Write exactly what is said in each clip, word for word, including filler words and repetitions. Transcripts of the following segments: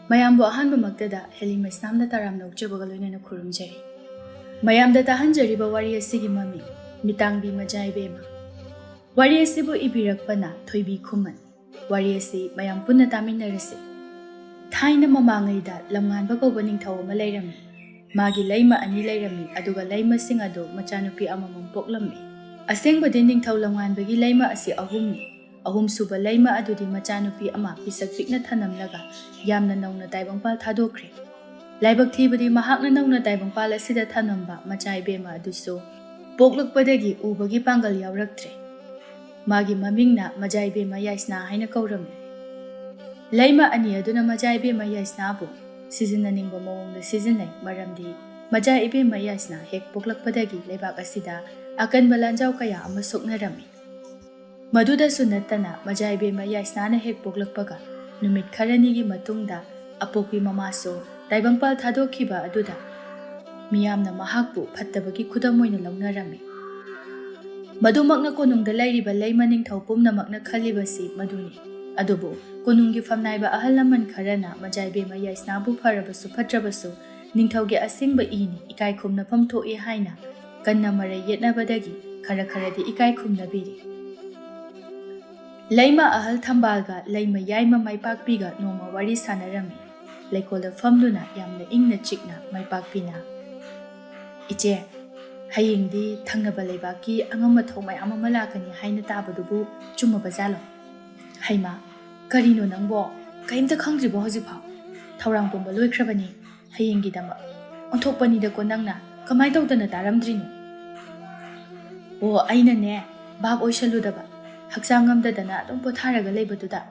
ꯃꯌꯥꯝꯕꯨ ꯑꯍꯥꯟꯕꯃꯛꯇꯗ ꯍꯦꯂꯤ ꯃꯩꯁꯅꯥꯝꯅ ꯇꯔꯥꯝꯅ ꯑꯣꯛꯆꯕꯒ ꯂꯣꯏꯅꯅ ꯈꯨꯔꯨꯝꯖꯔꯤ꯫ ꯃꯌꯥꯝꯗ ꯇꯥꯍꯟꯖꯔꯤꯕ ꯋꯥꯔꯤ ꯑꯁꯤꯒꯤ ꯃꯃꯤꯡ ꯃꯤꯇꯥꯡꯕꯤ ꯃꯖꯥ ꯏꯕꯦꯝꯃ꯫ ꯋꯥꯔꯤ ꯑꯁꯤꯕꯨ ꯏꯕꯤꯔꯛꯄꯅ ꯊꯣꯏꯕꯤ ꯈꯨꯃꯟ꯫ ꯋꯥꯔꯤ ꯑꯁꯤ ꯃꯌꯥꯝ ꯄꯨꯟꯅ ꯇꯥꯃꯤꯟꯅꯔꯁꯤ꯫ ꯊꯥꯏꯅ ꯃꯃꯥꯡꯉꯩꯗ ꯂꯝꯉꯥꯟꯕ ꯀꯧꯕ ꯅꯤꯡꯊꯧ ꯑꯃ ꯂꯩꯔꯝꯃꯤ꯫ ꯃꯥꯒꯤ ꯂꯩꯃ ꯑꯅꯤ ꯂꯩꯔꯝꯃꯤ, ꯑꯗꯨꯒ ꯂꯩꯃꯁꯤꯡ ꯑꯗꯨ ꯃꯆꯥꯅꯨꯄꯤ ꯑꯃꯃꯝ ꯄꯣꯛꯂꯝꯃꯤ꯫ ꯑꯁꯦꯡꯕꯗꯤ ꯅꯤꯡꯊꯧ ꯂꯝꯉꯥꯟꯕꯒꯤ ꯂꯩꯃ ꯑꯁꯤ ꯑꯍꯨꯝꯅꯤ꯫ ꯑꯍꯨꯝꯁꯨꯕ ꯂꯩꯃ ꯑꯗꯨꯗꯤ ꯃꯆꯥꯅꯨꯄꯤ ꯑꯃ ꯄꯤꯁꯛ ꯄꯤꯛꯅ ꯊꯅꯝꯂꯒ ꯌꯥꯝꯅ ꯅꯧꯅ ꯇꯥꯏꯕꯪꯄꯥꯜ ꯊꯥꯗꯣꯛꯈ꯭ꯔꯦ꯫ ꯂꯥꯏꯕꯛ ꯊꯤꯕꯗꯤ ꯃꯍꯥꯛꯅ ꯅꯧꯅ ꯇꯥꯏꯕꯪꯄꯥꯜ ꯑꯁꯤꯗ ꯊꯅꯝꯕ ꯃꯆꯥ ꯏꯕꯦꯝꯃ ꯑꯗꯨꯁꯨ ꯄꯣꯛꯂꯛꯄꯗꯒꯤ ꯎꯕꯒꯤ ꯄꯥꯡꯒꯜ ꯌꯥꯎꯔꯛꯇ꯭ꯔꯦ꯫ ꯃꯥꯒꯤ ꯃꯃꯤꯡꯅ ꯃꯖꯥ ꯏꯕꯦꯝꯃ ꯌꯥꯏꯁꯅꯥ ꯍꯥꯏꯅ ꯀꯧꯔꯝꯃꯤ꯫ ꯂꯩꯃ ꯑꯅꯤ ꯑꯗꯨꯅ ꯃꯖꯥ ꯏꯕꯦꯝꯃ ꯌꯥꯏꯁꯅꯥꯕꯨ ꯁꯤꯖꯤꯟꯅꯅꯤꯡꯕ ꯃꯑꯣꯡꯗ ꯁꯤꯖꯤꯟꯅꯩ, ꯃꯔꯝꯗꯤ ꯃꯖꯥ ꯏꯕꯦꯝꯃ ꯌꯥꯏꯁꯅꯥ ꯍꯦꯛ ꯄꯣꯛꯂꯛꯄꯗꯒꯤ ꯂꯩꯕꯥꯛ ꯑꯁꯤꯗ ꯑꯀꯟꯕ ꯂꯥꯟꯖꯥꯎ ꯀꯌꯥ ꯑꯃ ꯁꯣꯛꯅꯔꯝꯃꯤ꯫ ꯃꯗꯨꯗꯁꯨ ꯅꯠꯇꯅ ꯃꯖꯥ ꯏꯕꯦꯝꯃ ꯌꯥꯏꯁꯅꯥꯅ ꯍꯦꯛ ꯄꯣꯛꯂꯛꯄꯒ ꯅꯨꯃꯤꯠ ꯈꯔꯅꯤꯒꯤ ꯃꯇꯨꯡꯗ ꯑꯄꯣꯛꯄꯤ ꯃꯃꯥꯁꯨ ꯇꯥꯏꯕꯪꯄꯥꯜ ꯊꯥꯗꯣꯛꯈꯤꯕ ꯑꯗꯨꯗ ꯃꯤꯌꯥꯝꯅ ꯃꯍꯥꯛꯄꯨ ꯐꯠꯇꯕꯒꯤ ꯈꯨꯗꯝ ꯑꯣꯏꯅ ꯂꯧꯅꯔꯝꯃꯤ꯫ ꯃꯗꯨꯃꯛꯅ ꯀꯣꯅꯨꯡꯗ ꯂꯩꯔꯤꯕ ꯂꯩꯃ ꯅꯤꯡꯊꯧ ꯄꯨꯝꯅꯃꯛꯅ ꯈꯜꯂꯤꯕꯁꯤ ꯃꯗꯨꯅꯤ꯫ ꯑꯗꯨꯕꯨ ꯀꯣꯅꯨꯡꯒꯤ ꯐꯝꯅꯥꯏꯕ ꯑꯍꯜ ꯂꯃꯟ ꯈꯔꯅ ꯃꯖꯥ ꯏꯕꯦꯝꯃ ꯌꯥꯏꯁꯅꯥꯕꯨ ꯐꯔꯕꯁꯨ ꯐꯠꯇ꯭ꯔꯕꯁꯨ ꯅꯤꯡꯊꯧꯒꯤ ꯑꯁꯦꯡꯕ ꯏꯅꯤ, ꯏꯀꯥꯏ ꯈꯨꯝꯅꯐꯝ ꯊꯣꯛꯏ ꯍꯥꯏꯅ ꯀꯟꯅ ꯃꯔꯩ ꯌꯦꯠꯅꯕꯗꯒꯤ ꯈꯔ ꯈꯔꯗꯤ ꯏꯀꯥꯏ ꯈꯨꯝꯅꯕꯤꯔꯤ꯫ ꯂꯩꯃ ꯑꯍꯜ ꯊꯝꯕꯥꯜꯒ ꯂꯩꯃ ꯌꯥꯏꯃ ꯃꯥꯏꯄꯥꯛꯄꯤꯒ ꯅꯣꯡꯃ ꯋꯥꯔꯤ ꯁꯥꯟꯅꯔꯝꯃꯤ꯫ ꯂꯩꯀꯣꯜꯗ ꯐꯝꯗꯨꯅ ꯌꯥꯝꯅ ꯏꯪꯅ ꯆꯤꯛꯅ ꯃꯥꯏꯄꯥꯛꯄꯤꯅ, "ꯏꯆꯦ, ꯍꯌꯦꯡꯗꯤ ꯊꯪꯅꯕ ꯂꯩꯕꯥꯛꯀꯤ ꯑꯉꯝ ꯑꯊꯧ ꯃꯌꯥꯝ ꯑꯃ ꯂꯥꯛꯀꯅꯤ ꯍꯥꯏꯅ ꯇꯥꯕꯗꯨꯕꯨ ꯆꯨꯝꯃꯕ ꯖꯥꯠꯂꯣ?" "ꯍꯩꯃꯥ, ꯀꯔꯤꯅꯣ ꯅꯪꯕꯣ? ꯀꯔꯤꯝꯇ ꯈꯪꯗ꯭ꯔꯤꯕꯣ ꯍꯧꯖꯤꯛꯐꯥꯎ? ꯊꯧꯔꯥꯡ ꯄꯨꯝꯕ ꯂꯣꯏꯈ꯭ꯔꯕꯅꯤ꯫ ꯍꯌꯦꯡꯒꯤꯗꯃꯛ ꯑꯣꯟꯊꯣꯛꯄꯅꯤꯗꯀꯣ ꯅꯪꯅ꯫ ꯀꯃꯥꯏ ꯇꯧꯗꯅ ꯇꯥꯔꯝꯗ꯭ꯔꯤꯅꯣ?" "ꯑꯣ, ꯑꯩꯅꯅꯦ, ꯚꯥꯞ ꯑꯣꯏꯁꯜꯂꯨꯗꯕ, ꯍꯛꯆꯥꯡ ꯉꯝꯗꯗꯅ ꯑꯗꯨꯝ ꯄꯣꯊꯥꯔꯒ ꯂꯩꯕꯗꯨꯗ꯫"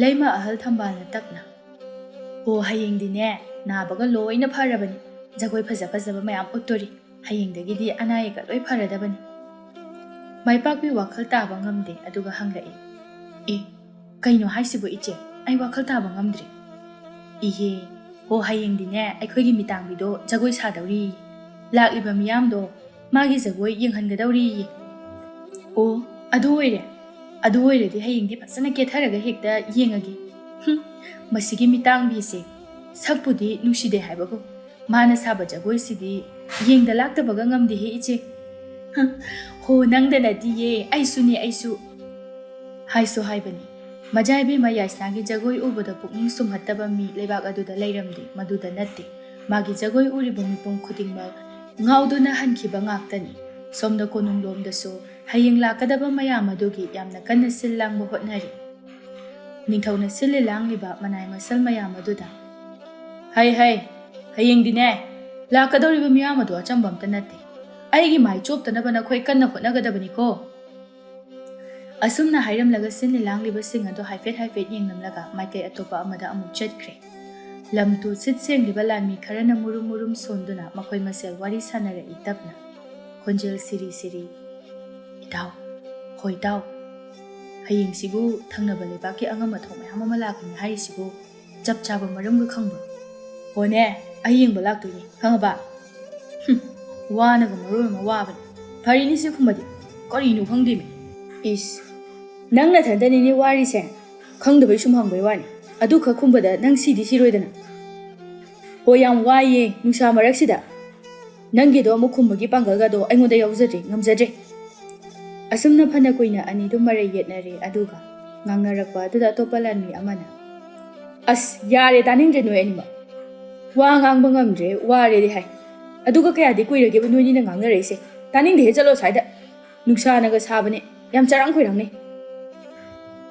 ꯂꯩꯃ ꯑꯍꯜ ꯊꯝꯕꯥꯜꯅ ꯇꯞꯅ, "ꯑꯣ, ꯍꯌꯦꯡꯗꯤꯅꯦ, ꯅꯥꯕꯒ ꯂꯣꯏꯅ ꯐꯔꯕꯅꯤ꯫ ꯖꯒꯣꯏ ꯐꯖ ꯐꯖꯕ ꯃꯌꯥꯝ ꯎꯠꯇꯣꯔꯤ꯫ ꯍꯌꯦꯡꯗꯒꯤꯗꯤ ꯑꯅꯥ ꯑꯌꯦꯛꯀ ꯂꯣꯏ ꯐꯔꯗꯕꯅꯤ꯫" ꯃꯥꯏꯄꯥꯛꯄꯤ ꯋꯥꯈꯜ ꯇꯥꯕ ꯉꯝꯗꯦ, ꯑꯗꯨꯒ ꯍꯪꯂꯛꯏ, "ꯑꯦ, ꯀꯩꯅꯣ ꯍꯥꯏꯁꯤꯕꯣ ꯏꯆꯦ? ꯑꯩ ꯋꯥꯈꯜ ꯇꯥꯕ ꯉꯝꯗ꯭ꯔꯦ꯫" "ꯏꯍꯦ, ꯍꯣ, ꯍꯌꯦꯡꯗꯤꯅꯦ ꯑꯩꯈꯣꯏꯒꯤ ꯃꯤꯇꯥꯡꯕꯤꯗꯣ ꯖꯒꯣꯏ ꯁꯥꯗꯧꯔꯤ꯫ ꯂꯥꯛꯂꯤꯕ ꯃꯤꯌꯥꯝꯗꯣ ꯃꯥꯒꯤ ꯖꯒꯣꯏ ꯌꯦꯡꯍꯟꯒꯗꯧꯔꯤꯌꯦ꯫" "ꯑꯣ, ꯑꯗꯨ ꯑꯣꯏꯔꯦ꯫ ꯑꯗꯨ ꯑꯣꯏꯔꯗꯤ ꯍꯌꯦꯡꯗꯤ ꯐꯖꯅ ꯀꯦꯊꯔꯒ ꯍꯦꯛꯇ ꯌꯦꯡꯉꯒꯦ꯫ ꯍꯨꯝ, ꯃꯁꯤꯒꯤ ꯃꯤꯇꯥꯡꯕꯤꯁꯦ ꯁꯛꯄꯨꯗꯤ ꯅꯨꯡꯁꯤꯗꯦ ꯍꯥꯏꯕꯕꯨ, ꯃꯥꯅ ꯁꯥꯕ ꯖꯒꯣꯏꯁꯤꯗꯤ ꯌꯦꯡꯗ ꯂꯥꯛꯇꯕꯒ ꯉꯝꯗꯦꯍꯦ ꯏꯆꯦ꯫ ꯍ, ꯍꯣ, ꯅꯪꯗ ꯅꯠꯇꯤꯌꯦ, ꯑꯩꯁꯨꯅꯦ, ꯑꯩꯁꯨ꯫ ꯍꯥꯏꯁꯨ ꯍꯥꯏꯕꯅꯤ, ꯃꯖꯥ ꯏꯕꯦꯝꯃ ꯌꯥꯏꯁꯅꯥꯒꯤ ꯖꯒꯣꯏ ꯎꯕꯗ ꯄꯨꯛꯅꯤꯡ ꯁꯨꯝꯍꯠꯇꯕ ꯃꯤ ꯂꯩꯕꯥꯛ ꯑꯗꯨꯗ ꯂꯩꯔꯝꯗꯦ꯫ ꯃꯗꯨꯗ ꯅꯠꯇꯦ, ꯃꯥꯒꯤ ꯖꯒꯣꯏ ꯎꯔꯤꯕ ꯃꯤꯄꯨꯝ ꯈꯨꯗꯤꯡꯃꯛ ꯉꯥꯎꯗꯨꯅ ꯍꯟꯈꯤꯕ ꯉꯥꯛꯇꯅꯤ꯫ ꯁꯣꯝꯗ ꯀꯣꯅꯨꯡꯂꯣꯝꯗꯁꯨ ꯍꯌꯦꯡ ꯂꯥꯛꯀꯗꯕ ꯃꯌꯥꯝ ꯑꯗꯨꯒꯤ ꯌꯥꯝꯅ ꯀꯟꯅ ꯁꯤꯜ ꯂꯥꯡꯕ ꯍꯣꯠꯅꯔꯤ꯫ ꯅꯤꯡꯊꯧꯅ ꯁꯤꯜꯂꯤ ꯂꯥꯡꯂꯤꯕ ꯃꯅꯥꯏ ꯃꯁꯜ ꯃꯌꯥꯝ ꯑꯗꯨꯗ, "ꯍꯩ ꯍꯩ, ꯍꯌꯦꯡꯗꯤꯅꯦ, ꯂꯥꯛꯀꯗꯧꯔꯤꯕ ꯃꯤꯌꯥꯝ ꯑꯗꯨ ꯑꯆꯝꯕ ꯑꯝꯇ ꯅꯠꯇꯦ꯫ ꯑꯩꯒꯤ ꯃꯥꯏ ꯆꯣꯞꯇꯅꯕ ꯅꯈꯣꯏ ꯀꯟꯅ ꯍꯣꯠꯅꯒꯗꯕꯅꯤꯀꯣ!" ꯑꯁꯨꯝꯅ ꯍꯥꯏꯔꯝꯂꯒ ꯁꯤꯜꯂꯤ ꯂꯥꯡꯂꯤꯕꯁꯤꯡ ꯑꯗꯨ ꯍꯥꯏꯐꯦꯠ ꯍꯥꯏꯐꯦꯠ ꯌꯦꯡꯂꯝꯂꯒ ꯃꯥꯏꯀꯩ ꯑꯇꯣꯞꯄ ꯑꯃꯗ ꯑꯃꯨꯛ ꯆꯠꯈ꯭ꯔꯦ꯫ ꯂꯝ ꯇꯨ ꯁꯤꯠ ꯁꯦꯡꯂꯤꯕ ꯂꯥꯟꯃꯤ ꯈꯔꯅ ꯃꯨꯔꯨꯝ ꯃꯨꯔꯨꯝ ꯁꯣꯟꯗꯨꯅ ꯃꯈꯣꯏ ꯃꯁꯦꯜ ꯋꯥꯔꯤ ꯁꯥꯟꯅꯔꯛꯏ ꯇꯞꯅ꯫ ꯈꯣꯟꯖꯦꯜ ꯁꯤꯔꯤ ꯁꯤꯔꯤ, "ꯏꯇꯥꯎ, ꯍꯣꯏ ꯏꯇꯥꯎ, ꯍꯌꯦꯡꯁꯤꯕꯨ ꯊꯪꯅꯕ ꯂꯩꯕꯥꯛꯀꯤ ꯑꯉꯝ ꯑꯊꯧ ꯃꯌꯥꯝ ꯑꯃ ꯂꯥꯛꯀꯅꯤ ꯍꯥꯏꯔꯤꯁꯤꯕꯨ ꯆꯞ ꯆꯥꯕ ꯃꯔꯝꯒ ꯈꯪꯕ꯭ꯔꯣ?" "ꯍꯣꯅꯦ, ꯑꯩ ꯌꯦꯡꯕ ꯂꯥꯛꯇꯣꯏꯅꯦ, ꯈꯪꯉꯕ?" "ꯍꯨꯝ, ꯋꯥꯅꯒ ꯃꯔꯣꯜ ꯑꯃ ꯋꯥꯕꯅꯤ꯫ ꯐꯔꯤꯅꯤ ꯁꯤ ꯈꯨꯝꯕꯗꯤ, ꯀꯔꯤꯅꯣ ꯈꯪꯗꯦꯃꯤ꯫ ꯏꯁ, ꯅꯪ ꯅꯊꯟꯗꯅꯤꯅꯦ ꯋꯥꯔꯤꯁꯦ꯫ ꯈꯪꯗꯕꯩ ꯁꯨꯝ ꯍꯪꯕꯩ ꯋꯥꯅꯤ꯫ ꯑꯗꯨꯈꯛ ꯈꯨꯝꯕꯗ ꯅꯪ ꯁꯤꯗꯤ ꯁꯤꯔꯣꯏꯗꯅ?" "ꯍꯣꯏ, ꯌꯥꯝ ꯋꯥꯏꯌꯦ ꯅꯨꯡꯁꯥ ꯃꯔꯛꯁꯤꯗ꯫ ꯅꯪꯒꯤꯗꯣ ꯑꯃꯨꯛ ꯈꯨꯝꯕꯒꯤ ꯄꯥꯡꯒꯜꯒꯗꯣ ꯑꯩꯉꯣꯟꯗ ꯌꯥꯎꯖꯗ꯭ꯔꯦ, ꯉꯝꯖꯗ꯭ꯔꯦ꯫" ꯑꯁꯨꯝꯅ ꯐꯅ ꯀꯨꯏꯅ ꯑꯅꯤꯗꯨ ꯃꯔꯩ ꯌꯦꯠꯅꯔꯦ꯫ ꯑꯗꯨꯒ ꯉꯥꯡꯅꯔꯛꯄ ꯑꯗꯨꯗ ꯑꯇꯣꯞꯄ ꯂꯥꯟꯃꯤ ꯑꯃꯅ, "ꯑꯁ, ꯌꯥꯔꯦ, ꯇꯥꯅꯤꯡꯗ꯭ꯔꯦ ꯅꯣꯏ ꯑꯅꯤꯃꯛ꯫ ꯋꯥ ꯉꯥꯡꯕ ꯉꯝꯗ꯭ꯔꯦ, ꯋꯥꯔꯦꯗꯤ ꯍꯥꯏ꯫ ꯑꯗꯨꯒ ꯀꯌꯥꯗꯤ ꯀꯨꯏꯔꯒꯦꯕ ꯅꯣꯏꯅꯤꯅ ꯉꯥꯡꯅꯔꯛꯏꯁꯦ? ꯇꯥꯅꯤꯡꯗꯦꯍꯦ, ꯆꯠꯂꯣ ꯑꯁ꯭ꯋꯥꯏꯗ꯫ ꯅꯨꯡꯁꯥꯅꯒ ꯁꯥꯕꯅꯦ, ꯌꯥꯝ ꯆꯔꯥꯡ ꯈꯣꯏꯔꯥꯡꯅꯦ꯫"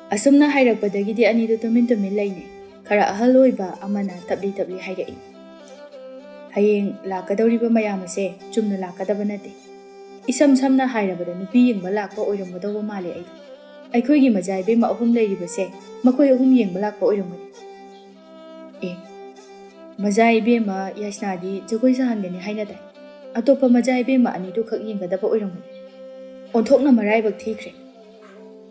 ꯑꯁꯨꯝꯅ ꯍꯥꯏꯔꯛꯄꯗꯒꯤꯗꯤ ꯑꯅꯤꯗꯨ ꯇꯨꯃꯤꯟ ꯇꯨꯃꯤꯟ ꯂꯩꯅꯩ꯫ ꯈꯔ ꯑꯍꯜ ꯑꯣꯏꯕ ꯑꯃꯅ ꯇꯞꯂꯤ ꯇꯞꯂꯤ ꯍꯥꯏꯔꯛꯏ, "ꯍꯌꯦꯡ ꯂꯥꯛꯀꯗꯧꯔꯤꯕ ꯃꯌꯥꯝ ꯑꯁꯦ ꯆꯨꯝꯅ ꯂꯥꯛꯀꯗꯕ ꯅꯠꯇꯦ꯫ ꯏꯁꯝ ꯁꯝꯅ ꯍꯥꯏꯔꯕꯗ ꯅꯨꯄꯤ ꯌꯦꯡꯕ ꯂꯥꯛꯄ ꯑꯣꯏꯔꯝꯒꯗꯧꯕ ꯃꯥꯜꯂꯦ ꯑꯩꯗꯤ꯫ ꯑꯩꯈꯣꯏꯒꯤ ꯃꯖꯥ ꯏꯕꯦꯝꯃ ꯑꯍꯨꯝ ꯂꯩꯔꯤꯕꯁꯦ ꯃꯈꯣꯏ ꯑꯍꯨꯝ ꯌꯦꯡꯕ ꯂꯥꯛꯄ ꯑꯣꯏꯔꯝꯒꯅꯤ꯫" "ꯑꯦ, ꯃꯖꯥ ꯏꯕꯦꯝꯃ ꯌꯥꯏꯁꯅꯥꯗꯤ ꯖꯒꯣꯏ ꯁꯥꯍꯟꯒꯅꯤ ꯍꯥꯏꯅ ꯇꯥꯏ꯫ ꯑꯇꯣꯞꯄ ꯃꯖꯥ ꯏꯕꯦꯝꯃ ꯑꯅꯤꯗꯨꯈꯛ ꯌꯦꯡꯒꯗꯕ ꯑꯣꯏꯔꯝꯒꯅꯤ꯫ ꯑꯣꯟꯊꯣꯛꯅ ꯃꯔꯥꯏꯕꯛ ꯊꯤꯈ꯭ꯔꯦ꯫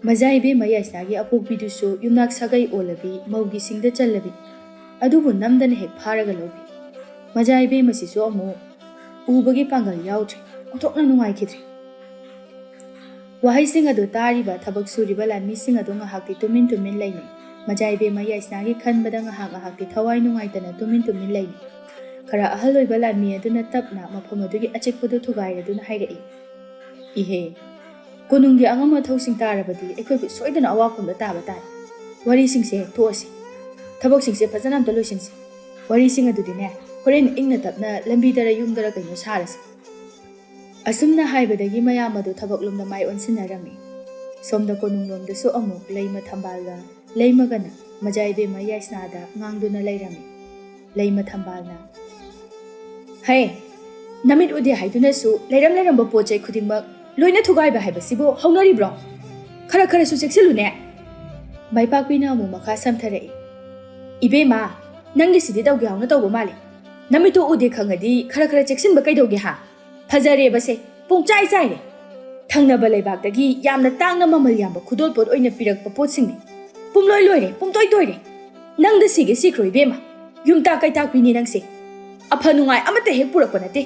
ꯃꯖꯥ ꯏꯕꯦꯝꯃ ꯌꯥꯏꯁꯅꯥꯒꯤ ꯑꯄꯣꯛꯄꯤꯗꯨꯁꯨ ꯌꯨꯝꯅꯥꯛ ꯁꯥꯒꯩ ꯑꯣꯜꯂꯕꯤ, ꯃꯧꯒꯤ ꯁꯤꯡꯗ ꯆꯜꯂꯕꯤ꯫ ꯑꯗꯨꯕꯨ ꯅꯝꯗꯅ ꯍꯦꯛ ꯐꯥꯔꯒ ꯂꯧꯕꯤ꯫ ꯃꯖꯥ ꯏꯕꯦꯝꯃꯁꯤꯁꯨ ꯑꯃꯨꯛ ꯎꯕꯒꯤ ꯄꯥꯡꯒꯜ ꯌꯥꯎꯗ꯭ꯔꯦ꯫ ꯑꯣꯟꯊꯣꯛꯅ ꯅꯨꯡꯉꯥꯏꯈꯤꯗ꯭ꯔꯦ꯫" ꯋꯥꯍꯩꯁꯤꯡ ꯑꯗꯨ ꯇꯥꯔꯤꯕ ꯊꯕꯛ ꯁꯨꯔꯤꯕ ꯂꯥꯟꯃꯤꯁꯤꯡ ꯑꯗꯨ ꯉꯥꯏꯍꯥꯛꯇꯤ ꯇꯨꯃꯤꯟ ꯇꯨꯃꯤꯟ ꯂꯩꯅꯩ꯫ ꯃꯖꯥ ꯏꯕꯦꯝꯃ ꯌꯥꯏꯁꯅꯥꯒꯤ ꯈꯟꯕꯗ ꯉꯥꯏꯍꯥꯛ ꯉꯥꯏꯍꯥꯛꯇꯤ ꯊꯋꯥꯏ ꯅꯨꯡꯉꯥꯏꯇꯅ ꯇꯨꯃꯤꯟ ꯇꯨꯃꯤꯟ ꯂꯩꯅꯤ꯫ ꯈꯔ ꯑꯍꯜ ꯑꯣꯏꯕ ꯂꯥꯟꯃꯤ ꯑꯗꯨꯅ ꯇꯞꯅ ꯃꯐꯝ ꯑꯗꯨꯒꯤ ꯑꯆꯤꯛꯄꯗꯨ ꯊꯨꯒꯥꯏꯔꯗꯨꯅ ꯍꯥꯏꯔꯛꯏ, "ꯏꯍꯦ, ꯀꯣꯅꯨꯡꯒꯤ ꯑꯉꯝ ꯑꯊꯧꯁꯤꯡ ꯇꯥꯔꯕꯗꯤ ꯑꯩꯈꯣꯏꯕꯨ ꯁꯣꯏꯗꯅ ꯑꯋꯥꯐꯝꯗ ꯇꯥꯕ ꯇꯥꯏ꯫ ꯋꯥꯔꯤꯁꯤꯡꯁꯦ ꯇꯣꯛꯑꯁꯤ꯫ ꯊꯕꯛꯁꯤꯡꯁꯦ ꯐꯖꯅ ꯑꯝꯇ ꯂꯣꯏꯁꯤꯟꯁꯤ꯫ ꯋꯥꯔꯤꯁꯤꯡ ꯑꯗꯨꯗꯤꯅꯦ, ꯍꯣꯔꯦꯟ ꯏꯪꯅ ꯇꯞꯅ ꯂꯝꯕꯤꯗꯔ ꯌꯨꯝꯗꯔ ꯀꯩꯅꯣ ꯁꯥꯔꯁꯤ"꯫ ꯑꯁꯨꯝꯅ ꯍꯥꯏꯕꯗꯒꯤ ꯃꯌꯥꯝ ꯑꯗꯨ ꯊꯕꯛꯂꯣꯝꯗ ꯃꯥꯏ ꯑꯣꯟꯁꯤꯟꯅꯔꯝꯃꯤ꯫ ꯁꯣꯝꯗ ꯀꯣꯅꯨꯡꯂꯣꯝꯗꯁꯨ ꯑꯃꯨꯛ ꯂꯩꯃ ꯊꯝꯕꯥꯜꯒ ꯂꯩꯃꯒꯅ ꯃꯖꯥ ꯏꯕꯦꯝꯃ ꯌꯥꯏꯁꯅꯥꯗ ꯉꯥꯡꯗꯨꯅ ꯂꯩꯔꯝꯃꯤ꯫ ꯂꯩꯃ ꯊꯝꯕꯥꯜꯅ, "ꯍꯦ, ꯅꯃꯤꯠ ꯎꯗꯦ ꯍꯥꯏꯗꯨꯅꯁꯨ ꯂꯩꯔꯝ ꯂꯩꯔꯝꯕ ꯄꯣꯠ ꯆꯩ ꯈꯨꯗꯤꯡꯃꯛ ꯂꯣꯏꯅ ꯊꯨꯒꯥꯏꯕ ꯍꯥꯏꯕꯁꯤꯕꯨ ꯍꯧꯅꯔꯤꯕ꯭ꯔꯣ? ꯈꯔ ꯈꯔꯁꯨ ꯆꯦꯛꯁꯤꯜꯂꯨꯅꯦ"꯫ ꯃꯥꯏꯄꯥꯛꯄꯤꯅ ꯑꯃꯨꯛ ꯃꯈꯥ ꯁꯝꯊꯔꯛꯏ, "ꯏꯕꯦꯝꯃ, ꯅꯪꯒꯤꯁꯤꯗꯤ ꯇꯧꯒꯦ ꯍꯧꯅ ꯇꯧꯕ ꯃꯥꯜꯂꯤ꯫ ꯅꯃꯤꯠꯇꯣ ꯎꯗꯦ ꯈꯪꯉꯗꯤ ꯈꯔ ꯈꯔ ꯆꯦꯛꯁꯤꯟꯕ ꯀꯩꯗꯧꯒꯦ ꯍꯥ? ꯐꯖꯔꯦꯕꯁꯦ, ꯄꯨꯡꯆꯥꯏ ꯆꯥꯏꯔꯦ꯫ ꯊꯪꯅꯕ ꯂꯩꯕꯥꯛꯇꯒꯤ ꯌꯥꯝꯅ ꯇꯥꯡꯅ ꯃꯃꯜ ꯌꯥꯝꯕ ꯈꯨꯗꯣꯜꯄꯣꯠ ꯑꯣꯏꯅ ꯄꯤꯔꯛꯄ ꯄꯣꯠꯁꯤꯡꯅꯤ꯫ ꯄꯨꯝꯂꯣꯏ ꯂꯣꯏꯔꯦ, ꯄꯨꯝꯇꯣꯏ ꯇꯣꯏꯔꯦ꯫ ꯅꯪꯗ ꯁꯤꯒꯦ ꯁꯤꯈ꯭ꯔꯣ ꯏꯕꯦꯝꯃ꯫ ꯌꯨꯝꯇꯥꯛ ꯀꯩꯇꯥꯛꯄꯤꯅꯤ ꯅꯪꯁꯦ꯫ ꯑꯐ ꯅꯨꯡꯉꯥꯏ ꯑꯃꯠꯇ ꯍꯦꯛ ꯄꯨꯔꯛꯄ ꯅꯠꯇꯦ꯫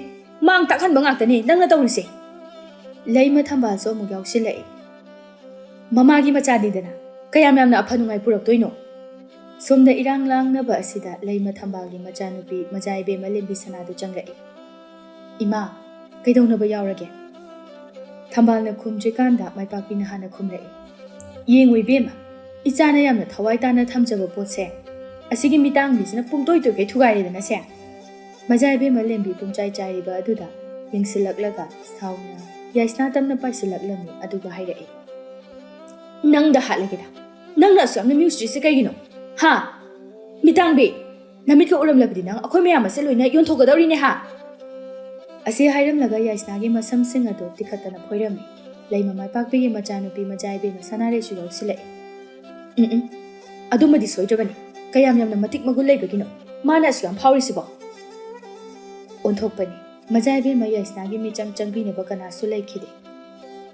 ꯃꯥꯡ ꯇꯥꯛꯍꯟꯕ ꯉꯥꯛꯇꯅꯦ ꯅꯪꯅ ꯇꯧꯔꯤꯁꯦ"꯫ ꯂꯩꯃ ꯊꯝꯕꯥꯜꯁꯨ ꯑꯃꯨꯛ ꯌꯥꯎꯁꯤꯜꯂꯛꯏ꯫ "ꯃꯃꯥꯒꯤ ꯃꯆꯥꯅꯤꯗꯅ, ꯀꯌꯥꯝ ꯌꯥꯝꯅ ꯑꯐ ꯅꯨꯡꯉꯥꯏ ꯄꯨꯔꯛꯇꯣꯏꯅꯣ?" ꯁꯣꯝꯗ ꯏꯔꯥꯡ ꯂꯥꯡꯅꯕ ꯑꯁꯤꯗ ꯂꯩꯃ ꯊꯝꯕꯥꯜꯒꯤ ꯃꯆꯥꯅꯨꯄꯤ ꯃꯖꯥ ꯏꯕꯦꯝꯃ ꯂꯦꯝꯕꯤ ꯁꯅꯥꯗꯨ ꯆꯪꯂꯛꯏ꯫ "ꯏꯃꯥ, ꯀꯩꯗꯧꯅꯕ ꯌꯥꯎꯔꯒꯦ?" ꯊꯝꯕꯥꯜꯅ ꯈꯨꯝꯗ꯭ꯔꯤꯀꯥꯟꯗ ꯃꯥꯏꯄꯥꯛꯄꯤꯅ ꯍꯥꯟꯅ ꯈꯨꯝꯂꯛꯏ꯫ "ꯌꯦꯡꯉꯨ ꯏꯕꯦꯝꯃ, ꯏꯆꯥꯅ ꯌꯥꯝꯅ ꯊꯋꯥꯏ ꯇꯥꯅ ꯊꯝꯖꯕ ꯄꯣꯠꯁꯦ ꯑꯁꯤꯒꯤ ꯃꯤꯇꯥꯡꯕꯤꯁꯤꯅ ꯄꯨꯡꯇꯣꯏ ꯇꯣꯏꯈꯩ ꯊꯨꯒꯥꯏꯔꯦꯗꯅ ꯁꯦ"꯫ ꯃꯖꯥ ꯏꯕꯦꯝꯃ ꯂꯦꯝꯕꯤ ꯄꯨꯡꯆꯥꯏ ꯆꯥꯏꯔꯤꯕ ꯑꯗꯨꯗ ꯌꯦꯡꯁꯤꯜꯂꯛꯂꯒ ꯁꯥꯎꯅ ꯌꯥꯏꯁꯅꯥ ꯇꯞꯅ ꯄꯥꯏꯁꯤꯜꯂꯛꯂꯝꯃꯤ, ꯑꯗꯨꯒ ꯍꯥꯏꯔꯛꯏ, "ꯅꯪꯗ ꯍꯥꯠꯂꯒꯦꯗ꯫ ꯅꯪꯅ ꯑꯁꯨꯛ ꯌꯥꯝꯅ ꯃꯤ ꯎꯁꯤꯠꯇ꯭ꯔꯤꯁꯦ ꯀꯩꯒꯤꯅꯣ? ꯍꯥ? ꯃꯤꯇꯥꯡꯕꯤ, ꯅꯃꯤꯠꯀ ꯎꯔꯝꯂꯕꯗꯤ ꯅꯪ ꯑꯩꯈꯣꯏ ꯃꯌꯥꯝ ꯑꯁꯦ ꯂꯣꯏꯅ ꯌꯣꯟꯊꯣꯛꯀꯗꯧꯔꯤꯅꯦ ꯍꯥ?" ꯑꯁꯤ ꯍꯥꯏꯔꯝꯂꯒ ꯌꯥꯏꯁꯅꯥꯒꯤ ꯃꯁꯝꯁꯤꯡ ꯑꯗꯨ ꯇꯤꯈꯠꯇꯅ ꯐꯣꯏꯔꯝꯃꯤ꯫ ꯂꯩꯃ ꯃꯥꯏꯄꯥꯛꯄꯤꯒꯤ ꯃꯆꯥꯅꯨꯄꯤ ꯃꯖꯥ ꯏꯕꯦꯝꯃ ꯁꯅꯥꯔꯩꯁꯨ ꯌꯥꯎꯁꯤꯜꯂꯛꯏ꯫ "ꯎꯝ ꯎꯝ, ꯑꯗꯨꯃꯗꯤ ꯁꯣꯏꯗ꯭ꯔꯕꯅꯤ꯫ ꯀꯌꯥꯝ ꯌꯥꯝꯅ ꯃꯇꯤꯛ ꯃꯒꯨꯟ ꯂꯩꯕꯒꯤꯅꯣ ꯃꯥꯅ ꯑꯁꯨꯛ ꯌꯥꯝ ꯐꯥꯎꯔꯤꯁꯤꯕꯣ?" ꯑꯣꯟꯊꯣꯛꯄꯅꯤ꯫ ꯃꯖꯥ ꯏꯕꯦꯝꯃ ꯌꯥꯏꯁꯅꯥꯒꯤ ꯃꯤꯆꯪ ꯆꯪꯕꯤꯅꯕ ꯀꯅꯥꯁꯨ ꯂꯩꯈꯤꯗꯦ꯫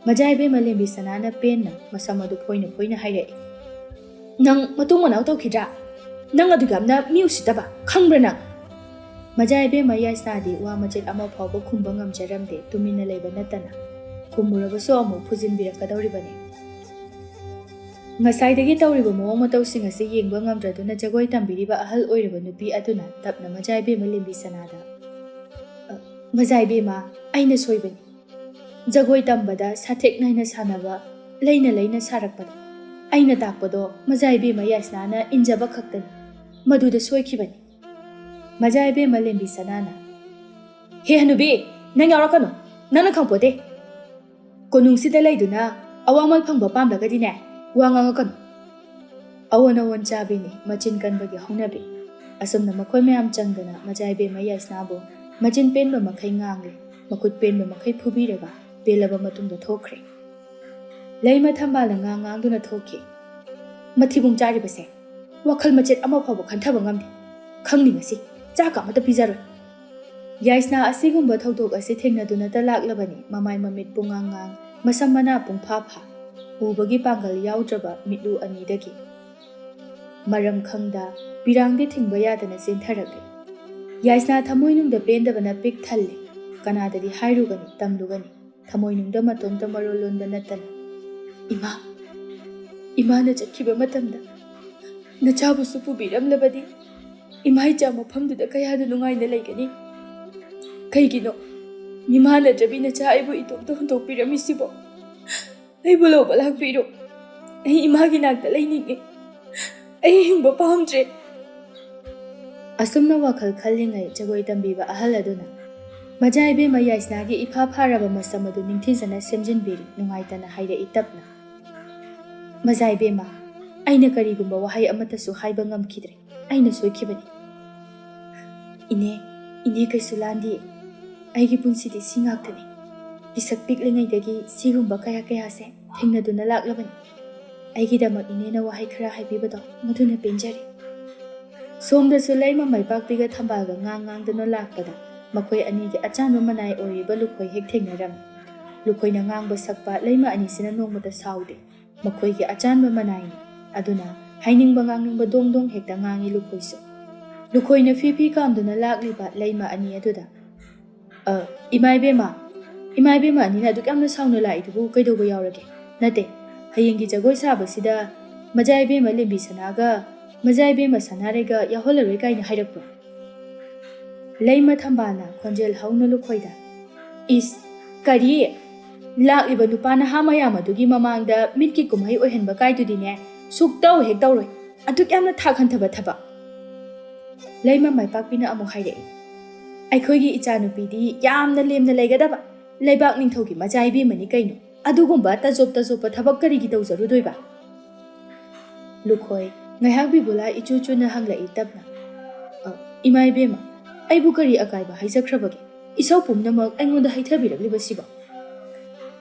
ꯃꯖꯥ ꯏꯕꯦꯝꯃ ꯂꯦꯝꯕꯤ ꯁꯅꯥꯅ ꯄꯦꯟꯅ ꯃꯁꯝ ꯑꯗꯨ ꯐꯣꯏꯅ ꯐꯣꯏꯅ ꯍꯥꯏꯔꯛꯏ, "ꯅꯪ ꯃꯇꯨꯡ ꯃꯅꯥꯎ ꯇꯧꯈꯤꯗ꯭ꯔꯥ? ꯅꯪ ꯑꯗꯨꯛ ꯌꯥꯝꯅ ꯃꯤ ꯎꯁꯤꯠꯇꯕ ꯈꯪꯕ꯭ꯔꯥ ꯅꯪ?" ꯃꯖꯥ ꯏꯕꯦꯝꯃ ꯌꯥꯏꯁꯅꯥꯗꯤ ꯋꯥ ꯃꯆꯦꯠ ꯑꯃ ꯐꯥꯎꯕ ꯈꯨꯝꯕ ꯉꯝꯖꯔꯝꯗꯦ, ꯇꯨꯃꯤꯟꯅ ꯂꯩꯕ ꯅꯠꯇꯅ꯫ ꯈꯨꯝꯃꯨꯔꯕꯁꯨ ꯑꯃꯨꯛ ꯐꯨꯖꯤꯟꯕꯤꯔꯛꯀꯗꯧꯔꯤꯕꯅꯤ꯫ ꯉꯁꯥꯏꯗꯒꯤ ꯇꯧꯔꯤꯕ ꯃꯑꯣꯡ ꯃꯇꯧꯁꯤꯡ ꯑꯁꯤ ꯌꯦꯡꯕ ꯉꯝꯗ꯭ꯔꯗꯨꯅ ꯖꯒꯣꯏ ꯇꯝꯕꯤꯔꯤꯕ ꯑꯍꯜ ꯑꯣꯏꯔꯕ ꯅꯨꯄꯤ ꯑꯗꯨꯅ ꯇꯞꯅ ꯃꯖꯥ ꯏꯕꯦꯝꯃ ꯂꯦꯝꯕꯤ ꯁꯅꯥꯗ, "ꯑ, ꯃꯖꯥ ꯏꯕꯦꯝꯃ, ꯑꯩꯅ ꯁꯣꯏꯕꯅꯤ꯫ ꯖꯒꯣꯏ ꯇꯝꯕꯗ ꯁꯥꯊꯦꯛ ꯅꯥꯏꯅ ꯁꯥꯟꯅꯕ, ꯂꯩꯅ ꯂꯩꯅ ꯁꯥꯔꯛꯄꯗ ꯑꯩꯅ ꯇꯥꯛꯄꯗꯣ ꯃꯖꯥ ꯏꯕꯦꯝꯃ ꯌꯥꯏꯁꯅꯥꯅ ꯏꯟꯖꯕ ꯈꯛꯇꯅꯤ꯫ ꯃꯗꯨꯗ ꯁꯣꯏꯈꯤꯕꯅꯤ꯫" ꯃꯖꯥ ꯏꯕꯦꯝꯃ ꯂꯦꯝꯕꯤ ꯁꯅꯥꯅ, "ꯍꯦ ꯍꯅꯨꯕꯤ, ꯅꯪ ꯌꯥꯎꯔꯛꯀꯅꯨ꯫ ꯅꯪꯅ ꯈꯪꯄꯣꯠꯇꯦ꯫ ꯀꯣꯅꯨꯡꯁꯤꯗ ꯂꯩꯗꯨꯅ ꯑꯋꯥꯃꯜ ꯐꯪꯕ ꯄꯥꯝꯂꯒꯗꯤꯅꯦ, ꯋꯥ ꯉꯥꯡꯉꯛꯀꯅꯨ꯫" ꯑꯑꯣꯟ ꯑꯑꯣꯟ ꯆꯥꯕꯤꯅꯤ ꯃꯆꯤꯟ ꯀꯟꯕꯒꯤ ꯍꯧꯅꯕꯤ꯫ ꯑꯁꯨꯝꯅ ꯃꯈꯣꯏ ꯃꯌꯥꯝ ꯆꯪꯗꯅ ꯃꯖꯥ ꯏꯕꯦꯝꯃ ꯌꯥꯏꯁꯅꯥꯕꯨ ꯃꯆꯤꯟ ꯄꯦꯟꯕ ꯃꯈꯩ ꯉꯥꯡꯂꯦ, ꯃꯈꯨꯠ ꯄꯦꯟꯕ ꯃꯈꯩ ꯐꯨꯕꯤꯔꯒ ꯄꯦꯜꯂꯕ ꯃꯇꯨꯡꯗ ꯊꯣꯛꯈ꯭ꯔꯦ꯫ ꯂꯩꯃ ꯊꯝꯕꯥꯜꯅ ꯉꯥꯡ ꯉꯥꯡꯗꯨꯅ ꯊꯣꯛꯈꯤ꯫ "ꯃꯊꯤꯕꯣꯡ ꯆꯥꯔꯤꯕꯁꯦ ꯋꯥꯈꯜ ꯃꯆꯦꯠ ꯑꯃ ꯐꯥꯎꯕ ꯈꯟꯊꯕ ꯉꯝꯗꯦ꯫ ꯈꯪꯅꯤ ꯉꯁꯤ, ꯆꯥꯛꯀ ꯑꯃꯠꯇ ꯄꯤꯖꯔꯣꯏ꯫" ꯌꯥꯏꯁꯅꯥ ꯑꯁꯤꯒꯨꯝꯕ ꯊꯧꯗꯣꯛ ꯑꯁꯤ ꯊꯦꯡꯅꯗꯨꯅꯇ ꯂꯥꯛꯂꯕꯅꯤ꯫ ꯃꯃꯥꯏ ꯃꯃꯤꯠ ꯄꯨꯡꯉꯥꯡ ꯉꯥꯡ, ꯃꯁꯝ ꯃꯅꯥ ꯄꯨꯡꯐꯥ ꯐꯥ, ꯎꯕꯒꯤ ꯄꯥꯡꯒꯜ ꯌꯥꯎꯗ꯭ꯔꯕ ꯃꯤꯠꯂꯨ ꯑꯅꯤꯗꯒꯤ꯫ ꯃꯔꯝ ꯈꯪꯗ ꯄꯤꯔꯥꯡꯗꯤ ꯊꯤꯡꯕ ꯌꯥꯗꯅ ꯆꯦꯟꯊꯔꯛꯂꯦ꯫ ꯌꯥꯏꯁꯅꯥ ꯊꯃꯣꯏꯅꯨꯡꯗ ꯄꯦꯟꯗꯕꯅ ꯄꯤꯛ ꯊꯜꯂꯦ꯫ ꯀꯅꯥꯗꯗꯤ ꯍꯥꯏꯔꯨꯒꯅꯤ, ꯇꯝꯂꯨꯒꯅꯤ? ꯊꯃꯣꯏꯅꯨꯡꯗ ꯃꯇꯣꯝꯇ ꯃꯔꯣꯜ ꯂꯣꯟꯕ ꯅꯠꯇꯅ, "ꯏꯃꯥ, ꯏꯃꯥꯅ ꯆꯠꯈꯤꯕ ꯃꯇꯝꯗ ꯅꯆꯥꯕꯨꯁꯨ ꯄꯨꯕꯤꯔꯝꯂꯕꯗꯤ ꯏꯃꯥ ꯏꯆꯥ ꯃꯐꯝꯗꯨꯗ ꯀꯌꯥꯗ ꯅꯨꯡꯉꯥꯏꯅ ꯂꯩꯒꯅꯤ? ꯀꯩꯒꯤꯅꯣ ꯃꯤꯃꯥꯟꯅꯗ꯭ꯔꯕꯤ ꯅꯆꯥ ꯑꯩꯕꯨ ꯏꯇꯣꯝꯇ ꯍꯨꯟꯗꯣꯛꯄꯤꯔꯝꯃꯤꯁꯤꯕꯣ? ꯑꯩꯕꯨ ꯂꯧꯕ ꯂꯥꯛꯄꯤꯔꯣ꯫ ꯑꯩ ꯏꯃꯥꯒꯤ ꯅꯥꯛꯇ ꯂꯩꯅꯤꯡꯉꯤ꯫ ꯑꯩ ꯍꯤꯡꯕ ꯄꯥꯝꯗ꯭ꯔꯦ꯫" ꯑꯁꯨꯝꯅ ꯋꯥꯈꯜ ꯈꯜꯂꯤꯉꯩ ꯖꯒꯣꯏ ꯇꯝꯕꯤꯕ ꯑꯍꯜ ꯑꯗꯨꯅ ꯃꯖꯥ ꯏꯕꯦꯝꯃ ꯌꯥꯏꯁꯅꯥꯒꯤ ꯏꯐꯥ ꯐꯥꯔꯕ ꯃꯁꯝ ꯑꯗꯨ ꯅꯤꯡꯊꯤꯖꯅ ꯁꯦꯝꯖꯤꯟꯕꯤꯔꯤ꯫ ꯅꯨꯡꯉꯥꯏꯇꯅ ꯍꯥꯏꯔꯛꯏ ꯇꯞꯅ, "ꯃꯖꯥ ꯏꯕꯦꯝꯃ, ꯑꯩꯅ ꯀꯔꯤꯒꯨꯝꯕ ꯋꯥꯍꯩ ꯑꯃꯠꯇꯁꯨ ꯍꯥꯏꯕ ꯉꯝꯈꯤꯗ꯭ꯔꯦ꯫ ꯑꯩꯅ ꯁꯣꯏꯈꯤꯕꯅꯤ꯫ ꯏꯅꯦ, ꯏꯅꯦ ꯀꯩꯁꯨ ꯂꯥꯟꯗꯦ꯫ ꯑꯩꯒꯤ ꯄꯨꯟꯁꯤꯗꯤ ꯁꯤ ꯉꯥꯛꯇꯅꯤ꯫ ꯄꯤꯁꯛ ꯄꯤꯛꯂꯤꯉꯩꯗꯒꯤ ꯁꯤꯒꯨꯝꯕ ꯀꯌꯥ ꯀꯌꯥꯁꯦ ꯊꯦꯡꯅꯗꯨꯅ ꯂꯥꯛꯂꯕꯅꯤ꯫ ꯑꯩꯒꯤꯗꯃꯛ ꯏꯅꯦꯅ ꯋꯥꯍꯩ ꯈꯔ ꯍꯥꯏꯕꯤꯕꯗꯣ ꯃꯗꯨꯅ ꯄꯦꯟꯖꯔꯦ꯫" ꯁꯣꯝꯗꯁꯨ ꯂꯩꯃ ꯃꯥꯏꯄꯥꯛꯄꯤꯒ ꯊꯝꯕꯥꯜꯒ ꯉꯥꯡ ꯉꯥꯡꯗꯨꯅ ꯂꯥꯛꯄꯗ ꯃꯈꯣꯏ ꯑꯅꯤꯒꯤ ꯑꯆꯥꯟꯕ ꯃꯅꯥꯏ ꯑꯣꯏꯔꯤꯕ ꯂꯨꯈꯣꯏ ꯍꯦꯛ ꯊꯦꯡꯅꯔꯝꯃꯤ꯫ ꯂꯨꯈꯣꯏꯅ ꯉꯥꯡꯕ ꯁꯛꯄ ꯂꯩꯃ ꯑꯅꯤꯁꯤꯅ ꯅꯣꯡꯃꯇ ꯁꯥꯎꯗꯦ꯫ ꯃꯈꯣꯏꯒꯤ ꯑꯆꯥꯟꯕ ꯃꯅꯥꯏꯅꯤ꯫ ꯑꯗꯨꯅ ꯍꯥꯏꯅꯤꯡꯕ ꯉꯥꯡꯅꯤꯡꯕ ꯗꯣꯡ ꯗꯣꯡ ꯍꯦꯛꯇ ꯉꯥꯡꯏ ꯂꯨꯈꯣꯏꯁꯨ꯫ ꯂꯨꯈꯣꯏꯅ ꯐꯤ ꯐꯤ ꯀꯥꯝꯗꯨꯅ ꯂꯥꯛꯂꯤꯕ ꯂꯩꯃ ꯑꯅꯤ ꯑꯗꯨꯗ, "ꯑ, ꯏꯃꯥ ꯏꯕꯦꯝꯃ, ꯏꯃꯥ ꯏꯕꯦꯝꯃ ꯑꯅꯤꯅ ꯑꯗꯨꯛ ꯌꯥꯝꯅ ꯁꯥꯎꯅ ꯂꯥꯛꯏꯗꯨꯕꯨ ꯀꯩꯗꯧꯕ ꯌꯥꯎꯔꯒꯦ? ꯅꯠꯇꯦ, ꯍꯌꯦꯡꯒꯤ ꯖꯒꯣꯏ ꯁꯥꯕꯁꯤꯗ ꯃꯖꯥ ꯏꯕꯦꯝꯃ ꯂꯦꯝꯕꯤ ꯁꯅꯥꯒ ꯃꯖꯥ ꯏꯕꯦꯝꯃ ꯁꯅꯥꯔꯩꯒ ꯌꯥꯎꯍꯜꯂꯔꯣꯏ ꯀꯥꯏꯅ ꯍꯥꯏꯔꯛꯄ꯭ꯔꯣ? ꯂꯩꯃ ꯊꯝꯕꯥꯜꯅ ꯈꯣꯟꯖꯦꯜ ꯍꯧꯅ ꯂꯨꯈꯣꯏꯗ, "ꯏꯁ, ꯀꯔꯤ? ꯂꯥꯛꯂꯤꯕ ꯅꯨꯄꯥ ꯅꯍꯥ ꯃꯌꯥꯝ ꯑꯗꯨꯒꯤ ꯃꯃꯥꯡꯗ ꯃꯤꯠꯀꯤ ꯀꯨꯝꯍꯩ ꯑꯣꯏꯍꯟꯕ ꯀꯥꯏꯗꯨꯗꯤꯅꯦ, ꯁꯨꯛꯇꯧ ꯍꯦꯛ ꯇꯧꯔꯣꯏ꯫ ꯑꯗꯨꯛ ꯌꯥꯝꯅ ꯊꯥꯛ ꯍꯟꯊꯕ ꯊꯕꯛ!" ꯂꯩꯃ ꯃꯥꯏꯄꯥꯛꯄꯤꯅ ꯑꯃꯨꯛ ꯍꯥꯏꯔꯛꯏ, "ꯑꯩꯈꯣꯏꯒꯤ ꯏꯆꯥꯅꯨꯄꯤꯗꯤ ꯌꯥꯝꯅ ꯂꯦꯝꯅ ꯂꯩꯒꯗꯕ ꯂꯩꯕꯥꯛ ꯅꯤꯡꯊꯧꯒꯤ ꯃꯆꯥ ꯏꯕꯦꯝꯃꯅꯤ ꯀꯩꯅꯣ꯫ ꯑꯗꯨꯒꯨꯝꯕ ꯇꯖꯣꯞ ꯇꯖꯣꯞꯄ ꯊꯕꯛ ꯀꯔꯤꯒꯤ ꯇꯧꯖꯔꯨꯗꯣꯏꯕ?" ꯂꯨꯈꯣꯏ ꯉꯥꯏꯍꯥꯛ ꯕꯤꯕꯨꯂꯥ ꯏꯆꯨ ꯆꯨꯅ ꯍꯪꯂꯛꯏ ꯇꯞꯅ, "ꯑ, ꯏꯃꯥ ꯏꯕꯦꯝꯃ, ꯑꯩꯕꯨ ꯀꯔꯤ ꯑꯀꯥꯏꯕ ꯍꯥꯏꯖꯈ꯭ꯔꯕꯒꯦ? ꯏꯁꯧ ꯄꯨꯝꯅꯃꯛ ꯑꯩꯉꯣꯟꯗ ꯍꯩꯊꯕꯤꯔꯛꯂꯤꯕꯁꯤꯕꯣ?"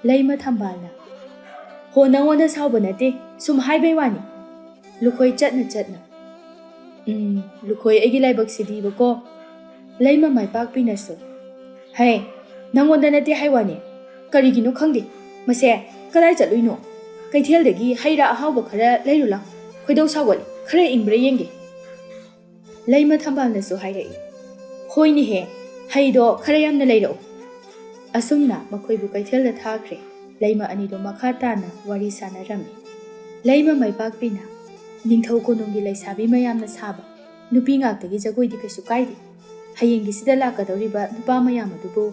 ꯂꯩꯃ ꯊꯝꯕꯥꯜꯅ, "ꯍꯣ, ꯅꯪꯉꯣꯟꯗ ꯁꯥꯎꯕ ꯅꯠꯇꯦ, ꯁꯨꯝ ꯍꯥꯏꯕꯩ ꯋꯥꯅꯤ꯫" ꯂꯨꯈꯣꯏ ꯆꯠꯅ ꯆꯠꯅ, "ꯎꯝ, ꯂꯨꯈꯣꯏ ꯑꯩꯒꯤ ꯂꯥꯏꯕꯛꯁꯤꯗꯤꯕꯀꯣ꯫" ꯂꯩꯃ ꯃꯥꯏꯄꯥꯛꯄꯤꯅꯁꯨ, "ꯍꯦ, ꯅꯪꯉꯣꯟꯗ ꯅꯠꯇꯦ ꯍꯥꯏ ꯋꯥꯅꯤ꯫ ꯀꯔꯤꯒꯤꯅꯣ ꯈꯪꯗꯦ, ꯃꯁꯦ ꯀꯗꯥꯏ ꯆꯠꯂꯨꯏꯅꯣ? ꯀꯩꯊꯦꯜꯗꯒꯤ ꯍꯩ ꯔꯥ ꯑꯍꯥꯎꯕ ꯈꯔ ꯂꯩꯔꯨ ꯂꯥꯎ꯫ ꯈꯣꯏꯗꯧ ꯁꯥꯎꯒꯠꯂꯦ, ꯈꯔ ꯏꯪꯕ꯭ꯔꯥ ꯌꯦꯡꯒꯦ꯫" ꯂꯩꯃ ꯊꯝꯕꯥꯜꯅꯁꯨ ꯍꯥꯏꯔꯛꯏ, "ꯍꯣꯏꯅꯦꯍꯦ, ꯍꯩꯗꯣ ꯈꯔ ꯌꯥꯝꯅ ꯂꯩꯔꯛꯎ꯫" ꯑꯁꯨꯝꯅ ꯃꯈꯣꯏꯕꯨ ꯀꯩꯊꯦꯜꯗ ꯊꯥꯈ꯭ꯔꯦ꯫ ꯂꯩꯃ ꯑꯅꯤꯗꯣ ꯃꯈꯥ ꯇꯥꯅ ꯋꯥꯔꯤ ꯁꯥꯟꯅꯔꯝꯃꯤ꯫ ꯂꯩꯃ ꯃꯥꯏꯄꯥꯛꯄꯤꯅ, "ꯅꯤꯡꯊꯧ ꯀꯣꯅꯨꯡꯒꯤ ꯂꯩꯁꯥꯕꯤ ꯃꯌꯥꯝꯅ ꯁꯥꯕ ꯅꯨꯄꯤ ꯉꯥꯛꯇꯒꯤ ꯖꯒꯣꯏꯗꯤ ꯀꯩꯁꯨ ꯀꯥꯏꯗꯦ꯫ ꯍꯌꯦꯡꯒꯤꯁꯤꯗ ꯂꯥꯛꯀꯗꯧꯔꯤꯕ ꯅꯨꯄꯥ ꯃꯌꯥꯝ ꯑꯗꯨꯕꯨ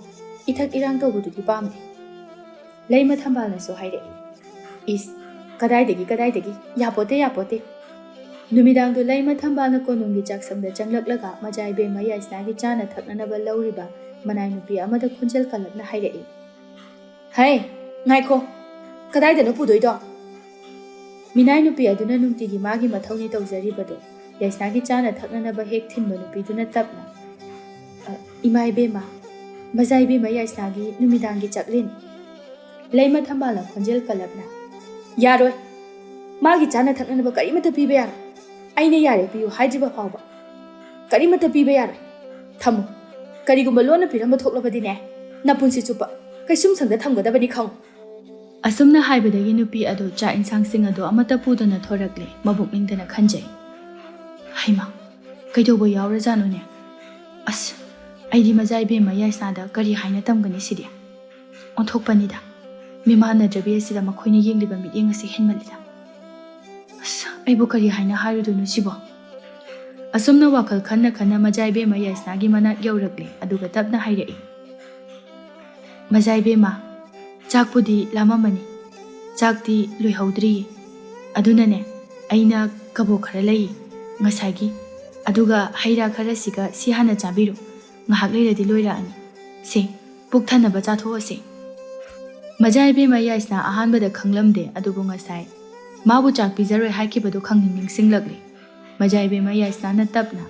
ꯏꯊꯛ ꯏꯔꯥꯡ ꯇꯧꯕꯗꯨꯗꯤ ꯄꯥꯝꯗꯦ꯫" ꯂꯩꯃ ꯊꯝꯕꯥꯜꯅꯁꯨ ꯍꯥꯏꯔꯛꯏ, "ꯏꯁ, ꯀꯗꯥꯏꯗꯒꯤ, ꯀꯗꯥꯏꯗꯒꯤ? ꯌꯥꯄꯣꯠꯇꯦ, ꯌꯥꯄꯣꯠꯇꯦ꯫" ꯅꯨꯃꯤꯗꯥꯡꯗꯣ ꯂꯩꯃ ꯊꯝꯕꯥꯜꯅ ꯀꯣꯅꯨꯡꯒꯤ ꯆꯥꯛꯁꯪꯗ ꯆꯪꯂꯛꯂꯒ ꯃꯖꯥ ꯏꯕꯦꯝꯃ ꯌꯥꯏꯁꯅꯥꯒꯤ ꯆꯥꯅ ꯊꯛꯅꯅꯕ ꯂꯧꯔꯤꯕ ꯃꯅꯥꯏ ꯅꯨꯄꯤ ꯑꯃꯗ ꯈꯣꯟꯖꯦꯜ ꯀꯜꯂꯞꯅ ꯍꯥꯏꯔꯛꯏ, "ꯍꯩ, ꯉꯥꯏꯈꯣ, ꯀꯗꯥꯏꯗꯅꯣ ꯄꯨꯗꯣꯏꯗꯣ?" ꯃꯤꯅꯥꯏ ꯅꯨꯄꯤ ꯑꯗꯨꯅ ꯅꯨꯡꯇꯤꯒꯤ ꯃꯥꯒꯤ ꯃꯊꯧꯅꯤ ꯇꯧꯖꯔꯤꯕꯗꯣ ꯌꯥꯏꯁꯅꯥꯒꯤ ꯆꯥꯅ ꯊꯛꯅꯅꯕ ꯍꯦꯛ ꯊꯤꯟꯕ ꯅꯨꯄꯤꯗꯨꯅ ꯇꯞꯅ, "ꯑ, ꯏꯃꯥ ꯏꯕꯦꯝꯃ, ꯃꯖꯥ ꯏꯕꯦꯝꯃ ꯌꯥꯏꯁꯅꯥꯒꯤ ꯅꯨꯃꯤꯗꯥꯡꯒꯤ ꯆꯥꯛꯂꯦꯟ꯫" ꯂꯩꯃ ꯊꯝꯕꯥꯜꯅ ꯈꯣꯟꯖꯦꯜ ꯀꯜꯂꯞꯅ, "ꯌꯥꯔꯣꯏ, ꯃꯥꯒꯤ ꯆꯥꯅ ꯊꯛꯅꯅꯕ ꯀꯔꯤꯃꯠꯇ ꯄꯤꯕ ꯌꯥꯔꯣꯏ꯫ ꯑꯩꯅ ꯌꯥꯔꯦ ꯄꯤꯌꯨ ꯍꯥꯏꯗ꯭ꯔꯤꯕ ꯐꯥꯎꯕ ꯀꯔꯤꯃꯠꯇ ꯄꯤꯕ ꯌꯥꯔꯣꯏ꯫ ꯊꯝꯃꯨ, ꯀꯔꯤꯒꯨꯝꯕ ꯂꯣꯟꯅ ꯄꯤꯔꯝꯕ ꯊꯣꯛꯂꯕꯗꯤꯅꯦ, ꯅꯄꯨꯟꯁꯤ ꯆꯨꯞꯄ ꯀꯩꯁꯨꯝꯁꯪꯗ ꯊꯝꯒꯗꯕꯅꯤ ꯈꯪꯉꯨ꯫" ꯑꯁꯨꯝꯅ ꯍꯥꯏꯕꯗꯒꯤ ꯅꯨꯄꯤ ꯑꯗꯨ ꯆꯥꯛ ꯏꯟꯁꯥꯡꯁꯤꯡ ꯑꯗꯨ ꯑꯃꯠꯇ ꯄꯨꯗꯅ ꯊꯣꯔꯛꯂꯦ꯫ ꯃꯕꯨꯛ ꯅꯤꯡꯗꯅ ꯈꯟꯖꯩ, "ꯍꯩꯃꯥ, ꯀꯩꯗꯧꯕ ꯌꯥꯎꯔꯖꯥꯠꯅꯣꯅꯦ? ꯑꯁ, ꯑꯩꯗꯤ ꯃꯖꯥ ꯏꯕꯦꯝꯃ ꯌꯥꯏꯁꯅꯥꯗ ꯀꯔꯤ ꯍꯥꯏꯅ ꯇꯝꯒꯅꯤ ꯁꯤꯗꯤ? ꯑꯣꯟꯊꯣꯛꯄꯅꯤꯗ꯫" ꯃꯤꯃꯥꯟꯅꯗ꯭ꯔꯕꯤ ꯑꯁꯤꯗ ꯃꯈꯣꯏꯅ ꯌꯦꯡꯂꯤꯕ ꯃꯤꯠꯌꯦꯡ ꯑꯁꯤ ꯍꯦꯟꯃꯜꯂꯤꯗ꯫ ꯑꯁ, ꯑꯩꯕꯨ ꯀꯔꯤ ꯍꯥꯏꯅ ꯍꯥꯏꯔꯨꯗꯣꯏꯅꯣ ꯁꯤꯕꯣ? ꯑꯁꯨꯝꯅ ꯋꯥꯈꯜ ꯈꯟꯅ ꯈꯟꯅ ꯃꯖꯥ ꯏꯕꯦꯝꯃ ꯌꯥꯏꯁꯅꯥꯒꯤ ꯃꯅꯥꯛ ꯌꯧꯔꯛꯂꯦ, ꯑꯗꯨꯒ ꯇꯞꯅ ꯍꯥꯏꯔꯛꯏ, "ꯃꯖꯥ ꯏꯕꯦꯝꯃ, ꯆꯥꯛꯄꯨꯗꯤ ꯂꯥꯝꯃꯝꯃꯅꯤ, ꯆꯥꯛꯇꯤ ꯂꯣꯏꯍꯧꯗ꯭ꯔꯤꯌꯦ꯫ ꯑꯗꯨꯅꯅꯦ, ꯑꯩꯅ ꯀꯕꯣꯛ ꯈꯔ ꯂꯩꯌꯦ ꯉꯁꯥꯏꯒꯤ, ꯑꯗꯨꯒ ꯍꯩ ꯔꯥ ꯈꯔꯁꯤꯒ ꯁꯤ ꯍꯥꯟꯅ ꯆꯥꯕꯤꯔꯣ, ꯉꯥꯏꯍꯥꯛ ꯂꯩꯔꯗꯤ ꯂꯣꯏꯔꯛꯑꯅꯤ꯫ ꯁꯦ, ꯄꯨꯛ ꯊꯟꯅꯕ ꯆꯥꯊꯣꯛꯑꯁꯦ꯫" ꯃꯖꯥ ꯏꯕꯦꯝꯃ ꯌꯥꯏꯁꯅꯥ ꯑꯍꯥꯟꯕꯗ ꯈꯪꯂꯝꯗꯦ, ꯑꯗꯨꯕꯨ ꯉꯁꯥꯏ ꯃꯥꯕꯨ ꯆꯥꯛ ꯄꯤꯖꯔꯣꯏ ꯍꯥꯏꯈꯤꯕꯗꯨ ꯈꯪꯅꯤꯡ ꯅꯤꯡꯁꯤꯡꯂꯛꯂꯦ꯫ ꯃꯖꯥ ꯏꯕꯦꯝꯃ ꯌꯥꯏꯁꯅꯥꯅ ꯇꯞꯅ,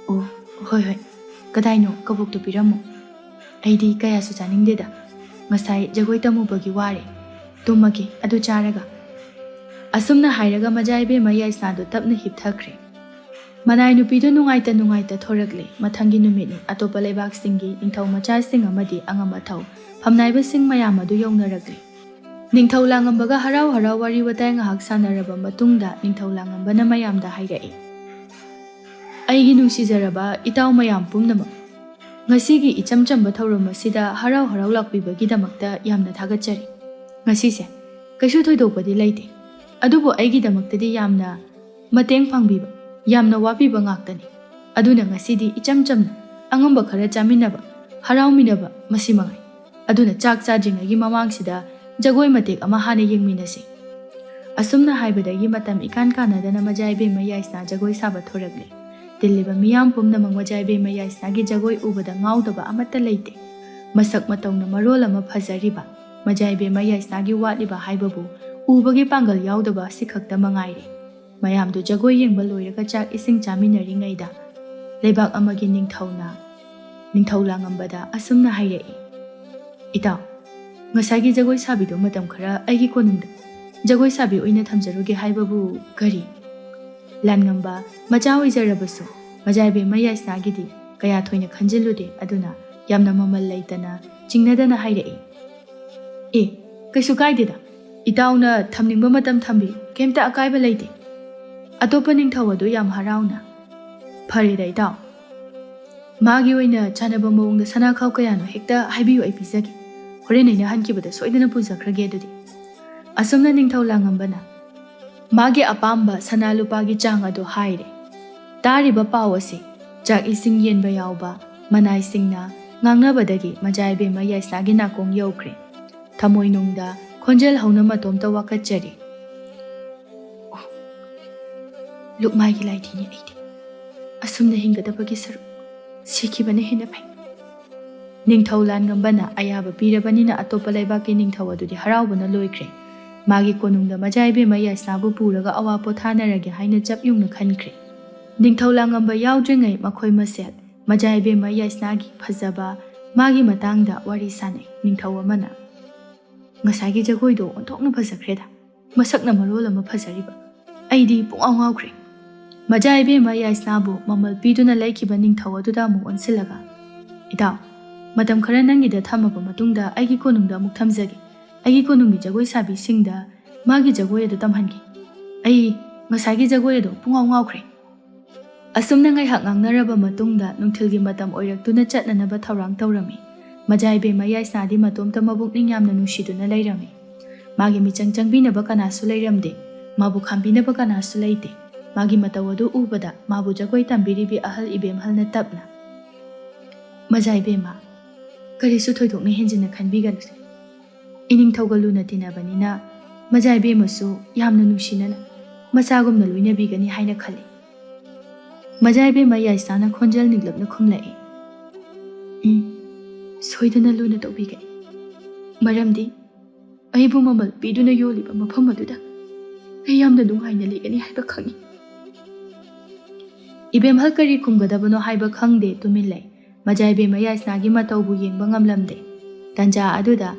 "ꯑꯣ, ꯍꯣꯏ ꯍꯣꯏ, ꯀꯗꯥꯏꯅꯣ ꯀꯕꯣꯛꯇꯨ ꯄꯤꯔꯝꯃꯨ꯫ ꯑꯩꯗꯤ ꯀꯌꯥꯁꯨ ꯆꯥꯅꯤꯡꯗꯦꯗ, ꯉꯁꯥꯏ ꯖꯒꯣꯏ ꯇꯝꯃꯨꯕꯒꯤ ꯋꯥꯔꯦ, ꯇꯨꯝꯃꯒꯦ ꯑꯗꯨ ꯆꯥꯔꯒ꯫" ꯑꯁꯨꯝꯅ ꯍꯥꯏꯔꯒ ꯃꯖꯥ ꯏꯕꯦꯝꯃ ꯌꯥꯏꯁꯅꯥꯗꯨ ꯇꯞꯅ ꯍꯤꯞꯊꯈ꯭ꯔꯦ꯫ ꯃꯅꯥꯏ ꯅꯨꯄꯤꯗꯨ ꯅꯨꯡꯉꯥꯏꯇ ꯅꯨꯡꯉꯥꯏꯇ ꯊꯣꯔꯛꯂꯦ꯫ ꯃꯊꯪꯒꯤ ꯅꯨꯃꯤꯠꯅꯤ꯫ ꯑꯇꯣꯞꯄ ꯂꯩꯕꯥꯛꯁꯤꯡꯒꯤ ꯅꯤꯡꯊꯧ ꯃꯆꯥꯁꯤꯡ ꯑꯃꯗꯤ ꯑꯉꯝ ꯑꯊꯧ ꯐꯝꯅꯥꯏꯕꯁꯤꯡ ꯃꯌꯥꯝ ꯑꯗꯨ ꯌꯧꯅꯔꯛꯂꯦ꯫ ꯅꯤꯡꯊꯧ ꯂꯥꯡꯉꯝꯕꯒ ꯍꯔꯥꯎ ꯍꯔꯥꯎ ꯋꯥꯔꯤ ꯋꯥꯇꯥꯏ ꯉꯥꯏꯍꯥꯛ ꯁꯥꯟꯅꯔꯕ ꯃꯇꯨꯡꯗ ꯅꯤꯡꯊꯧ ꯂꯥꯡꯉꯝꯕꯅ ꯃꯌꯥꯝꯗ ꯍꯥꯏꯔꯛꯏ, "ꯑꯩꯒꯤ ꯅꯨꯡꯁꯤꯖꯔꯕ ꯏꯇꯥꯎ ꯃꯌꯥꯝ ꯄꯨꯝꯅꯃꯛ, ꯉꯁꯤꯒꯤ ꯏꯆꯝ ꯆꯝꯕ ꯊꯧꯔꯝ ꯑꯁꯤꯗ ꯍꯔꯥꯎ ꯍꯔꯥꯎ ꯂꯥꯛꯄꯤꯕꯒꯤꯗꯃꯛꯇ ꯌꯥꯝꯅ ꯊꯥꯒꯠꯆꯔꯤ꯫ ꯉꯁꯤꯁꯦ ꯀꯩꯁꯨ ꯊꯣꯏꯗꯣꯛꯄꯗꯤ ꯂꯩꯇꯦ, ꯑꯗꯨꯕꯨ ꯑꯩꯒꯤꯗꯃꯛꯇꯗꯤ ꯌꯥꯝꯅ ꯃꯇꯦꯡ ꯄꯥꯡꯕꯤꯕ, ꯌꯥꯝꯅ ꯋꯥꯕꯤꯕ ꯉꯥꯛꯇꯅꯤ꯫ ꯑꯗꯨꯅ ꯉꯁꯤꯗꯤ ꯏꯆꯝ ꯆꯝꯅ ꯑꯉꯝꯕ ꯈꯔ ꯆꯥꯃꯤꯟꯅꯕ, ꯍꯔꯥꯎꯃꯤꯟꯅꯕ, ꯃꯁꯤ ꯃꯉꯥꯏ꯫ ꯑꯗꯨꯅ ꯆꯥꯛ ꯆꯥꯗ꯭ꯔꯤꯉꯩꯒꯤ ꯃꯃꯥꯡꯁꯤꯗ ꯖꯒꯣꯏ ꯃꯇꯦꯛ ꯑꯃ ꯍꯥꯟꯅ ꯌꯦꯡꯃꯤꯟꯅꯁꯤ꯫" ꯑꯁꯨꯝꯅ ꯍꯥꯏꯕꯗꯒꯤ ꯃꯇꯝ ꯏꯀꯥꯟ ꯀꯥꯟꯅꯗꯅ ꯃꯖꯥ ꯏꯕꯦꯝꯃ ꯌꯥꯏꯁꯅꯥ ꯖꯒꯣꯏ ꯁꯥꯕ ꯊꯣꯔꯛꯂꯦ꯫ ꯇꯤꯜꯂꯤꯕ ꯃꯤꯌꯥꯝ ꯄꯨꯝꯅꯃꯛ ꯃꯖꯥ ꯏꯕꯦꯝꯃ ꯌꯥꯏꯁꯅꯥꯒꯤ ꯖꯒꯣꯏ ꯎꯕꯗ ꯉꯥꯎꯗꯕ ꯑꯃꯠꯇ ꯂꯩꯇꯦ꯫ ꯃꯁꯛ ꯃꯇꯧꯅ ꯃꯔꯣꯜ ꯑꯃ ꯐꯖꯔꯤꯕ, ꯃꯖꯥ ꯏꯕꯦꯝꯃ ꯌꯥꯏꯁꯅꯥꯒꯤ ꯋꯥꯠꯂꯤꯕ ꯍꯥꯏꯕꯕꯨ ꯎꯕꯒꯤ ꯄꯥꯡꯒꯜ ꯌꯥꯎꯗꯕ ꯑꯁꯤꯈꯛꯇ ꯃꯉꯥꯏꯔꯦ꯫ ꯃꯌꯥꯝꯗꯨ ꯖꯒꯣꯏ ꯌꯦꯡꯕ ꯂꯣꯏꯔꯒ ꯆꯥꯛ ꯏꯁꯤꯡ ꯆꯥꯃꯤꯟꯅꯔꯤꯉꯩꯗ ꯂꯩꯕꯥꯛ ꯑꯃꯒꯤ ꯅꯤꯡꯊꯧꯅ ꯅꯤꯡꯊꯧ ꯂꯥꯡꯉꯝꯕꯗ ꯑꯁꯨꯝꯅ ꯍꯥꯏꯔꯛꯏ, "ꯏꯇꯥꯎ, ꯉꯁꯥꯏꯒꯤ ꯖꯒꯣꯏ ꯁꯥꯕꯤꯗꯣ ꯃꯇꯝ ꯈꯔ ꯑꯩꯒꯤ ꯀꯣꯅꯨꯡꯗ ꯖꯒꯣꯏ ꯁꯥꯕꯤ ꯑꯣꯏꯅ ꯊꯝꯖꯔꯨꯒꯦ ꯍꯥꯏꯕꯕꯨ ꯀꯔꯤ?" ꯂꯥꯟꯉꯝꯕ ꯃꯆꯥ ꯑꯣꯏꯖꯔꯕꯁꯨ ꯃꯖꯥ ꯏꯕꯦꯝꯃ ꯌꯥꯏꯁꯅꯥꯒꯤꯗꯤ ꯀꯌꯥ ꯊꯣꯏꯅ ꯈꯟꯖꯤꯜꯂꯨꯗꯦ, ꯑꯗꯨꯅ ꯌꯥꯝꯅ ꯃꯃꯜ ꯂꯩꯇꯅ ꯆꯤꯡꯅꯗꯅ ꯍꯥꯏꯔꯛꯏ, "ꯑꯦ, ꯀꯩꯁꯨ ꯀꯥꯏꯗꯦꯗ, ꯏꯇꯥꯎꯅ ꯊꯝꯅꯤꯡꯕ ꯃꯇꯝ ꯊꯝꯕꯤꯌꯨ, ꯀꯩꯝꯇ ꯑꯀꯥꯏꯕ ꯂꯩꯇꯦ꯫ ꯑꯇꯣꯞꯄ ꯅꯤꯡꯊꯧ ꯑꯗꯨ ꯌꯥꯝ ꯍꯔꯥꯎꯅ, ꯐꯔꯦꯗ ꯏꯇꯥꯎ, ꯃꯥꯒꯤ ꯑꯣꯏꯅ ꯆꯥꯟꯅꯕ ꯃꯑꯣꯡꯗ ꯁꯅꯥꯈꯥꯎ ꯀꯌꯥꯅꯣ ꯍꯦꯛꯇ ꯍꯥꯏꯕꯤꯌꯨ, ꯑꯩ ꯄꯤꯖꯒꯦ꯫" ꯍꯣꯔꯦꯟ ꯑꯩꯅ ꯍꯟꯈꯤꯕꯗ ꯁꯣꯏꯗꯅ ꯄꯨꯖꯈ꯭ꯔꯒꯦ ꯑꯗꯨꯗꯤ꯫ ꯑꯁꯨꯝꯅ ꯅꯤꯡꯊꯧ ꯂꯥꯡꯉꯝꯕꯅ ꯃꯥꯒꯤ ꯑꯄꯥꯝꯕ ꯁꯅꯥ ꯂꯨꯄꯥꯒꯤ ꯆꯥꯡ ꯑꯗꯨ ꯍꯥꯏꯔꯦ꯫ ꯇꯥꯔꯤꯕ ꯄꯥꯎ ꯑꯁꯤ ꯆꯥꯛ ꯏꯁꯤꯡ ꯌꯦꯟꯕ ꯌꯥꯎꯕ ꯃꯅꯥꯏꯁꯤꯡꯅ ꯉꯥꯡꯅꯕꯗꯒꯤ ꯃꯖꯥ ꯏꯕꯦꯝꯃ ꯌꯥꯏꯁꯅꯥꯒꯤ ꯅꯥꯀꯣꯡ ꯌꯧꯈ꯭ꯔꯦ꯫ ꯊꯃꯣꯏꯅꯨꯡꯗ ꯈꯣꯟꯖꯦꯜ ꯍꯧꯅ ꯃꯇꯣꯝꯇ ꯋꯥꯀꯠꯆꯔꯤ꯫ "ꯑꯣ, ꯂꯨꯛꯃꯥꯏꯒꯤ ꯂꯥꯏꯙꯤꯅꯤ ꯑꯩꯗꯤ꯫ ꯑꯁꯨꯝꯅ ꯍꯤꯡꯒꯗꯕꯒꯤ ꯁꯔꯨꯛ ꯁꯤꯈꯤꯕꯅ ꯍꯦꯟꯅ ꯐꯩ꯫" ꯅꯤꯡꯊꯧ ꯂꯥꯟꯉꯝꯕꯅ ꯑꯌꯥꯕ ꯄꯤꯔꯕꯅꯤꯅ ꯑꯇꯣꯞꯄ ꯂꯩꯕꯥꯛꯀꯤ ꯅꯤꯡꯊꯧ ꯑꯗꯨꯗꯤ ꯍꯔꯥꯎꯕꯅ ꯂꯣꯏꯈ꯭ꯔꯦ꯫ ꯃꯥꯒꯤ ꯀꯣꯅꯨꯡꯗ ꯃꯖꯥ ꯏꯕꯦꯝꯃ ꯌꯥꯏꯁꯅꯥꯕꯨ ꯄꯨꯔꯒ ꯑꯋꯥ ꯄꯣꯊꯥꯅꯔꯒꯦ ꯍꯥꯏꯅ ꯆꯞ ꯌꯨꯡꯅ ꯈꯟꯈ꯭ꯔꯦ꯫ ꯅꯤꯡꯊꯧ ꯂꯥꯡꯉꯝꯕ ꯌꯥꯎꯗ꯭ꯔꯤꯉꯩ ꯃꯈꯣꯏ ꯃꯁꯦꯜ ꯃꯖꯥ ꯏꯕꯦꯝꯃ ꯌꯥꯏꯁꯅꯥꯒꯤ ꯐꯖꯕ ꯃꯥꯒꯤ ꯃꯇꯥꯡꯗ ꯋꯥꯔꯤ ꯁꯥꯅꯩ꯫ ꯅꯤꯡꯊꯧ ꯑꯃꯅ, "ꯉꯁꯥꯏꯒꯤ ꯖꯒꯣꯏꯗꯣ ꯑꯣꯟꯊꯣꯛꯅ ꯐꯖꯈ꯭ꯔꯦꯗ꯫ ꯃꯁꯛꯅ ꯃꯔꯣꯜ ꯑꯃ ꯐꯖꯔꯤꯕ꯫ ꯑꯩꯗꯤ ꯄꯨꯡꯉꯥꯎ ꯉꯥꯎꯈ꯭ꯔꯦ꯫" ꯃꯖꯥ ꯏꯕꯦꯝꯃ ꯌꯥꯏꯁꯅꯥꯕꯨ ꯃꯃꯜ ꯄꯤꯗꯨꯅ ꯂꯩꯈꯤꯕ ꯅꯤꯡꯊꯧ ꯑꯗꯨꯗ ꯑꯃꯨꯛ ꯑꯣꯟꯁꯤꯜꯂꯒ, "ꯏꯇꯥꯎ, ꯃꯇꯝ ꯈꯔ ꯅꯪꯒꯤꯗ ꯊꯝꯃꯕ ꯃꯇꯨꯡꯗ ꯑꯩꯒꯤ ꯀꯣꯅꯨꯡꯗ ꯑꯃꯨꯛ ꯊꯝꯖꯒꯦ꯫ ꯑꯩꯒꯤ ꯀꯣꯅꯨꯡꯒꯤ ꯖꯒꯣꯏ ꯁꯥꯕꯤꯁꯤꯡꯗ ꯃꯥꯒꯤ ꯖꯒꯣꯏ ꯑꯗꯨ ꯇꯝꯍꯟꯒꯦ꯫ ꯑꯩ ꯉꯁꯥꯏꯒꯤ ꯖꯒꯣꯏ ꯑꯗꯣ ꯄꯨꯡꯉꯥꯎ ꯉꯥꯎꯈ꯭ꯔꯦ꯫" ꯑꯁꯨꯝꯅ ꯉꯥꯏꯍꯥꯛ ꯉꯥꯡꯅꯔꯕ ꯃꯇꯨꯡꯗ ꯅꯨꯡꯊꯤꯜꯒꯤ ꯃꯇꯝ ꯑꯣꯏꯔꯛꯇꯨꯅ ꯆꯠꯅꯅꯕ ꯊꯧꯔꯥꯡ ꯇꯧꯔꯝꯃꯤ꯫ ꯃꯖꯥ ꯏꯕꯦꯝꯃ ꯌꯥꯏꯁꯅꯥꯗꯤ ꯃꯇꯣꯝꯇ ꯃꯕꯨꯛꯅꯤꯡ ꯌꯥꯝꯅ ꯅꯨꯡꯁꯤꯗꯨꯅ ꯂꯩꯔꯝꯃꯤ꯫ ꯃꯥꯒꯤ ꯃꯤꯆꯪ ꯆꯪꯕꯤꯅꯕ ꯀꯅꯥꯁꯨ ꯂꯩꯔꯝꯗꯦ꯫ ꯃꯥꯕꯨ ꯈꯥꯝꯕꯤꯅꯕ ꯀꯅꯥꯁꯨ ꯂꯩꯇꯦ꯫ ꯃꯥꯒꯤ ꯃꯇꯧ ꯑꯗꯨ ꯎꯕꯗ ꯃꯥꯕꯨ ꯖꯒꯣꯏ ꯇꯝꯕꯤꯔꯤꯕꯤ ꯑꯍꯜ ꯏꯕꯦꯝꯍꯜꯅ ꯇꯞꯅ, "ꯃꯖꯥ ꯏꯕꯦꯝꯃ, ꯀꯔꯤꯁꯨ ꯊꯣꯏꯗꯣꯛꯅ ꯍꯦꯟꯖꯤꯟꯅ ꯈꯟꯕꯤꯒꯅꯨꯁꯦ꯫ ꯏꯅꯤꯡꯊꯧꯒ ꯂꯨꯅ ꯇꯤꯟꯅꯕꯅꯤꯅ ꯃꯖꯥ ꯏꯕꯦꯝꯃꯁꯨ ꯌꯥꯝꯅ ꯅꯨꯡꯁꯤꯅꯅ ꯃꯆꯥꯒꯨꯝꯅ ꯂꯣꯏꯅꯕꯤꯒꯅꯤ ꯍꯥꯏꯅ ꯈꯜꯂꯤ꯫" ꯃꯖꯥ ꯏꯕꯦꯝꯃ ꯌꯥꯏꯁꯅꯥꯅ ꯈꯣꯟꯖꯦꯜ ꯅꯤꯛꯂꯞꯅ ꯈꯨꯝꯂꯛꯏ, "ꯎꯝ, ꯁꯣꯏꯗꯅ ꯂꯨꯅ ꯇꯧꯕꯤꯒꯅꯤ꯫ ꯃꯔꯝꯗꯤ ꯑꯩꯕꯨ ꯃꯃꯜ ꯄꯤꯗꯨꯅ ꯌꯣꯜꯂꯤꯕ ꯃꯐꯝ ꯑꯗꯨꯗ ꯑꯩ ꯌꯥꯝꯅ ꯅꯨꯡꯉꯥꯏꯅ ꯂꯩꯒꯅꯤ ꯍꯥꯏꯕ ꯈꯪꯏ꯫" ꯏꯕꯦꯝꯍꯜ ꯀꯔꯤ ꯈꯨꯝꯒꯗꯕꯅꯣ ꯍꯥꯏꯕ ꯈꯪꯗꯦ ꯇꯨꯃꯤꯟ ꯂꯩ꯫ ꯃꯖꯥ ꯏꯕꯦꯝꯃ ꯌꯥꯏꯁꯅꯥꯒꯤ ꯃꯇꯧꯕꯨ ꯌꯦꯡꯕ ꯉꯝꯂꯝꯗꯦ꯫ ꯇꯟꯖꯥ ꯑꯗꯨꯗ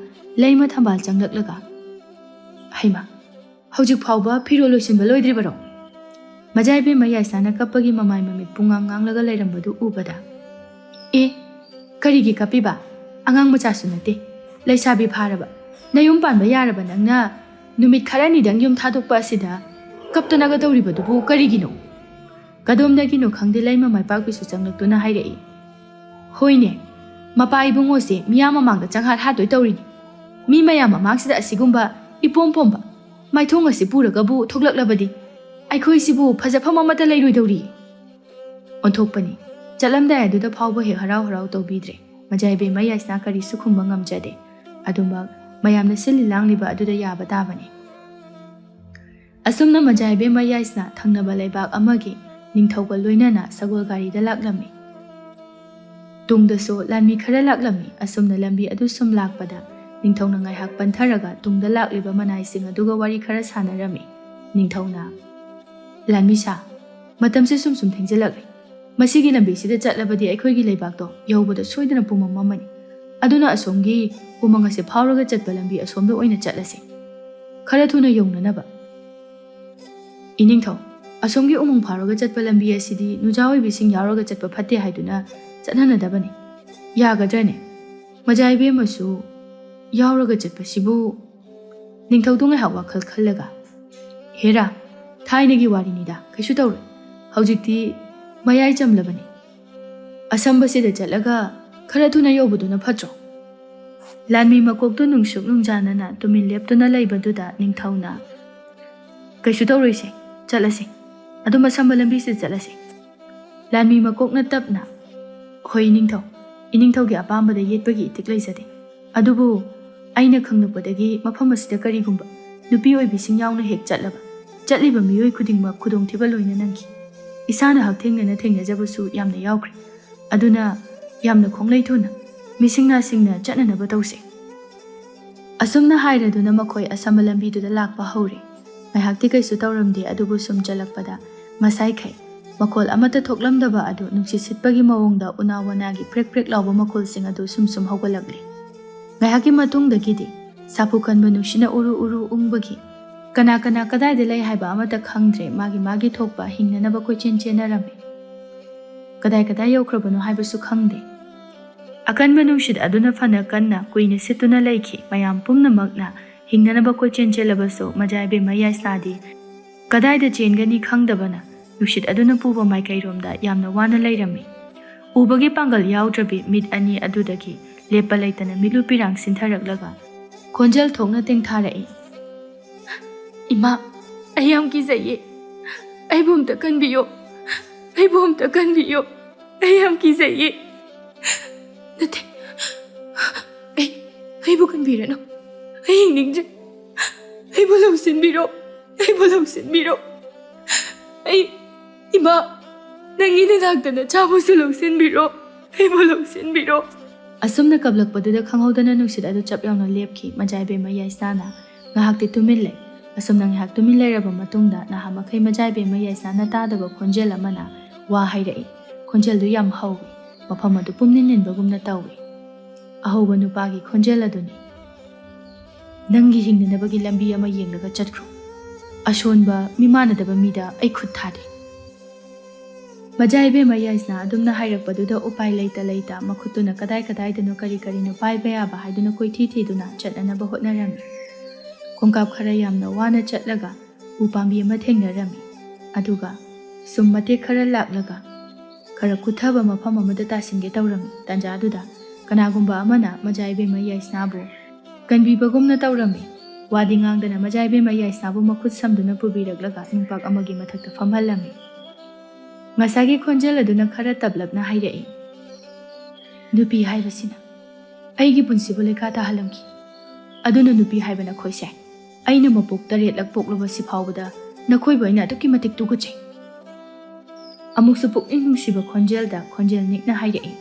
ꯂꯩꯃ ꯊꯝꯕꯥꯜ ꯆꯪꯂꯛꯂꯒ, "ꯍꯩꯃꯥ, ꯍꯧꯖꯤꯛ ꯐꯥꯎꯕ ꯐꯤꯔꯣꯜ ꯂꯣꯏꯁꯤꯟꯕ ꯂꯣꯏꯗ꯭ꯔꯤꯕꯔꯣ?" ꯃꯖꯥ ꯏꯕꯦꯝꯃ ꯌꯥꯏꯁꯅꯥꯅ ꯀꯞꯄꯒꯤ ꯃꯃꯥꯏ ꯃꯃꯤꯠ ꯄꯨꯡꯉꯥꯡ ꯉꯥꯡꯂꯒ ꯂꯩꯔꯝꯕꯗꯨ ꯎꯕꯗ, "ꯑꯦ, ꯀꯔꯤꯒꯤ ꯀꯞꯄꯤꯕ? ꯑꯉꯥꯡ ꯃꯆꯥꯁꯨ ꯅꯠꯇꯦ, ꯂꯩꯁꯥꯕꯤ ꯐꯥꯔꯕ, ꯅꯌꯨꯝ ꯄꯥꯟꯕ ꯌꯥꯔꯕ ꯅꯪꯅ ꯅꯨꯃꯤꯠ ꯈꯔꯅꯤꯗꯪ ꯌꯨꯝ ꯊꯥꯗꯣꯛꯄ ꯑꯁꯤꯗ ꯀꯞꯇꯅꯒ ꯇꯧꯔꯤꯕꯗꯨꯕꯨ ꯀꯔꯤꯒꯤꯅꯣ?" ꯀꯗꯣꯝꯗꯒꯤꯅꯣ ꯈꯪꯗꯦ ꯂꯩꯃ ꯃꯥꯏꯄꯥꯛꯄꯤꯁꯨ ꯆꯪꯂꯛꯇꯨꯅ ꯍꯥꯏꯔꯛꯏ, "ꯍꯣꯏꯅꯦ, "ꯃꯄꯥ ꯏꯕꯨꯡꯉꯣꯁꯦ ꯃꯤꯌꯥꯝ ꯃꯃꯥꯡꯗ ꯆꯪꯍꯥꯠ ꯍꯥꯠꯇꯣꯏ ꯇꯧꯔꯤꯅꯤ꯫ ꯃꯤ ꯃꯌꯥꯝ ꯃꯃꯥꯡꯁꯤꯗ ꯑꯁꯤꯒꯨꯝꯕ ꯏꯄꯣꯝ ꯄꯣꯝꯕ ꯃꯥꯏꯊꯣꯡ ꯑꯁꯤ ꯄꯨꯔꯒꯕꯨ ꯊꯣꯛꯂꯛꯂꯕꯗꯤ ꯑꯩꯈꯣꯏꯁꯤꯕꯨ ꯐꯖꯐꯝ ꯑꯃꯠꯇ ꯂꯩꯔꯣꯏꯗꯧꯔꯤ"꯫ ꯑꯣꯟꯊꯣꯛꯄꯅꯤ꯫ ꯆꯠꯂꯝꯗꯥꯏ ꯑꯗꯨꯗ ꯐꯥꯎꯕ ꯍꯦꯛ ꯍꯔꯥꯎ ꯍꯔꯥꯎ ꯇꯧꯕꯤꯗ꯭ꯔꯦ꯫ ꯃꯖꯥꯏꯕꯦꯝꯃ ꯌꯥꯏꯁꯅꯥ ꯀꯔꯤꯁꯨ ꯈꯨꯝꯕ ꯉꯝꯖꯗꯦ꯫ ꯑꯗꯨꯃꯛ ꯃꯌꯥꯝꯅ ꯁꯤꯜꯂꯤ ꯂꯥꯡꯂꯤꯕ ꯑꯗꯨꯗ ꯌꯥꯕ ꯇꯥꯕꯅꯤ꯫ ꯑꯁꯨꯝꯅ ꯃꯖꯥꯏꯕꯦꯝꯃ ꯌꯥꯏꯁꯅꯥ ꯊꯪꯅꯕ ꯂꯩꯕꯥꯛ ꯑꯃꯒꯤ ꯅꯤꯡꯊꯧꯒ ꯂꯣꯏꯅꯅ ꯁꯒꯣꯜ ꯒꯥꯔꯤꯗ ꯂꯥꯛꯂꯝꯃꯤ꯫ ꯇꯨꯡꯗꯁꯨ ꯂꯥꯟꯃꯤ ꯈꯔ ꯂꯥꯛꯂꯝꯃꯤ꯫ ꯑꯁꯨꯝꯅ ꯂꯝꯕꯤ ꯑꯗꯨ ꯁꯨꯝ ꯂꯥꯛꯄꯗ ꯅꯤꯡꯊꯧꯅ ꯉꯥꯏꯍꯥꯛ ꯄꯟꯊꯔꯒ ꯇꯨꯡꯗ ꯂꯥꯛꯂꯤꯕ ꯃꯅꯥꯏꯁꯤꯡ ꯑꯗꯨꯒ ꯋꯥꯔꯤ ꯈꯔ ꯁꯥꯟꯅꯔꯝꯃꯤ꯫ ꯅꯤꯡꯊꯧꯅ, "ꯂꯥꯟꯃꯤꯁꯥ, ꯃꯇꯝꯁꯦ ꯁꯨꯝ ꯁꯨꯝ ꯊꯦꯡꯖꯤꯜꯂꯛꯂꯦ꯫ ꯃꯁꯤꯒꯤ ꯂꯝꯕꯤꯁꯤꯗ ꯆꯠꯂꯕꯗꯤ ꯑꯩꯈꯣꯏꯒꯤ ꯂꯩꯕꯥꯛꯇꯣ ꯌꯧꯕꯗ ꯁꯣꯏꯗꯅ ꯄꯨꯝꯃꯝꯃꯅꯤ꯫ ꯑꯗꯨꯅ ꯑꯁꯣꯝꯒꯤ ꯎꯃꯪ ꯑꯁꯦ ꯐꯥꯎꯔꯒ ꯆꯠꯄ ꯂꯝꯕꯤ ꯑꯁꯣꯝꯗ ꯑꯣꯏꯅ ꯆꯠꯂꯁꯤ꯫ ꯈꯔ ꯊꯨꯅ ꯌꯧꯅꯅꯕ"꯫ "ꯏꯅꯤꯡꯊꯧ, ꯑꯁꯣꯝꯒꯤ ꯎꯃꯪ ꯐꯥꯎꯔꯒ ꯆꯠꯄ ꯂꯝꯕꯤ ꯑꯁꯤꯗꯤ ꯅꯨꯖꯥ ꯑꯣꯏꯕꯤꯁꯤꯡ ꯌꯥꯎꯔꯒ ꯆꯠꯄ ꯐꯠꯇꯦ ꯍꯥꯏꯗꯨꯅ ꯆꯠꯍꯟꯅꯗꯕꯅꯤ꯫ ꯌꯥꯒꯗ꯭ꯔꯅꯦ? ꯃꯖꯥ ꯏꯕꯦꯝꯃꯁꯨ ꯌꯥꯎꯔꯒ ꯆꯠꯄꯁꯤꯕꯨ"꯫ ꯅꯤꯡꯊꯧꯗꯨ ꯉꯥꯏꯍꯥꯛ ꯋꯥꯈꯜ ꯈꯜꯂꯒ, "ꯍꯦꯔꯥ, ꯊꯥꯏꯅꯒꯤ ꯋꯥꯔꯤꯅꯤꯗ, ꯀꯩꯁꯨ ꯇꯧꯔꯣꯏ꯫ ꯍꯧꯖꯤꯛꯇꯤ ꯃꯌꯥꯏ ꯆꯝꯂꯕꯅꯤ꯫ ꯑꯁꯝꯕꯁꯤꯗ ꯆꯠꯂꯒ ꯈꯔ ꯊꯨꯅ ꯌꯧꯕꯗꯨꯅ ꯐꯠꯇ꯭ꯔꯣ?" ꯂꯥꯟꯃꯤ ꯃꯀꯣꯛꯇꯨ ꯅꯨꯡꯁꯨꯛ ꯅꯨꯡꯖꯥꯅꯅ ꯇꯨꯃꯤꯟ ꯂꯦꯞꯇꯨꯅ ꯂꯩꯕꯗꯨꯗ ꯅꯤꯡꯊꯧꯅ, "ꯀꯩꯁꯨ ꯇꯧꯔꯣꯏꯁꯦ, ꯆꯠꯂꯁꯦ꯫ ꯑꯗꯨꯝ ꯑꯁꯝꯕ ꯂꯝꯕꯤꯁꯤꯗ ꯆꯠꯂꯁꯦ"꯫ ꯂꯥꯟꯃꯤ ꯃꯀꯣꯛꯅ ꯇꯞꯅ, "ꯍꯣꯏ ꯏꯅꯤꯡꯊꯧ, ꯏꯅꯤꯡꯊꯧꯒꯤ ꯑꯄꯥꯝꯕꯗ ꯌꯦꯠꯄꯒꯤ ꯏꯊꯤꯛ ꯂꯩꯖꯗꯦ꯫ ꯑꯗꯨꯕꯨ ꯑꯩꯅ ꯈꯪꯂꯛꯄꯗꯒꯤ ꯃꯐꯝ ꯑꯁꯤꯗ ꯀꯔꯤꯒꯨꯝꯕ ꯅꯨꯄꯤ ꯑꯣꯏꯕꯤꯁꯤꯡ ꯌꯥꯎꯅ ꯍꯦꯛ ꯆꯠꯂꯕ, ꯆꯠꯂꯤꯕ ꯃꯤꯑꯣꯏ ꯈꯨꯗꯤꯡꯃꯛ ꯈꯨꯗꯣꯡꯊꯤꯕ ꯂꯣꯏꯅ ꯅꯪꯈꯤ꯫ ꯏꯁꯥꯅ ꯍꯛꯊꯦꯡꯅꯅ ꯊꯦꯡꯅꯖꯕꯁꯨ ꯌꯥꯝꯅ ꯌꯥꯎꯈ꯭ꯔꯦ꯫ ꯑꯗꯨꯅ ꯌꯥꯝꯅ ꯈꯣꯡꯂꯩ ꯊꯨꯅ ꯃꯤꯁꯤꯡ ꯅꯥꯁꯤꯡꯅ ꯆꯠꯅꯅꯕ ꯇꯧꯁꯦ"꯫ ꯑꯁꯨꯝꯅ ꯍꯥꯏꯔꯗꯨꯅ ꯃꯈꯣꯏ ꯑꯁꯝꯕ ꯂꯝꯕꯤꯗꯨꯗ ꯂꯥꯛꯄ ꯍꯧꯔꯦ꯫ ꯉꯥꯏꯍꯥꯛꯇꯤ ꯀꯩꯁꯨ ꯇꯧꯔꯝꯗꯦ, ꯑꯗꯨꯕꯨ ꯁꯨꯝ ꯆꯠꯂꯛꯄꯗ ꯉꯁꯥꯏꯈꯩ ꯃꯈꯣꯜ ꯑꯃꯠꯇ ꯊꯣꯛꯂꯝꯗꯕ ꯑꯗꯨ ꯅꯨꯡꯁꯤꯠ ꯁꯤꯠꯄꯒꯤ ꯃꯑꯣꯡꯗ ꯎꯅꯥ ꯋꯥꯅꯥꯒꯤ ꯄ꯭ꯔꯦꯛ ꯄ꯭ꯔꯦꯛ ꯂꯥꯎꯕ ꯃꯈꯣꯜꯁꯤꯡ ꯑꯗꯨ ꯁꯨꯝ ꯁꯨꯝ ꯍꯧꯒꯠꯂꯛꯂꯦ꯫ ꯉꯥꯏꯍꯥꯛꯀꯤ ꯃꯇꯨꯡꯗꯒꯤꯗꯤ ꯁꯥꯐꯨ ꯀꯟꯕ ꯅꯨꯡꯁꯤꯠꯅ ꯎꯔꯨ ꯎꯔꯨ ꯎꯪꯕꯒꯤ ꯀꯅꯥ ꯀꯅꯥ ꯀꯗꯥꯏꯗ ꯂꯩ ꯍꯥꯏꯕ ꯑꯃꯠꯇ ꯈꯪꯗ꯭ꯔꯦ, ꯃꯥꯒꯤ ꯃꯥꯒꯤ ꯊꯣꯛꯄ ꯍꯤꯡꯅꯅꯕ ꯀꯣꯏꯆꯦꯟ ꯆꯦꯟꯅꯔꯝꯃꯤ꯫ ꯀꯗꯥꯏ ꯀꯗꯥꯏ ꯌꯧꯈ꯭ꯔꯕꯅꯣ ꯍꯥꯏꯕꯁꯨ ꯈꯪꯗꯦ꯫ ꯑꯀꯟꯕ ꯅꯨꯡꯁꯤꯠ ꯑꯗꯨꯅ ꯐꯅ ꯀꯟꯅ ꯀꯨꯏꯅ ꯁꯤꯠꯇꯨꯅ ꯂꯩꯈꯤ꯫ ꯃꯌꯥꯝ ꯄꯨꯝꯅꯃꯛꯅ ꯍꯤꯡꯅꯅꯕ ꯀꯣꯏꯆꯦꯟ ꯆꯦꯜꯂꯕꯁꯨ ꯃꯖꯥ ꯏꯕꯦꯝꯃ ꯌꯥꯏꯁꯅꯥꯗꯤ ꯀꯗꯥꯏꯗ ꯆꯦꯟꯒꯅꯤ ꯈꯪꯗꯕꯅ ꯅꯨꯡꯁꯤꯠ ꯑꯗꯨꯅ ꯄꯨꯕ ꯃꯥꯏꯀꯩꯔꯣꯝꯗ ꯌꯥꯝꯅ ꯋꯥꯅ ꯂꯩꯔꯝꯃꯤ꯫ ꯎꯕꯒꯤ ꯄꯥꯡꯒꯜ ꯌꯥꯎꯗ꯭ꯔꯕꯤ ꯃꯤꯠ ꯑꯅꯤ ꯑꯗꯨꯗꯒꯤ ꯂꯦꯞꯄ ꯂꯩꯇꯅ ꯃꯤꯠꯂꯨ ꯄꯤꯔꯥꯡ ꯁꯤꯟꯊꯔꯛꯂꯒ ꯈꯣꯟꯖꯦꯜ ꯊꯣꯛꯅ ꯇꯦꯡꯊꯥꯔꯛꯏ꯫ "ꯏꯃꯥ, ꯑꯩ ꯌꯥꯝ ꯀꯤꯖꯩꯌꯦ꯫ ꯑꯩꯕꯨ ꯑꯝꯇ ꯀꯟꯕꯤꯌꯣ꯫ ꯑꯩꯕꯨ ꯑꯝꯇ ꯀꯟꯕꯤꯌꯣ꯫ ꯑꯩ ꯌꯥꯝ ꯀꯤꯖꯩꯌꯦ꯫" "ꯅꯠꯇꯦ, ꯑꯩ, ꯑꯩꯕꯨ ꯀꯟꯕꯤꯔꯅꯨ꯫ ꯑꯩ ꯍꯤꯡꯅꯤꯡꯗ꯭ꯔꯦ꯫ ꯑꯩꯕꯨ ꯂꯧꯁꯤꯟꯕꯤꯔꯣ꯫ ꯑꯩꯕꯨ ꯂꯧꯁꯤꯟꯕꯤꯔꯣ꯫ ꯑꯩ, ꯏꯃꯥ, ꯅꯪꯒꯤ ꯅꯅꯥꯛꯇ ꯅꯆꯥꯕꯨꯁꯨ ꯂꯧꯁꯤꯟꯕꯤꯔꯣ꯫ ꯑꯩꯕꯨ ꯂꯧꯁꯤꯟꯕꯤꯔꯣ꯫" ꯑꯁꯨꯝꯅ ꯀꯞꯂꯛꯄꯗꯨꯗ ꯈꯪꯍꯧꯗꯅ ꯅꯨꯡꯁꯤꯠ ꯑꯗꯨ ꯆꯞ ꯌꯥꯎꯅ ꯂꯦꯞꯈꯤ꯫ ꯃꯖꯥ ꯏꯕꯦꯝꯃ ꯌꯥꯏꯁꯅꯥꯅ ꯉꯥꯏꯍꯥꯛꯇꯤ ꯇꯨꯃꯤꯟ ꯂꯩ꯫ ꯑꯁꯨꯝꯅ ꯉꯥꯏꯍꯥꯛ ꯇꯨꯃꯤꯟ ꯂꯩꯔꯕ ꯃꯇꯨꯡꯗ ꯅꯍꯥ ꯃꯈꯩ ꯃꯖꯥ ꯏꯕꯦꯝꯃ ꯌꯥꯏꯁꯅꯥꯅ ꯇꯥꯗꯕ ꯈꯣꯟꯖꯦꯜ ꯑꯃꯅ ꯋꯥ ꯍꯥꯏꯔꯛꯏ꯫ ꯈꯣꯟꯖꯦꯜꯗꯨ ꯌꯥꯝ ꯍꯧꯏ꯫ ꯃꯐꯝ ꯑꯗꯨ ꯄꯨꯝꯅꯤꯟ ꯅꯤꯟꯕꯒꯨꯝꯅ ꯇꯧꯏ꯫ ꯑꯍꯧꯕ ꯅꯨꯄꯥꯒꯤ ꯈꯣꯟꯖꯦꯜ ꯑꯗꯨꯅꯤ꯫ "ꯅꯪꯒꯤ ꯍꯤꯡꯅꯅꯕꯒꯤ ꯂꯝꯕꯤ ꯑꯃ ꯌꯦꯡꯂꯒ ꯆꯠꯈ꯭ꯔꯣ꯫ ꯑꯁꯣꯟꯕ, ꯃꯤꯃꯥꯟꯅꯗꯕ ꯃꯤꯗ ꯑꯩ ꯈꯨꯠ ꯊꯥꯗꯦ꯫" ꯃꯖꯥ ꯏꯕꯦꯝꯃ ꯌꯥꯏꯁꯅꯥ ꯑꯗꯨꯝꯅ ꯍꯥꯏꯔꯛꯄꯗꯨꯗ ꯎꯄꯥꯏ ꯂꯩꯇ ꯂꯩꯇ ꯃꯈꯨꯠꯇꯨꯅ ꯀꯗꯥꯏ ꯀꯗꯥꯏꯗꯅꯣ ꯀꯔꯤ ꯀꯔꯤꯅꯣ ꯄꯥꯏꯕ ꯌꯥꯕ ꯍꯥꯏꯗꯨꯅ ꯀꯣꯏꯊꯤ ꯊꯤꯗꯨꯅ ꯆꯠꯅꯅꯕ ꯍꯣꯠꯅꯔꯝꯃꯤ꯫ ꯈꯣꯡꯀꯥꯞ ꯈꯔ ꯌꯥꯝꯅ ꯋꯥꯅ ꯆꯠꯂꯒ ꯎ ꯄꯥꯝꯕꯤ ꯑꯃ ꯊꯦꯡꯅꯔꯝꯃꯤ꯫ ꯑꯗꯨꯒ ꯁꯨꯝ ꯃꯇꯦꯛ ꯈꯔ ꯂꯥꯛꯂꯒ ꯈꯔ ꯀꯨꯠꯊꯕ ꯃꯐꯝ ꯑꯃꯗ ꯇꯥꯁꯤꯟꯒꯦ ꯇꯧꯔꯝꯃꯤ꯫ ꯇꯥꯟꯖꯥꯗꯨꯗ ꯀꯅꯥꯒꯨꯝꯕ ꯑꯃꯅ ꯃꯖꯥ ꯏꯕꯦꯝꯃ ꯌꯥꯏꯁꯅꯥꯕꯨ ꯀꯟꯕꯤꯕꯒꯨꯝꯅ ꯇꯧꯔꯝꯃꯤ꯫ ꯋꯥꯗꯤ ꯉꯥꯡꯗꯅ ꯃꯖꯥ ꯏꯕꯦꯝꯃ ꯌꯥꯏꯁꯅꯥꯕꯨ ꯃꯈꯨꯠ ꯁꯝꯗꯨꯅ ꯄꯨꯕꯤꯔꯛꯂꯒ ꯅꯨꯡꯄꯥꯛ ꯑꯃꯒꯤ ꯃꯊꯛꯇ ꯐꯝꯍꯜꯂꯝꯃꯤ꯫ ꯉꯁꯥꯏꯒꯤ ꯈꯣꯟꯖꯦꯜ ꯑꯗꯨꯅ ꯈꯔ ꯇꯞꯂꯞꯅ ꯍꯥꯏꯔꯛꯏ, "ꯅꯨꯄꯤ ꯍꯥꯏꯕꯁꯤꯅ ꯑꯩꯒꯤ ꯄꯨꯟꯁꯤꯕꯨ ꯂꯩꯈꯥ ꯇꯥꯍꯜꯂꯝꯈꯤ꯫ ꯑꯗꯨꯅ ꯅꯨꯄꯤ ꯍꯥꯏꯕ ꯅꯈꯣꯏꯁꯦ, ꯑꯩꯅ ꯃꯄꯣꯛ ꯇꯔꯦꯠꯂꯛ ꯄꯣꯛꯂꯨꯕꯁꯤ ꯐꯥꯎꯕꯗ ꯅꯈꯣꯏꯕꯨ ꯑꯩꯅ ꯑꯗꯨꯛꯀꯤ ꯃꯇꯤꯛ ꯇꯨꯀꯠꯆꯩ꯫" ꯑꯃꯨꯛꯁꯨ ꯄꯨꯛꯅꯤꯡ ꯅꯨꯡꯁꯤꯕ ꯈꯣꯟꯖꯦꯜꯗ ꯈꯣꯟꯖꯦꯜ ꯅꯤꯛꯅ ꯍꯥꯏꯔꯛꯏ,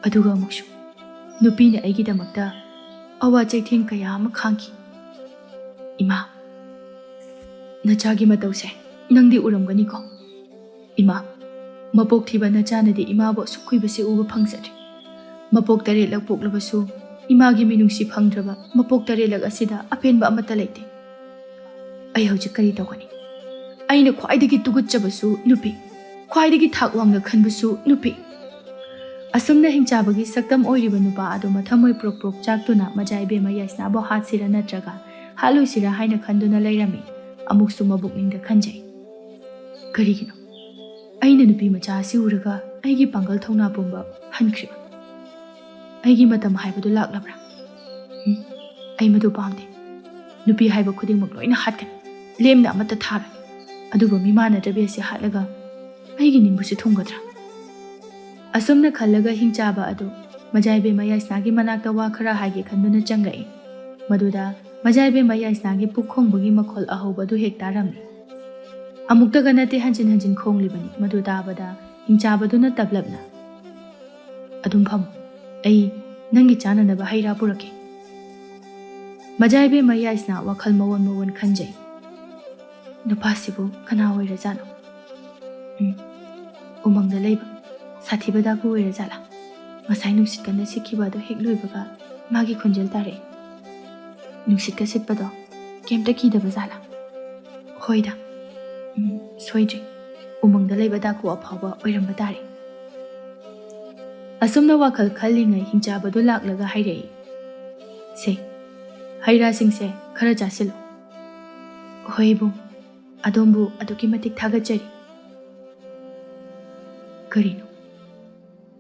"ꯑꯗꯨꯒ ꯑꯃꯨꯛꯁꯨ ꯅꯨꯄꯤꯅ ꯑꯩꯒꯤꯗꯃꯛꯇ ꯑꯋꯥ ꯆꯩꯊꯦꯡ ꯀꯌꯥ ꯑꯃ ꯈꯥꯡꯈꯤ꯫ ꯏꯃꯥ, ꯅꯆꯥꯒꯤ ꯃꯇꯧꯁꯦ ꯅꯪꯗꯤ ꯎꯔꯝꯒꯅꯤꯀꯣ? ꯏꯃꯥ, ꯃꯄꯣꯛ ꯊꯤꯕ ꯅꯆꯥꯅꯗꯤ ꯏꯃꯥꯕꯨ ꯑꯁꯨꯛ ꯀꯨꯏꯕꯁꯦ ꯎꯕ ꯐꯪꯖꯗ꯭ꯔꯤ꯫ ꯃꯄꯣꯛ ꯇꯔꯦꯠꯂꯛ ꯄꯣꯛꯂꯕꯁꯨ ꯏꯃꯥꯒꯤ ꯃꯤꯅꯨꯡꯁꯤ ꯐꯪꯗ꯭ꯔꯕ ꯃꯄꯣꯛ ꯇꯔꯦꯠꯂꯛ ꯑꯁꯤꯗ ꯑꯄꯦꯟꯕ ꯑꯃꯠꯇ ꯂꯩꯇꯦ꯫ ꯑꯩ ꯍꯧꯖꯤꯛ ꯀꯔꯤ ꯇꯧꯒꯅꯤ? ꯑꯩꯅ ꯈ꯭ꯋꯥꯏꯗꯒꯤ ꯇꯨꯀꯠꯆꯕꯁꯨ ꯅꯨꯄꯤ, ꯈ꯭ꯋꯥꯏꯗꯒꯤ ꯊꯥꯛ ꯋꯥꯡꯅ ꯈꯟꯕꯁꯨ ꯅꯨꯄꯤ꯫" ꯑꯁꯨꯝꯅ ꯍꯤꯡꯆꯥꯕꯒꯤ ꯁꯛꯇꯝ ꯑꯣꯏꯔꯤꯕ ꯅꯨꯄꯥ ꯑꯗꯨ ꯃꯊꯃꯣꯏ ꯄ꯭ꯔꯣꯛ ꯄ꯭ꯔꯣꯛ ꯆꯥꯛꯇꯨꯅ ꯃꯖꯥ ꯏꯕꯦꯝꯃ ꯌꯥꯏꯁꯅꯥꯕꯨ ꯍꯥꯠꯁꯤꯔꯥ ꯅꯠꯇ꯭ꯔꯒ ꯍꯥꯠꯂꯣꯏꯁꯤꯔꯥ ꯍꯥꯏꯅ ꯈꯟꯗꯨꯅ ꯂꯩꯔꯝꯃꯤ꯫ ꯑꯃꯨꯛꯁꯨ ꯃꯕꯨꯛꯅꯤꯡꯗ ꯈꯟꯖꯩ, "ꯀꯔꯤꯒꯤꯅꯣ ꯑꯩꯅ ꯅꯨꯄꯤ ꯃꯆꯥ ꯑꯁꯤ ꯎꯔꯒ ꯑꯩꯒꯤ ꯄꯥꯡꯒꯜ ꯊꯧꯅꯥ ꯄꯨꯝꯕ ꯍꯟꯈ꯭ꯔꯤꯕ? ꯑꯩꯒꯤ ꯃꯇꯝ ꯍꯥꯏꯕꯗꯨ ꯂꯥꯛꯂꯕ꯭ꯔꯥ? ꯎꯝ, ꯑꯩ ꯃꯗꯨ ꯄꯥꯝꯗꯦ꯫ ꯅꯨꯄꯤ ꯍꯥꯏꯕ ꯈꯨꯗꯤꯡꯃꯛ ꯂꯣꯏꯅ ꯍꯥꯠꯀꯅꯤ, ꯂꯦꯝꯅ ꯑꯃꯠꯇ ꯊꯥꯔꯣꯏ꯫ ꯑꯗꯨꯕꯨ ꯃꯤꯃꯥꯟꯅꯗ꯭ꯔꯕꯤ ꯑꯁꯤ ꯍꯥꯠꯂꯒ ꯑꯩꯒꯤ ꯅꯤꯡꯕꯨꯁꯨ ꯊꯨꯡꯒꯗ꯭ꯔꯥ? ꯑꯁꯨꯝꯅ ꯈꯜꯂꯒ ꯍꯤꯡꯆꯥꯕ ꯑꯗꯨ ꯃꯖꯥꯏꯕꯦꯝꯃ ꯌꯥꯏꯁꯅꯥꯒꯤ ꯃꯅꯥꯛꯇ ꯋꯥ ꯈꯔ ꯍꯥꯏꯒꯦ ꯈꯟꯗꯨꯅ ꯆꯪꯂꯛꯏ꯫ ꯃꯗꯨꯗ ꯃꯖꯥꯏꯕꯦꯝꯃ ꯌꯥꯏꯁꯅꯥꯒꯤ ꯄꯨꯛ ꯈꯣꯡꯕꯒꯤ ꯃꯈꯣꯜ ꯑꯍꯧꯕꯗꯨ ꯍꯦꯛ ꯇꯥꯔꯝꯃꯤ꯫ ꯑꯃꯨꯛꯇꯒ ꯅꯠꯇꯦ ꯍꯟꯖꯤꯟ ꯍꯟꯖꯤꯟ ꯈꯣꯡꯂꯤꯕꯅꯤ꯫ ꯃꯗꯨ ꯇꯥꯕꯗ ꯍꯤꯡꯆꯥꯕꯗꯨꯅ ꯇꯞꯂꯞꯅ, "ꯑꯗꯨꯝ ꯐꯝꯃꯨ, ꯑꯩ ꯅꯪꯒꯤ ꯆꯥꯅꯅꯕ ꯍꯩ ꯔꯥ ꯄꯨꯔꯛꯀꯦ꯫" ꯃꯖꯥꯏꯕꯦꯝꯃ ꯌꯥꯏꯁꯅꯥ ꯋꯥꯈꯜ ꯃꯑꯣꯟ ꯃꯑꯣꯟ ꯈꯟꯖꯩ꯫ "ꯅꯨꯄꯥꯁꯤꯕꯨ ꯀꯅꯥ ꯑꯣꯏꯔꯖꯥꯠꯅꯣ? ꯎꯝ, ꯎꯃꯪꯗ ꯂꯩꯕ ꯁꯥꯊꯤꯕ ꯗꯥꯀꯨ ꯑꯣꯏꯔꯖꯥꯠꯂꯥ? ꯉꯁꯥꯏ ꯅꯨꯡꯁꯤꯠ ꯀꯟꯅ ꯁꯤꯠꯈꯤꯕ ꯑꯗꯨ ꯍꯦꯛ ꯂꯣꯏꯕꯒ ꯃꯥꯒꯤ ꯈꯣꯟꯖꯦꯜ ꯇꯥꯔꯛꯑꯦ꯫ ꯅꯨꯡꯁꯤꯠꯀ ꯁꯤꯠꯄꯗꯣ ꯀꯩꯝꯇ ꯀꯤꯗꯕ ꯖꯥꯠꯂꯥ? ꯍꯣꯏꯗ, ꯎꯝ, ꯁꯣꯏꯗ꯭ꯔꯦ꯫ ꯎꯃꯪꯗ ꯂꯩꯕ ꯗꯥꯀꯨ ꯑꯐꯥꯎꯕ ꯑꯣꯏꯔꯝꯕ ꯇꯥꯔꯦ꯫" ꯑꯁꯨꯝꯅ ꯋꯥꯈꯜ ꯈꯜꯂꯤꯉꯩ ꯍꯤꯡꯆꯥꯕꯗꯨ ꯂꯥꯛꯂꯒ ꯍꯥꯏꯔꯛꯏ, "ꯁꯦ, ꯍꯩ ꯔꯥꯁꯤꯡꯁꯦ ꯈꯔ ꯆꯥꯁꯤꯜꯂꯨ꯫" "ꯍꯣꯏ ꯏꯕꯨꯡ, ꯑꯗꯣꯝꯕꯨ ꯑꯗꯨꯛꯀꯤ ꯃꯇꯤꯛ ꯊꯥꯒꯠꯆꯔꯤ꯫" ꯀꯔꯤꯅꯣ?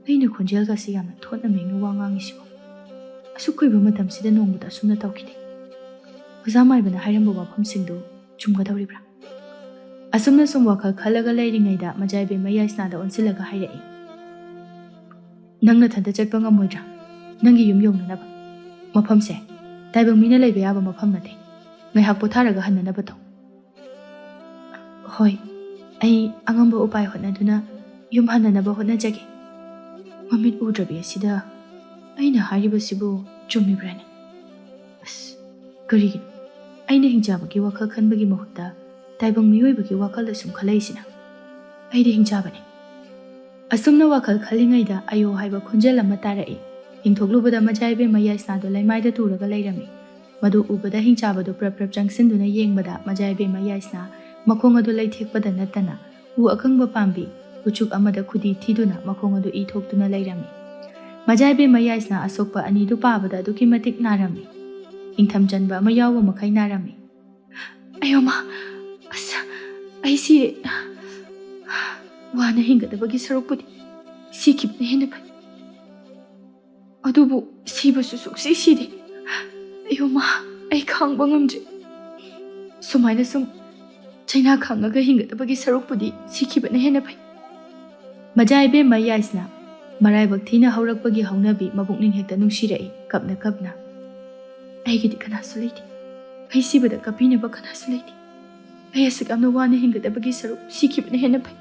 ꯑꯩꯅ ꯈꯣꯟꯖꯦꯜꯒꯁꯤ ꯌꯥꯝꯅ ꯊꯣꯠꯅ ꯃꯦꯡꯅ ꯋꯥ ꯉꯥꯡꯉꯤꯁꯤꯕꯣ? ꯑꯁꯨꯛ ꯀꯨꯏꯕ ꯃꯇꯝꯁꯤꯗ ꯅꯣꯡꯃꯇ ꯑꯁꯨꯝꯅ ꯇꯧꯈꯤꯗꯦ꯫ ꯑꯣꯖꯥ ꯃꯥꯏꯕꯅ ꯍꯥꯏꯔꯝꯕ ꯋꯥꯐꯝꯁꯤꯡꯗꯨ ꯆꯨꯝꯒꯗꯧꯔꯤꯕ꯭ꯔꯥ? ꯑꯁꯨꯝꯅ ꯁꯨꯝ ꯋꯥꯈꯜ ꯈꯜꯂꯒ ꯂꯩꯔꯤꯉꯩꯗ ꯃꯖꯥꯏꯕꯦꯝꯃ ꯌꯥꯏꯁꯅꯥꯗ ꯑꯣꯟꯁꯤꯜꯂꯒ ꯍꯥꯏꯔꯛꯏ, "ꯅꯪ ꯅꯊꯟꯇ ꯆꯠꯄ ꯉꯝꯃꯣꯏꯗ꯭ꯔꯥ? ꯅꯪꯒꯤ ꯌꯨꯝ ꯌꯧꯅꯅꯕ? ꯃꯐꯝꯁꯦ ꯇꯥꯏꯕꯪ ꯃꯤꯅ ꯂꯩꯕ ꯌꯥꯕ ꯃꯐꯝ ꯅꯠꯇꯦ꯫ ꯉꯥꯏꯍꯥꯛ ꯄꯣꯊꯥꯔꯒ ꯍꯟꯅꯅꯕ ꯇꯧ꯫" "ꯍꯣꯏ, ꯑꯩ ꯑꯉꯝꯕ ꯎꯄꯥꯏ ꯍꯣꯠꯅꯗꯨꯅ ꯌꯨꯝ ꯍꯟꯅꯅꯕ ꯍꯣꯠꯅꯖꯒꯦ꯫" ꯃꯃꯤꯠ ꯎꯗ꯭ꯔꯕꯤ ꯑꯁꯤꯗ ꯑꯩꯅ ꯍꯥꯏꯔꯤꯕꯁꯤꯕꯨ ꯆꯨꯝꯃꯤꯕ꯭ꯔꯥꯅꯦ? ꯑꯁ, ꯀꯔꯤꯒꯤꯅꯣ ꯑꯩꯅ ꯍꯤꯡꯆꯥꯕꯒꯤ ꯋꯥꯈꯜ ꯈꯟꯕꯒꯤ ꯃꯍꯨꯠꯇ ꯇꯥꯏꯕꯪ ꯃꯤꯑꯣꯏꯕꯒꯤ ꯋꯥꯈꯜꯗ ꯁꯨꯝ ꯈꯜꯂꯛꯏꯁꯤꯅ? ꯑꯩꯗꯤ ꯍꯤꯡꯆꯥꯕꯅꯤ꯫ ꯑꯁꯨꯝꯅ ꯋꯥꯈꯜ ꯈꯜꯂꯤꯉꯩꯗ ꯑꯌꯣ ꯍꯥꯏꯕ ꯈꯣꯟꯖꯦꯜ ꯑꯃ ꯇꯥꯔꯛꯏ꯫ ꯌꯦꯡꯊꯣꯛꯂꯨꯕꯗ ꯃꯖꯥ ꯏꯕꯦꯝꯃ ꯌꯥꯏꯁꯅꯥꯗꯣ ꯂꯩꯃꯥꯏꯗ ꯇꯨꯔꯒ ꯂꯩꯔꯝꯃꯤ꯫ ꯃꯗꯨ ꯎꯕꯗ ꯍꯤꯡꯆꯥꯕꯗꯨ ꯄ꯭ꯔꯞ ꯄ꯭ꯔꯞ ꯆꯪꯁꯤꯟꯗꯨꯅ ꯌꯦꯡꯕꯗ ꯃꯖꯥ ꯏꯕꯦꯝꯃ ꯌꯥꯏꯁꯅꯥ ꯃꯈꯣꯡ ꯑꯗꯨ ꯂꯩꯊꯦꯛꯄꯗ ꯅꯠꯇꯅ ꯎ ꯑꯀꯪꯕ ꯄꯥꯝꯕꯤ ꯎꯆꯨꯛ ꯑꯃꯗ ꯈꯨꯗꯤ ꯊꯤꯗꯨꯅ ꯃꯈꯣꯡ ꯑꯗꯨ ꯏ ꯊꯣꯛꯇꯨꯅ ꯂꯩꯔꯝꯃꯤ꯫ ꯃꯖꯥ ꯏꯕꯦꯝꯃ ꯌꯥꯏꯁꯅꯥ ꯑꯁꯣꯛꯄ ꯑꯅꯤꯗꯨ ꯄꯥꯕꯗ ꯑꯗꯨꯛꯀꯤ ꯃꯇꯤꯛ ꯅꯥꯔꯝꯃꯤ꯫ ꯏꯪꯊꯝ ꯆꯟꯕ ꯑꯃ ꯌꯥꯎꯕ ꯃꯈꯩ ꯅꯥꯔꯝꯃꯤ꯫ "ꯑꯌꯣ ꯃꯥ, ꯑꯁ, ꯑꯩꯁꯤ ꯋꯥꯅ ꯍꯤꯡꯒꯗꯕꯒꯤ ꯁꯔꯨꯛꯄꯨꯗꯤ ꯁꯤꯈꯤꯕꯅ ꯍꯦꯟꯅ ꯐꯩ꯫ ꯑꯗꯨꯕꯨ ꯁꯤꯕꯁꯨ ꯁꯨꯛꯁꯤ ꯁꯤꯗꯦ꯫ ꯑꯌꯣ ꯃꯥ, ꯑꯩ ꯈꯥꯡꯕ ꯉꯝꯗ꯭ꯔꯦ꯫ ꯁꯨꯃꯥꯏꯅ ꯁꯨꯝ ꯆꯩꯅꯥ ꯈꯥꯡꯉꯒ ꯍꯤꯡꯒꯗꯕꯒꯤ ꯁꯔꯨꯛꯄꯨꯗꯤ ꯁꯤꯈꯤꯕꯅ ꯍꯦꯟꯅ ꯐꯩ꯫ ꯃꯖꯥ ꯏꯕꯦꯝꯃ ꯌꯥꯏꯁꯅꯥ ꯃꯔꯥꯏꯕꯛ ꯊꯤꯅ ꯍꯧꯔꯛꯄꯒꯤ ꯍꯧꯅꯕꯤ ꯃꯕꯨꯛꯅꯤꯡ ꯍꯦꯛꯇ ꯅꯨꯡꯁꯤꯔꯛꯏ, ꯀꯞꯅ ꯀꯞꯅ꯫ "ꯑꯩꯒꯤꯗꯤ ꯀꯅꯥꯁꯨ ꯂꯩꯇꯦ꯫ ꯑꯩ ꯁꯤꯕꯗ ꯀꯞꯄꯤꯅꯕ ꯀꯅꯥꯁꯨ ꯂꯩꯇꯦ꯫ ꯑꯩ ꯑꯁꯨꯛ ꯌꯥꯝꯅ ꯋꯥꯅ ꯍꯤꯡꯒꯗꯕꯒꯤ ꯁꯔꯨꯛ ꯁꯤꯈꯤꯕꯅ ꯍꯦꯟꯅ ꯐꯩ"꯫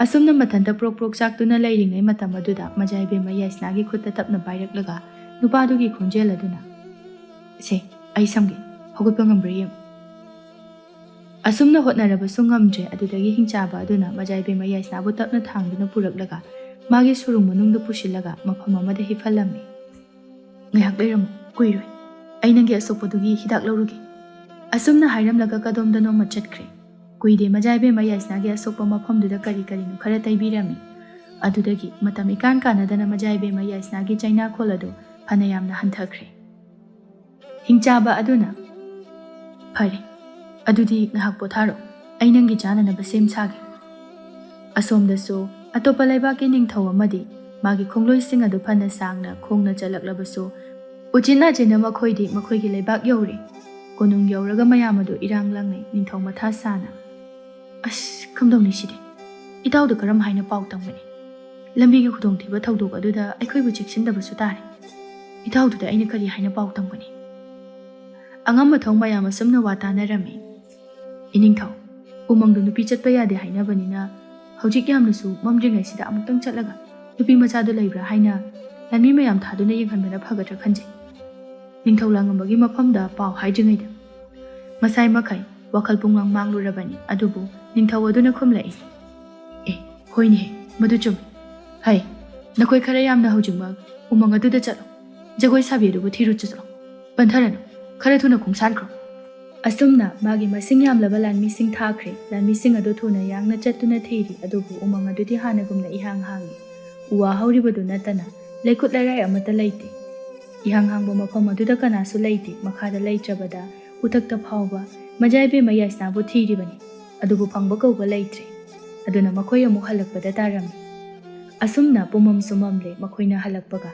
ꯑꯁꯨꯝꯅ ꯃꯊꯟꯇ ꯄ꯭ꯔꯣꯛ ꯄ꯭ꯔꯣꯛ ꯆꯥꯛꯇꯨꯅ ꯂꯩꯔꯤꯉꯩ ꯃꯇꯝ ꯑꯗꯨꯗ ꯃꯖꯥ ꯏꯕꯦꯝꯃ ꯌꯥꯏꯁꯅꯥꯒꯤ ꯈꯨꯠꯇ ꯇꯞꯅ ꯄꯥꯏꯔꯛꯂꯒ ꯅꯨꯄꯥꯗꯨꯒꯤ ꯈꯣꯟꯖꯦꯜ ꯑꯗꯨꯅ, "ꯁꯦ, ꯑꯩ ꯁꯝꯒꯦ, ꯍꯧꯒꯠꯄ ꯉꯝꯕ꯭ꯔꯥ ꯌꯦꯡꯉꯨ"꯫ ꯑꯁꯨꯝꯅ ꯍꯣꯠꯅꯔꯕꯁꯨ ꯉꯝꯗ꯭ꯔꯦ꯫ ꯑꯗꯨꯗꯒꯤ ꯍꯤꯡꯆꯥꯕ ꯑꯗꯨꯅ ꯃꯖꯥ ꯏꯕꯦꯝꯃ ꯌꯥꯏꯁꯅꯥꯕꯨ ꯇꯞꯅ ꯊꯥꯡꯗꯨꯅ ꯄꯨꯔꯛꯂꯒ ꯃꯥꯒꯤ ꯁꯨꯔꯨꯡ ꯃꯅꯨꯡꯗ ꯄꯨꯁꯤꯜꯂꯒ ꯃꯐꯝ ꯑꯃꯗ ꯍꯤꯞꯍꯜꯂꯝꯃꯤ꯫ "ꯉꯥꯏꯍꯥꯛ ꯂꯩꯔꯝꯃꯨ, ꯀꯨꯏꯔꯣꯏ꯫ ꯑꯩ ꯅꯪꯒꯤ ꯑꯁꯣꯛꯄꯗꯨꯒꯤ ꯍꯤꯗꯥꯛ ꯂꯧꯔꯨꯒꯦ"꯫ ꯑꯁꯨꯝꯅ ꯍꯥꯏꯔꯝꯂꯒ ꯀꯗꯣꯝꯗꯅꯣꯃ ꯆꯠꯈ꯭ꯔꯦ꯫ ꯀꯨꯏꯗꯦ, ꯃꯖꯥ ꯏꯕꯦꯝꯃ ꯌꯥꯏꯁꯅꯥꯒꯤ ꯑꯁꯣꯛꯄ ꯃꯐꯝꯗꯨꯗ ꯀꯔꯤ ꯀꯔꯤꯅꯣ ꯈꯔ ꯇꯩꯕꯤꯔꯝꯃꯤ꯫ ꯑꯗꯨꯗꯒꯤ ꯃꯇꯝ ꯏꯀꯥꯟ ꯀꯥꯟꯅꯗꯅ ꯃꯖꯥ ꯏꯕꯦꯝꯃ ꯌꯥꯏꯁꯅꯥꯒꯤ ꯆꯩꯅꯥꯈꯣꯜ ꯑꯗꯨ ꯐꯅꯌꯥꯝꯅ ꯍꯟꯊꯈ꯭ꯔꯦ꯫ ꯍꯤꯡꯆꯥꯕ ꯑꯗꯨꯅ, "ꯐꯔꯦ, ꯑꯗꯨꯗꯤ ꯉꯥꯏꯍꯥꯛ ꯄꯣꯊꯥꯔꯣ, ꯑꯩ ꯅꯪꯒꯤ ꯆꯥꯅꯅꯕ ꯁꯦꯝ ꯁꯥꯒꯦ"꯫ ꯑꯁꯣꯝꯗꯁꯨ ꯑꯇꯣꯞꯄ ꯂꯩꯕꯥꯛꯀꯤ ꯅꯤꯡꯊꯧ ꯑꯃꯗꯤ ꯃꯥꯒꯤ ꯈꯣꯡꯂꯣꯏꯁꯤꯡ ꯑꯗꯨ ꯐꯅ ꯁꯥꯡꯅ ꯈꯣꯡꯅ ꯆꯠꯂꯛꯂꯕꯁꯨ, ꯎꯆꯤꯟ ꯅꯥꯆꯤꯟꯅ ꯃꯈꯣꯏꯗꯤ ꯃꯈꯣꯏꯒꯤ ꯂꯩꯕꯥꯛ ꯌꯧꯔꯦ꯫ ꯀꯣꯅꯨꯡ ꯌꯧꯔꯒ ꯃꯌꯥꯝ ꯑꯗꯨ ꯏꯔꯥꯡ ꯂꯪꯅꯩ, ꯅꯤꯡꯊꯧ ꯃꯊꯥ ꯁꯥꯅ꯫ "ꯑꯁ, ꯀꯝꯗꯧꯅꯤ ꯁꯤꯗꯤ? ꯏꯇꯥꯎꯗ ꯀꯔꯝ ꯍꯥꯏꯅ ꯄꯥꯎ ꯇꯝꯒꯅꯤ? ꯂꯝꯕꯤꯒꯤ ꯈꯨꯗꯣꯡꯊꯤꯕ ꯊꯧꯗꯣꯛ ꯑꯗꯨꯗ ꯑꯩꯈꯣꯏꯕꯨ ꯆꯦꯛꯁꯤꯟꯗꯕꯁꯨ ꯇꯥꯔꯦ꯫ ꯏꯇꯥꯎꯗꯨꯗ ꯑꯩꯅ ꯀꯔꯤ ꯍꯥꯏꯅ ꯄꯥꯎ ꯇꯝꯒꯅꯤ?" ꯑꯉꯝ ꯑꯊꯧ ꯃꯌꯥꯝ ꯑꯁꯨꯝꯅ ꯋꯥ ꯇꯥꯅꯔꯝꯃꯤ꯫ "ꯏꯅꯤꯡꯊꯧ, ꯎꯃꯪꯗ ꯅꯨꯄꯤ ꯆꯠꯄ ꯌꯥꯗꯦ ꯍꯥꯏꯅꯕꯅꯤꯅ, ꯍꯧꯖꯤꯛ ꯌꯥꯝꯅꯁꯨ ꯃꯝꯗ꯭ꯔꯤꯉꯩꯁꯤꯗ ꯑꯃꯨꯛꯇꯪ ꯆꯠꯂꯒ ꯅꯨꯄꯤ ꯃꯆꯥꯗꯨ ꯂꯩꯕ꯭ꯔꯥ ꯍꯥꯏꯅ ꯂꯥꯟꯃꯤ ꯃꯌꯥꯝ ꯊꯥꯗꯨꯅ ꯌꯦꯡꯍꯟꯕꯅ ꯐꯒꯗ꯭ꯔꯥ ꯈꯟꯖꯩ"꯫ ꯅꯤꯡꯊꯧ ꯂꯥꯡꯉꯝꯕꯒꯤ ꯃꯐꯝꯗ ꯄꯥꯎ ꯍꯥꯏꯗ꯭ꯔꯤꯉꯩꯗ ꯃꯁꯥꯏ ꯃꯈꯩ ꯋꯥꯈꯜ ꯄꯨꯡꯃꯥꯡ ꯃꯥꯡꯂꯨꯔꯕꯅꯤ꯫ ꯑꯗꯨꯕꯨ ꯅꯤꯡꯊꯧ ꯑꯗꯨꯅ ꯈꯨꯝꯂꯛꯏ, "ꯑꯦ, ꯍꯣꯏꯅꯦꯍꯦ, ꯃꯗꯨ ꯆꯨꯝꯃꯤ꯫ ꯍꯩ, ꯅꯈꯣꯏ ꯈꯔ ꯌꯥꯝꯅ ꯍꯧꯖꯤꯛꯃꯛ ꯎꯃꯪ ꯑꯗꯨꯗ ꯆꯠꯂꯣ꯫ ꯖꯒꯣꯏ ꯁꯥꯕꯤ ꯑꯗꯨꯕꯨ ꯊꯤꯔꯨ ꯆꯠꯂꯣ꯫ ꯄꯟꯊꯔꯅꯨ, ꯈꯔ ꯊꯨꯅ ꯈꯣꯡꯁꯥꯟꯈ꯭ꯔꯣ"꯫ ꯑꯁꯨꯝꯅ ꯃꯥꯒꯤ ꯃꯁꯤꯡ ꯌꯥꯝꯂꯕ ꯂꯥꯟꯃꯤꯁꯤꯡ ꯊꯥꯈ꯭ꯔꯦ꯫ ꯂꯥꯟꯃꯤꯁꯤꯡ ꯑꯗꯨ ꯊꯨꯅ ꯌꯥꯡꯅ ꯆꯠꯇꯨꯅ ꯊꯤꯔꯤ, ꯑꯗꯨꯕꯨ ꯎꯃꯪ ꯑꯗꯨꯗꯤ ꯍꯥꯟꯅꯒꯨꯝꯅ ꯏꯍꯥꯡ ꯍꯥꯡꯏ꯫ ꯎ ꯋꯥ ꯍꯧꯔꯤꯕꯗꯨ ꯅꯠꯇꯅ ꯂꯩꯀꯨꯠ ꯂꯩꯔꯥꯏ ꯑꯃꯠꯇ ꯂꯩꯇꯦ꯫ ꯏꯍꯥꯡ ꯍꯥꯡꯕ ꯃꯐꯝ ꯑꯗꯨꯗ ꯀꯅꯥꯁꯨ ꯂꯩꯇꯦ꯫ ꯃꯈꯥꯗ ꯂꯩꯇ꯭ꯔꯕꯗ ꯎꯊꯛꯇ ꯐꯥꯎꯕ ꯃꯖꯥ ꯏꯕꯦꯝꯃ ꯌꯥꯏꯁꯅꯥꯕꯨ ꯊꯤꯔꯤꯕꯅꯤ꯫ ꯑꯗꯨꯕꯨ ꯐꯪꯕ ꯀꯧꯕ ꯂꯩꯇ꯭ꯔꯦ꯫ ꯑꯗꯨꯅ ꯃꯈꯣꯏ ꯑꯃꯨꯛ ꯍꯜꯂꯛꯄꯗ ꯇꯥꯔꯝꯃꯤ꯫ ꯑꯁꯨꯝꯅ ꯄꯨꯝꯃꯝꯁꯨ ꯃꯝꯂꯦ꯫ ꯃꯈꯣꯏꯅ ꯍꯜꯂꯛꯄꯒ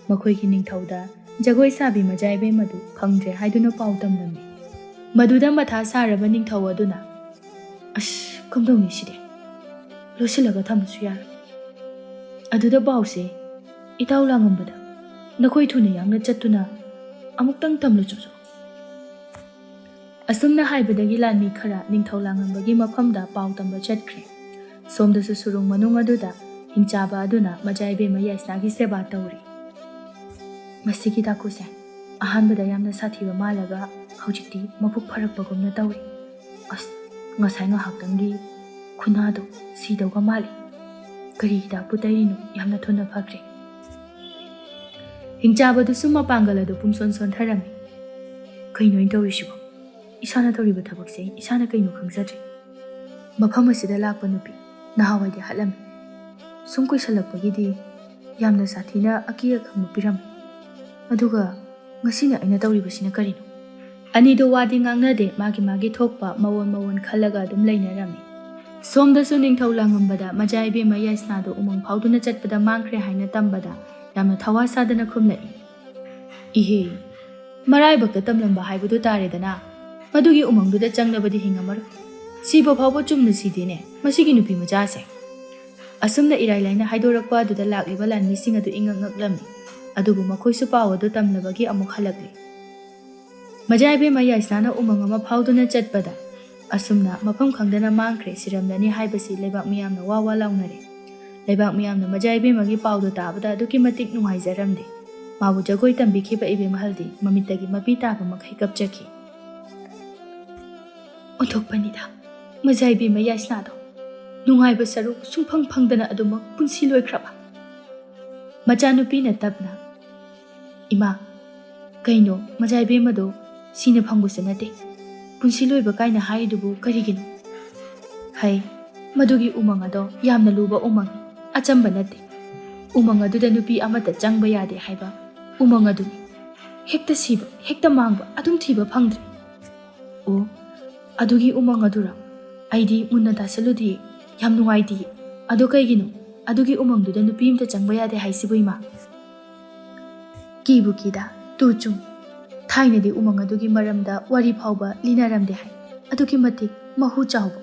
ꯃꯈꯣꯏꯒꯤ ꯅꯤꯡꯊꯧꯗ ꯖꯒꯣꯏ ꯁꯥꯕꯤ ꯃꯖꯥ ꯏꯕꯦꯝꯃꯗꯨ ꯐꯪꯗ꯭ꯔꯦ ꯍꯥꯏꯗꯨꯅ ꯄꯥꯎ ꯇꯝꯂꯝꯃꯤ꯫ ꯃꯗꯨꯗ ꯃꯊꯥ ꯁꯥꯔꯕ ꯅꯤꯡꯊꯧ ꯑꯗꯨꯅ, "ꯑꯁ, ꯀꯝꯗꯧꯅꯤ ꯁꯤꯗꯤ? ꯂꯣꯠꯁꯤꯜꯂꯒ ꯊꯝꯕꯁꯨ ꯌꯥꯔꯣꯏ꯫ ꯑꯗꯨꯗ ꯄꯥꯎꯁꯦ ꯏꯇꯥꯎ ꯂꯥꯡꯉꯝꯕꯗ ꯅꯈꯣꯏ ꯊꯨꯅ ꯌꯥꯡꯅ ꯆꯠꯇꯨꯅ ꯑꯃꯨꯛꯇꯪ ꯇꯝꯂꯨ ꯆꯣꯆꯣ꯫" ꯑꯁꯨꯝꯅ ꯍꯥꯏꯕꯗꯒꯤ ꯂꯥꯟꯃꯤ ꯈꯔ ꯅꯤꯡꯊꯧ ꯂꯥꯡꯉꯝꯕꯒꯤ ꯃꯐꯝꯗ ꯄꯥꯎ ꯇꯝꯕ ꯆꯠꯈ꯭ꯔꯦ꯫ ꯁꯣꯝꯗꯁꯨ ꯁꯨꯔꯨꯡ ꯃꯅꯨꯡ ꯑꯗꯨꯗ ꯍꯤꯡꯆꯥꯕ ꯑꯗꯨꯅ ꯃꯖꯥ ꯏꯕꯦꯝꯃ ꯌꯥꯏꯁꯅꯥꯒꯤ ꯁꯦꯕꯥ ꯇꯧꯔꯤ꯫ "ꯃꯁꯤꯒꯤ ꯗꯥꯀꯨꯁꯦ ꯑꯍꯥꯟꯕꯗ ꯌꯥꯝꯅ ꯁꯥꯊꯤꯕ ꯃꯥꯜꯂꯒ ꯍꯧꯖꯤꯛꯇꯤ ꯃꯕꯨꯛ ꯐꯔꯛꯄꯒꯨꯝꯅ ꯇꯧꯔꯤ꯫ ꯑꯁ, ꯉꯁꯥꯏ ꯉꯥꯏꯍꯥꯛꯇꯪꯒꯤ ꯈꯨꯅꯥꯗꯣ ꯁꯤꯗꯧꯒ ꯃꯥꯜꯂꯤ꯫ ꯀꯔꯤ ꯍꯤꯗꯥꯛꯄꯨ ꯇꯩꯔꯤꯅꯣ? ꯌꯥꯝꯅ ꯊꯨꯅ ꯐꯈ꯭ꯔꯦ꯫" ꯍꯤꯡꯆꯥꯕꯗꯨꯁꯨ ꯃꯄꯥꯡꯒꯜ ꯑꯗꯨ ꯄꯨꯝꯁꯣꯟ ꯁꯣꯟꯊꯔꯝꯃꯤ꯫ "ꯀꯩꯅꯣ ꯑꯩꯅ ꯇꯧꯔꯤꯁꯤꯕꯣ? ꯏꯁꯥꯅ ꯇꯧꯔꯤꯕ ꯊꯕꯛꯁꯦ ꯏꯁꯥꯅ ꯀꯩꯅꯣ ꯈꯪꯖꯗ꯭ꯔꯦ꯫ ꯃꯐꯝ ꯑꯁꯤꯗ ꯂꯥꯛꯄ ꯅꯨꯄꯤ ꯅꯍꯥꯟꯋꯥꯏꯗꯤ ꯍꯥꯠꯂꯝꯃꯤ꯫ ꯁꯨꯝ ꯀꯨꯏꯁꯜꯂꯛꯄꯒꯤꯗꯤ ꯌꯥꯝꯅ ꯁꯥꯊꯤꯅ ꯑꯀꯤ ꯑꯈꯪꯕ ꯄꯤꯔꯝꯃꯤ꯫ ꯑꯗꯨꯒ ꯉꯁꯤꯅ ꯑꯩꯅ ꯇꯧꯔꯤꯕꯁꯤꯅ ꯀꯔꯤꯅꯣ?" ꯑꯅꯤꯗꯣ ꯋꯥꯗꯤ ꯉꯥꯡꯅꯗꯦ, ꯃꯥꯒꯤ ꯃꯥꯒꯤ ꯊꯣꯛꯄ ꯃꯑꯣꯟ ꯃꯑꯣꯟ ꯈꯜꯂꯒ ꯑꯗꯨꯝ ꯂꯩꯅꯔꯝꯃꯤ꯫ ꯁꯣꯝꯗꯁꯨ ꯅꯤꯡꯊꯧ ꯂꯥꯡꯉꯝꯕꯗ ꯃꯖꯥ ꯏꯕꯦꯝꯃ ꯌꯥꯏꯁꯅꯥꯗꯣ ꯎꯃꯪ ꯐꯥꯎꯗꯨꯅ ꯆꯠꯄꯗ ꯃꯥꯡꯈ꯭ꯔꯦ ꯍꯥꯏꯅ ꯇꯝꯕꯗ ꯌꯥꯝꯅ ꯊꯋꯥ ꯁꯥꯗꯅ ꯈꯨꯝꯂꯛꯏ꯫ "ꯏꯍꯦ, ꯃꯔꯥꯏꯕꯛꯇ ꯇꯝꯂꯝꯕ ꯍꯥꯏꯕꯗꯨ ꯇꯥꯔꯦꯗꯅ꯫ ꯃꯗꯨꯒꯤ ꯎꯃꯪꯗꯨꯗ ꯆꯪꯂꯕꯗꯤ ꯍꯤꯡꯉꯝꯃꯔꯣꯏ꯫ ꯁꯤꯕ ꯐꯥꯎꯕ ꯆꯨꯝꯅ ꯁꯤꯗꯦꯅꯦ ꯃꯁꯤꯒꯤ ꯅꯨꯄꯤ ꯃꯆꯥꯁꯦ꯫" ꯑꯁꯨꯝꯅ ꯏꯔꯥꯏ ꯂꯥꯏꯅ ꯍꯥꯏꯗꯣꯔꯛꯄ ꯑꯗꯨꯗ ꯂꯥꯛꯂꯤꯕ ꯂꯥꯟꯃꯤꯁꯤꯡ ꯑꯗꯨ ꯏꯉꯛ ꯉꯛꯂꯝꯃꯤ꯫ ꯑꯗꯨꯕꯨ ꯃꯈꯣꯏꯁꯨ ꯄꯥꯎ ꯑꯗꯨ ꯇꯝꯂꯕꯒꯤ ꯑꯃꯨꯛ ꯍꯜꯂꯛꯂꯤ꯫ ꯃꯖꯥ ꯏꯕꯦꯝꯃ ꯌꯥꯏꯁꯅꯥꯅ ꯎꯃꯪ ꯑꯃ ꯐꯥꯎꯗꯨꯅ ꯆꯠꯄꯗ ꯑꯁꯨꯝꯅ ꯃꯐꯝ ꯈꯪꯗꯅ ꯃꯥꯡꯈ꯭ꯔꯦ꯫ ꯁꯤꯔꯝꯂꯅꯤ ꯍꯥꯏꯕꯁꯤ ꯂꯩꯕꯥꯛ ꯃꯤꯌꯥꯝꯅ ꯋꯥ ꯋꯥ ꯂꯥꯎꯅꯔꯦ꯫ ꯂꯩꯕꯥꯛ ꯃꯤꯌꯥꯝꯅ ꯃꯖꯥ ꯏꯕꯦꯝꯃꯒꯤ ꯄꯥꯎꯗꯣ ꯇꯥꯕꯗ ꯑꯗꯨꯛꯀꯤ ꯃꯇꯤꯛ ꯅꯨꯡꯉꯥꯏꯖꯔꯝꯗꯦ꯫ ꯃꯥꯕꯨ ꯖꯒꯣꯏ ꯇꯝꯕꯤꯈꯤꯕ ꯏꯕꯦꯝꯃꯍꯜꯗꯤ ꯃꯃꯤꯠꯇꯒꯤ ꯃꯄꯤ ꯇꯥꯕ ꯃꯈꯩ ꯀꯞꯆꯈꯤ꯫ "ꯑꯣꯟꯊꯣꯛꯄꯅꯤꯗ, ꯃꯖꯥ ꯏꯕꯦꯝꯃ ꯌꯥꯏꯁꯅꯥꯗꯣ꯫ ꯅꯨꯡꯉꯥꯏꯕ ꯁꯔꯨꯛ ꯁꯨꯡꯐꯪ ꯐꯪꯗꯅ ꯑꯗꯨꯃꯛ ꯄꯨꯟꯁꯤ ꯂꯣꯏꯈ꯭ꯔꯕ?" ꯃꯆꯥꯅꯨꯄꯤꯅ ꯇꯞꯅ, "ꯏꯃꯥ, ꯀꯩꯅꯣ, ꯃꯖꯥ ꯏꯕꯦꯝꯃꯗꯣ ꯁꯤꯅ ꯐꯪꯕꯁꯨ ꯅꯠꯇꯦ꯫ ꯄꯨꯟꯁꯤ ꯂꯣꯏꯕ ꯀꯥꯏꯅ ꯍꯥꯏꯔꯤꯗꯨꯕꯨ ꯀꯔꯤꯒꯤꯅꯣ?" "ꯍꯩ, ꯃꯗꯨꯒꯤ ꯎꯃꯪ ꯑꯗꯣ ꯌꯥꯝꯅ ꯂꯨꯕ ꯎꯃꯪꯅꯤ, ꯑꯆꯝꯕ ꯅꯠꯇꯦ꯫ ꯎꯃꯪ ꯑꯗꯨꯗ ꯅꯨꯄꯤ ꯑꯃꯠꯇ ꯆꯪꯕ ꯌꯥꯗꯦ ꯍꯥꯏꯕ ꯎꯃꯪ ꯑꯗꯨꯅꯤ꯫ ꯍꯦꯛꯇ ꯁꯤꯕ, ꯍꯦꯛꯇ ꯃꯥꯡꯕ, ꯑꯗꯨꯝ ꯊꯤꯕ ꯐꯪꯗ꯭ꯔꯦ꯫" "ꯑꯣ, ꯑꯗꯨꯒꯤ ꯎꯃꯪ ꯑꯗꯨꯔ? ꯑꯩꯗꯤ ꯃꯨꯟꯅ ꯇꯥꯁꯜꯂꯨꯗꯦ, ꯌꯥꯝ ꯅꯨꯡꯉꯥꯏꯇꯦ꯫ ꯑꯗꯣ ꯀꯩꯒꯤꯅꯣ?" ꯑꯗꯨꯒꯤ ꯎꯃꯪꯗꯨꯗ ꯅꯨꯄꯤ ꯑꯃꯇ ꯆꯪꯕ ꯌꯥꯗꯦ ꯍꯥꯏꯁꯤꯕꯨ, ꯏꯃꯥ? ꯀꯤꯕꯨ ꯀꯤꯗ, ꯇꯨ ꯆꯨꯝ꯫ ꯊꯥꯏꯅꯗꯤ ꯎꯃꯪ ꯑꯗꯨꯒꯤ ꯃꯔꯝꯗ ꯋꯥꯔꯤ ꯐꯥꯎꯕ ꯂꯤꯅꯔꯝꯗꯦ ꯍꯥꯏ꯫ ꯑꯗꯨꯛꯀꯤ ꯃꯇꯤꯛ ꯃꯍꯨ ꯆꯥꯎꯕ꯫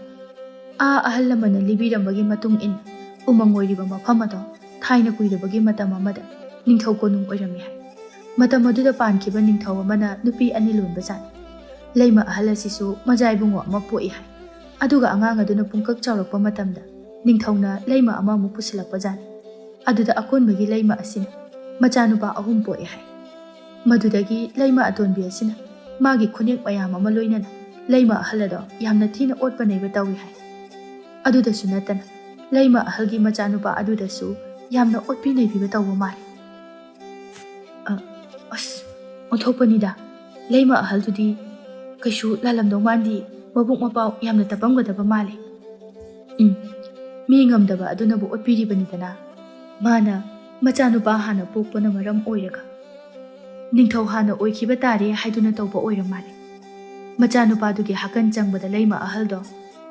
ꯑꯥ, ꯑꯍꯜ ꯂꯃꯟꯅ ꯂꯤꯕꯤꯔꯝꯕꯒꯤ ꯃꯇꯨꯡ ꯏꯟꯅ, ꯎꯃꯪ ꯑꯣꯏꯔꯤꯕ ꯃꯐꯝ ꯑꯗꯣ ꯊꯥꯏꯅ ꯀꯨꯏꯔꯕꯒꯤ ꯃꯇꯝ ꯑꯃꯗ ꯅꯤꯡꯊꯧ ꯀꯣꯅꯨꯡ ꯑꯣꯏꯔꯝꯃꯤ ꯍꯥꯏ꯫ ꯃꯇꯝ ꯑꯗꯨꯗ ꯄꯥꯟꯈꯤꯕ ꯅꯤꯡꯊꯧ ꯑꯃꯅ ꯅꯨꯄꯤ ꯑꯅꯤ ꯂꯣꯟꯕꯖꯥꯠꯅꯤ꯫ ꯂꯩꯃ ꯑꯍꯜ ꯑꯁꯤꯁꯨ ꯃꯆꯥ ꯏꯕꯨꯡꯉꯣ ꯑꯃ ꯄꯣꯛꯏ ꯍꯥꯏ꯫ ꯑꯗꯨꯒ ꯑꯉꯥꯡ ꯑꯗꯨꯅ ꯄꯨꯡꯀꯛ ꯆꯥꯎꯔꯛꯄ ꯃꯇꯝꯗ ꯅꯤꯡꯊꯧꯅ ꯂꯩꯃ ꯑꯃꯃꯨꯛ ꯄꯨꯁꯤꯜꯂꯛꯄꯖꯥꯠꯅꯤ꯫ ꯑꯗꯨꯗ ꯑꯀꯣꯟꯕꯒꯤ ꯂꯩꯃ ꯑꯁꯤꯅ ꯃꯆꯥꯅꯨꯄꯥ ꯑꯍꯨꯝ ꯄꯣꯛꯑꯦ ꯍꯥꯏ꯫ ꯃꯗꯨꯗꯒꯤ ꯂꯩꯃ ꯑꯇꯣꯟꯕꯤ ꯑꯁꯤꯅ ꯃꯥꯒꯤ ꯈꯨꯅꯦꯛ ꯃꯌꯥꯝ ꯑꯃ ꯂꯣꯏꯅꯅ ꯂꯩꯃ ꯑꯍꯜ ꯑꯗꯣ ꯌꯥꯝꯅ ꯊꯤꯅ ꯑꯣꯠꯄ ꯅꯩꯕ ꯇꯧꯏ ꯍꯥꯏ꯫ ꯑꯗꯨꯗꯁꯨ ꯅꯠꯇꯅ ꯂꯩꯃ ꯑꯍꯜꯒꯤ ꯃꯆꯥꯅꯨꯄꯥ ꯑꯗꯨꯗꯁꯨ ꯌꯥꯝꯅ ꯑꯣꯠꯄꯤ ꯅꯩꯕꯤꯕ ꯇꯧꯕ ꯃꯥꯜꯂꯤ꯫ ꯑ, ꯑꯁ, ꯑꯣꯟꯊꯣꯛꯄꯅꯤꯗ꯫ ꯂꯩꯃ ꯑꯍꯜꯗꯨꯗꯤ ꯀꯩꯁꯨ ꯂꯥꯜꯂꯝꯗꯧ ꯃꯥꯟꯗꯤ, ꯃꯕꯨꯛ ꯃꯄꯥꯎ ꯌꯥꯝꯅ ꯇꯞꯄꯝꯒꯗꯕ ꯃꯥꯜꯂꯤ꯫ ꯎꯝ, ꯃꯤ ꯉꯝꯗꯕ ꯑꯗꯨꯅꯕꯨ ꯑꯣꯠꯄꯤꯔꯤꯕꯅꯤꯗꯅ꯫ ꯃꯥꯅ ꯃꯆꯥꯅꯨꯄꯥ ꯍꯥꯟꯅ ꯄꯣꯛꯄꯅ ꯃꯔꯝ ꯑꯣꯏꯔꯒ ꯅꯤꯡꯊꯧ ꯍꯥꯟꯅ ꯑꯣꯏꯈꯤꯕ ꯇꯥꯔꯦ ꯍꯥꯏꯗꯨꯅ ꯇꯧꯕ ꯑꯣꯏꯔ ꯃꯥꯜꯂꯦ꯫ ꯃꯆꯥꯅꯨꯄꯥꯗꯨꯒꯤ ꯍꯥꯀꯟ ꯆꯪꯕꯗ ꯂꯩꯃ ꯑꯍꯜꯗꯣ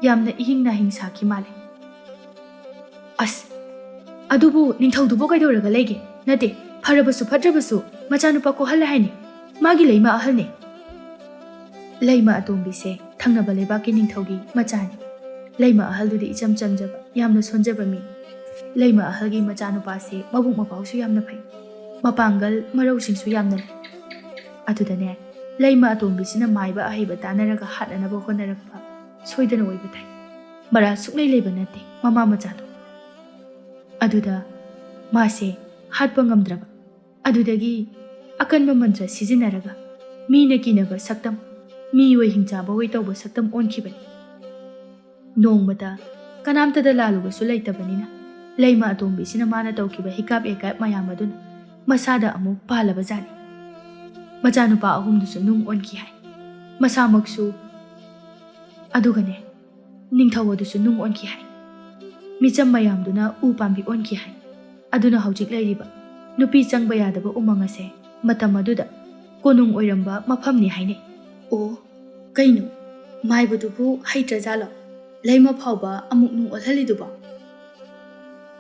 ꯌꯥꯝꯅ ꯏꯍꯤꯡ ꯅꯥꯍꯤꯡ ꯁꯥꯈꯤ ꯃꯥꯜꯂꯦ꯫ ꯑꯁ, ꯑꯗꯨꯕꯨ ꯅꯤꯡꯊꯧꯗꯨꯕꯨ ꯀꯩꯗꯧꯔꯒ ꯂꯩꯒꯦ? ꯅꯠꯇꯦ, ꯐꯔꯕꯁꯨ ꯐꯠꯇ꯭ꯔꯕꯁꯨ ꯃꯆꯥꯅꯨꯄꯥ ꯀꯣꯛꯍꯜꯂꯦ ꯍꯥꯏꯅꯤ꯫ ꯃꯥꯒꯤ ꯂꯩꯃ ꯑꯍꯜꯅꯦ꯫ ꯂꯩꯃ ꯑꯇꯣꯝꯕꯤꯁꯦ ꯊꯪꯅꯕ ꯂꯩꯕꯥꯛꯀꯤ ꯅꯤꯡꯊꯧꯒꯤ ꯃꯆꯥꯅꯤ꯫ ꯂꯩꯃ ꯑꯍꯜꯗꯨꯗꯤ ꯏꯆꯝ ꯆꯝꯖꯕ, ꯌꯥꯝꯅ ꯁꯣꯟꯖꯕ ꯃꯤ꯫ ꯂꯩꯃ ꯑꯍꯜꯒꯤ ꯃꯆꯥꯅꯨꯄꯥꯁꯦ ꯃꯕꯨꯛ ꯃꯄꯥꯎꯁꯨ ꯌꯥꯝꯅ ꯐꯩ, ꯃꯄꯥꯡꯒꯜ ꯃꯔꯧꯁꯤꯡꯁꯨ ꯌꯥꯝꯅ ꯂꯩ꯫ ꯑꯗꯨꯗꯅꯦ, ꯂꯩꯃ ꯑꯇꯣꯝꯕꯤꯁꯤꯅ ꯃꯥꯏꯕ ꯑꯍꯩꯕ ꯇꯥꯟꯅꯔꯒ ꯍꯥꯠꯅꯅꯕ ꯍꯣꯠꯅꯔꯛꯄ ꯁꯣꯏꯗꯅ ꯑꯣꯏꯕ ꯇꯥꯏ꯫ ꯃꯔꯥꯜ ꯁꯨꯛꯂꯩ ꯂꯩꯕ ꯅꯠꯇꯦ ꯃꯃꯥ ꯃꯆꯥꯗꯣ꯫ ꯑꯗꯨꯗ ꯃꯥꯁꯦ ꯍꯥꯠꯄ ꯉꯝꯗ꯭ꯔꯕ꯫ ꯑꯗꯨꯗꯒꯤ ꯑꯀꯟꯕ ꯃꯟꯇ꯭ꯔ ꯁꯤꯖꯤꯟꯅꯔꯒ ꯃꯤꯅ ꯀꯤꯅꯕ ꯁꯛꯇꯝ, ꯃꯤꯑꯣꯏ ꯍꯤꯡꯆꯥꯕ ꯑꯣꯏ ꯇꯧꯕ ꯁꯛꯇꯝ ꯑꯣꯟꯈꯤꯕꯅꯤ꯫ ꯅꯣꯡꯃꯇ ꯀꯅꯥꯝꯇꯗ ꯂꯥꯜꯂꯨꯕꯁꯨ ꯂꯩꯇꯕꯅꯤꯅ, ꯂꯩꯃ ꯑꯇꯣꯝꯕꯤꯁꯤꯅ ꯃꯥꯅ ꯇꯧꯈꯤꯕ ꯍꯤꯀꯥꯞ ꯌꯩꯀꯥꯞ ꯃꯌꯥꯝ ꯑꯗꯨꯅ ꯃꯁꯥꯗ ꯑꯃꯨꯛ ꯄꯥꯜꯂꯕ ꯖꯥꯠꯅꯤ꯫ ꯃꯆꯥꯅꯨꯄꯥ ꯑꯍꯨꯝꯗꯨꯁꯨ ꯅꯨꯡ ꯑꯣꯟꯈꯤ ꯍꯥꯏ꯫ ꯃꯁꯥꯃꯛꯁꯨ꯫ ꯑꯗꯨꯒꯅꯦ, ꯅꯤꯡꯊꯧ ꯑꯗꯨꯁꯨ ꯅꯨꯡ ꯑꯣꯟꯈꯤ ꯍꯥꯏ꯫ ꯃꯤꯆꯝ ꯃꯌꯥꯝꯗꯨꯅ ꯎ ꯄꯥꯝꯕꯤ ꯑꯣꯟꯈꯤ ꯍꯥꯏ꯫ ꯑꯗꯨꯅ ꯍꯧꯖꯤꯛ ꯂꯩꯔꯤꯕ ꯅꯨꯄꯤ ꯆꯪꯕ ꯌꯥꯗꯕ ꯎꯃꯪ ꯑꯁꯦ ꯃꯇꯝ ꯑꯗꯨꯗ ꯀꯣꯅꯨꯡ ꯑꯣꯏꯔꯝꯕ ꯃꯐꯝꯅꯤ ꯍꯥꯏꯅꯩ꯫ ꯑꯣ, ꯀꯩꯅꯣ, ꯃꯥꯏꯕꯗꯨꯕꯨ ꯍꯩꯇ꯭ꯔꯖꯥꯠꯂꯣ? ꯂꯩꯃ ꯐꯥꯎꯕ ꯑꯃꯨꯛ ꯅꯨꯡ ꯑꯣꯜꯍꯜꯂꯤꯗꯨꯕꯣ?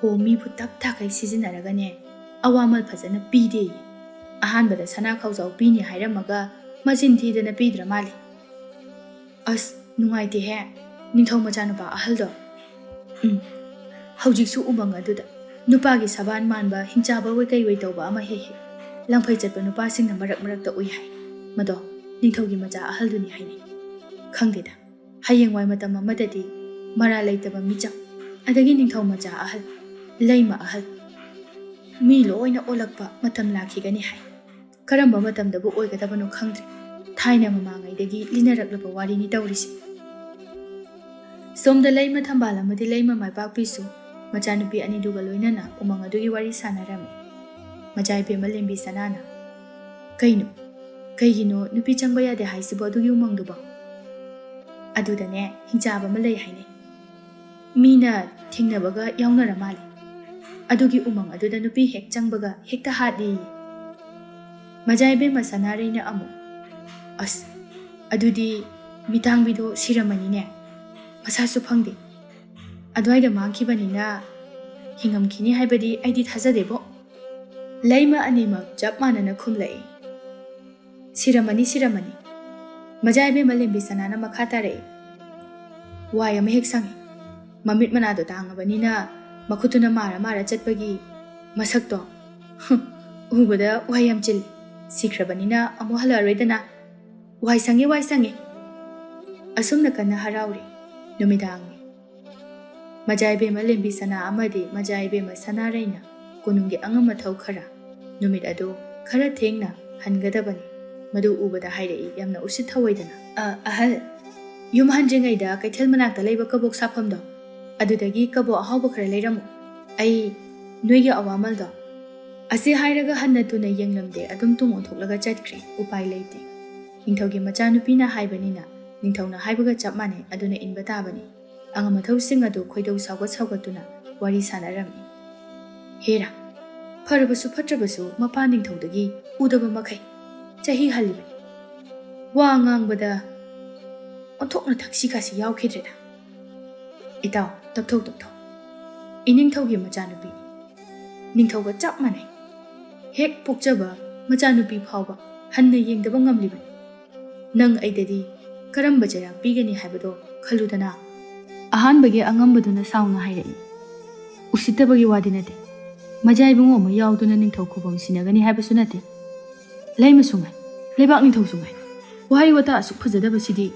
ꯍꯣ, ꯃꯤꯕꯨ ꯇꯞ ꯇꯥꯈꯩ ꯁꯤꯖꯤꯟꯅꯔꯒꯅꯦ, ꯑꯋꯥꯃꯜ ꯐꯖꯅ ꯄꯤꯗꯦ꯫ ꯑꯍꯥꯟꯕꯗ ꯁꯅꯥ ꯈꯥꯎꯖꯥꯎ ꯄꯤꯅꯤ ꯍꯥꯏꯔꯝꯃꯒ ꯃꯆꯤꯟ ꯊꯤꯗꯅ ꯄꯤꯗ꯭ꯔ ꯃꯥꯜꯂꯦ꯫ ꯑꯁ, ꯅꯨꯡꯉꯥꯏꯇꯦꯍꯦ, ꯅꯤꯡꯊꯧ ꯃꯆꯥꯅꯨꯄꯥ ꯑꯍꯜꯗꯣ꯫ ꯎꯝ, ꯍꯧꯖꯤꯛꯁꯨ ꯎꯃꯪ ꯑꯗꯨꯗ ꯅꯨꯄꯥꯒꯤ ꯁꯕꯥꯟ ꯃꯥꯟꯕ ꯍꯤꯡꯆꯥꯕ ꯑꯣꯏ ꯀꯩ ꯑꯣꯏ ꯇꯧꯕ ꯑꯃ ꯍꯦꯛ ꯍꯦꯛ ꯂꯪꯐꯩ ꯆꯠꯄ ꯅꯨꯄꯥꯁꯤꯡꯅ ꯃꯔꯛ ꯃꯔꯛꯇ ꯎꯏ ꯍꯥꯏ꯫ ꯃꯗꯣ ꯅꯤꯡꯊꯧꯒꯤ ꯃꯆꯥ ꯑꯍꯜꯗꯨꯅꯤ ꯍꯥꯏꯅꯩ꯫ ꯈꯪꯗꯦꯗ, ꯍꯌꯦꯡꯋꯥꯏ ꯃꯇꯝ ꯑꯃꯗꯗꯤ ꯃꯔꯥꯜ ꯂꯩꯇꯕ ꯃꯤꯆꯝ, ꯑꯗꯒꯤ ꯅꯤꯡꯊꯧ ꯃꯆꯥ ꯑꯍꯜ, ꯂꯩꯃ ꯑꯍꯜ, ꯃꯤ ꯂꯣꯏꯅ ꯑꯣꯜꯂꯛꯄ ꯃꯇꯝ ꯂꯥꯛꯈꯤꯒꯅꯤ ꯍꯥꯏ꯫ ꯀꯔꯝꯕ ꯃꯇꯝꯗꯕꯨ ꯑꯣꯏꯒꯗꯕꯅꯣ ꯈꯪꯗ꯭ꯔꯦ꯫ ꯊꯥꯏꯅ ꯃꯃꯥꯡꯉꯩꯗꯒꯤ ꯂꯤꯅꯔꯛꯂꯕ ꯋꯥꯔꯤꯅꯤ ꯇꯧꯔꯤꯁꯦ꯫ ꯁꯣꯝꯗ ꯂꯩꯃ ꯊꯝꯕꯥꯜ ꯑꯃꯗꯤ ꯂꯩꯃ ꯃꯥꯏꯄꯥꯛꯄꯤꯁꯨ ꯃꯆꯥꯅꯨꯄꯤ ꯑꯅꯤꯗꯨꯒ ꯂꯣꯏꯅꯅ ꯎꯃꯪ ꯑꯗꯨꯒꯤ ꯋꯥꯔꯤ ꯁꯥꯟꯅꯔꯝꯃꯤ꯫ ꯃꯆꯥ ꯏꯕꯦꯝꯃ ꯂꯦꯝꯕꯤ ꯁꯅꯥꯅ, "ꯀꯩꯅꯣ? ꯀꯩꯒꯤꯅꯣ ꯅꯨꯄꯤ ꯆꯪꯕ ꯌꯥꯗꯦ ꯍꯥꯏꯁꯤꯕꯣ ꯑꯗꯨꯒꯤ ꯎꯃꯪꯗꯨꯕꯣ?" "ꯑꯗꯨꯗꯅꯦ, ꯍꯤꯡꯆꯥꯕ ꯑꯃ ꯂꯩ ꯍꯥꯏꯅꯩ꯫ ꯃꯤꯅ ꯊꯦꯡꯅꯕꯒ ꯌꯥꯎꯅꯔ ꯃꯥꯜꯂꯦ꯫ ꯑꯗꯨꯒꯤ ꯎꯃꯪ ꯑꯗꯨꯗ ꯅꯨꯄꯤ ꯍꯦꯛ ꯆꯪꯕꯒ ꯍꯦꯛꯇ ꯍꯥꯠꯂꯤ꯫" ꯃꯆꯥ ꯏꯕꯦꯝꯃ ꯁꯅꯥꯔꯩꯅ ꯑꯃꯨꯛ, "ꯑꯁ, ꯑꯗꯨꯗꯤ ꯃꯤꯇꯥꯡꯕꯤꯗꯣ ꯁꯤꯔꯝꯃꯅꯤꯅꯦ꯫ ꯃꯁꯥꯁꯨ ꯐꯪꯗꯦ꯫ ꯑꯗꯨꯋꯥꯏꯗ ꯃꯥꯡꯈꯤꯕꯅꯤꯅ ꯍꯤꯡꯉꯝꯈꯤꯅꯤ ꯍꯥꯏꯕꯗꯤ ꯑꯩꯗꯤ ꯊꯥꯖꯗꯦꯕꯣ꯫" ꯂꯩꯃ ꯑꯅꯤꯃꯛ ꯆꯞ ꯃꯥꯟꯅꯅ ꯈꯨꯝꯂꯛꯏ꯫ "ꯁꯤꯔꯝꯃꯅꯤ, ꯁꯤꯔꯝꯃꯅꯤ꯫" ꯃꯆꯥ ꯏꯕꯦꯝꯃ ꯂꯦꯝꯕꯤ ꯁꯅꯥꯅ ꯃꯈꯥ ꯇꯥꯔꯛꯏ, "ꯋꯥꯏ ꯑꯃ ꯍꯦꯛ ꯁꯪꯉꯤ꯫ ꯃꯃꯤꯠ ꯃꯅꯥꯗꯣ ꯇꯥꯡꯉꯕꯅꯤꯅ ꯃꯈꯨꯠꯇꯨꯅ ꯃꯥꯔ ꯃꯥꯔ ꯆꯠꯄꯒꯤ ꯃꯁꯛꯇꯣ, ꯍꯨꯝ, ꯎꯕꯗ ꯋꯥꯏ ꯌꯥꯝ ꯆꯤꯜꯂꯤ꯫ ꯁꯤꯈ꯭ꯔꯕꯅꯤꯅ ꯑꯃꯨꯛ ꯍꯜꯂꯛꯑꯔꯣꯏꯗꯅ꯫ ꯋꯥꯏ ꯁꯪꯉꯦ, ꯋꯥꯏ ꯁꯪꯉꯦ꯫" ꯑꯁꯨꯝꯅ ꯀꯟꯅ ꯍꯔꯥꯎꯔꯤ꯫ ꯅꯨꯃꯤꯗꯥꯡꯅꯤ꯫ ꯃꯆꯥ ꯏꯕꯦꯝꯃ ꯂꯦꯝꯕꯤ ꯁꯅꯥ ꯑꯃꯗꯤ ꯃꯆꯥ ꯏꯕꯦꯝꯃ ꯁꯅꯥꯔꯩꯅ ꯀꯣꯅꯨꯡꯒꯤ ꯑꯉꯝ ꯑꯊꯧ ꯈꯔ ꯅꯨꯃꯤꯠ ꯑꯗꯨ ꯈꯔ ꯊꯦꯡꯅ ꯍꯟꯒꯗꯕꯅꯤ꯫ ꯃꯗꯨ ꯎꯕꯗ ꯍꯥꯏꯔꯛꯏ ꯌꯥꯝꯅ ꯎꯁꯤꯠ ꯊꯑꯣꯏꯗꯅ, "ꯑ, ꯑꯍꯜ, ꯌꯨꯝ ꯍꯟꯗ꯭ꯔꯤꯉꯩꯗ ꯀꯩꯊꯦꯜ ꯃꯅꯥꯛꯇ ꯂꯩꯕ ꯀꯕꯣꯛ ꯁꯥꯐꯝꯗꯣ, ꯑꯗꯨꯗꯒꯤ ꯀꯕꯣꯛ ꯑꯍꯥꯎꯕ ꯈꯔ ꯂꯩꯔꯝꯃꯨ꯫ ꯑꯩ ꯅꯣꯏꯒꯤ ꯑꯋꯥꯃꯜꯗꯣ꯫" ꯑꯁꯤ ꯍꯥꯏꯔꯒ ꯍꯟꯅ ꯇꯨꯅ ꯌꯦꯡꯂꯝꯗꯦ, ꯑꯗꯨꯝ ꯇꯨꯡ ꯑꯣꯟꯊꯣꯛꯂꯒ ꯆꯠꯈ꯭ꯔꯦ꯫ ꯎꯄꯥꯏ ꯂꯩꯇꯦ꯫ ꯅꯤꯡꯊꯧꯒꯤ ꯃꯆꯥꯅꯨꯄꯤꯅ ꯍꯥꯏꯕꯅꯤꯅ ꯅꯤꯡꯊꯧꯅ ꯍꯥꯏꯕꯒ ꯆꯞ ꯃꯥꯟꯅꯩ, ꯑꯗꯨꯅ ꯏꯟꯕ ꯇꯥꯕꯅꯤ꯫ ꯑꯉꯝ ꯑꯊꯧꯁꯤꯡ ꯑꯗꯨ ꯈꯣꯏꯗꯧ ꯁꯥꯎꯒꯠ ꯁꯥꯎꯒꯠꯇꯨꯅ ꯋꯥꯔꯤ ꯁꯥꯟꯅꯔꯝꯃꯤ꯫ ꯍꯦꯔꯥ, ꯐꯔꯕꯁꯨ ꯐꯠꯇ꯭ꯔꯕꯁꯨ ꯃꯄꯥ ꯅꯤꯡꯊꯧꯗꯒꯤ ꯎꯗꯕ ꯃꯈꯩ ꯆꯍꯤ ꯍꯜꯂꯤꯕꯅꯤ꯫ ꯋꯥ ꯉꯥꯡꯕꯗ ꯑꯣꯟꯊꯣꯛꯅ ꯊꯛꯁꯤ ꯈꯥꯁꯤ ꯌꯥꯎꯈꯤꯗ꯭ꯔꯦꯗ꯫ ꯏꯇꯥꯎ, ꯇꯞꯊꯧ, ꯇꯞꯊꯧ꯫ ꯏꯅꯤꯡꯊꯧꯒꯤ ꯃꯆꯥꯅꯨꯄꯤ꯫ ꯅꯤꯡꯊꯧꯒ ꯆꯞ ꯃꯥꯟꯅꯩ꯫ ꯍꯦꯛ ꯄꯣꯛꯆꯕ ꯃꯆꯥꯅꯨꯄꯤ ꯐꯥꯎꯕ ꯍꯟꯅ ꯌꯦꯡꯗꯕ ꯉꯝꯂꯤꯕꯅꯤ꯫ ꯅꯪ ꯑꯩꯗꯗꯤ ꯀꯔꯝꯕ ꯆꯩꯔꯥꯛ ꯄꯤꯒꯅꯤ ꯍꯥꯏꯕꯗꯣ ꯈꯜꯂꯨꯗꯅ꯫ ꯑꯍꯥꯟꯕꯒꯤ ꯑꯉꯝꯕꯗꯨꯅ ꯁꯥꯎꯅ ꯍꯥꯏꯔꯛꯏ꯫ ꯎꯁꯤꯠꯇꯕꯒꯤ ꯋꯥꯗꯤ ꯅꯠꯇꯦ꯫ ꯃꯖꯥ ꯏꯕꯨꯡꯉꯣ ꯑꯃ ꯌꯥꯎꯗꯨꯅ ꯅꯤꯡꯊꯧ ꯈꯨꯕꯝ ꯁꯤꯟꯅꯒꯅꯤ ꯍꯥꯏꯕꯁꯨ ꯅꯠꯇꯦ꯫ ꯂꯩꯃꯁꯨ ꯉꯥꯏ, ꯂꯩꯕꯥꯛ ꯅꯤꯡꯊꯧꯁꯨ ꯉꯥꯏ꯫ ꯋꯥꯍꯩ ꯋꯥꯇꯥ ꯑꯁꯨꯛ ꯐꯖꯗꯕꯁꯤꯗꯤ꯫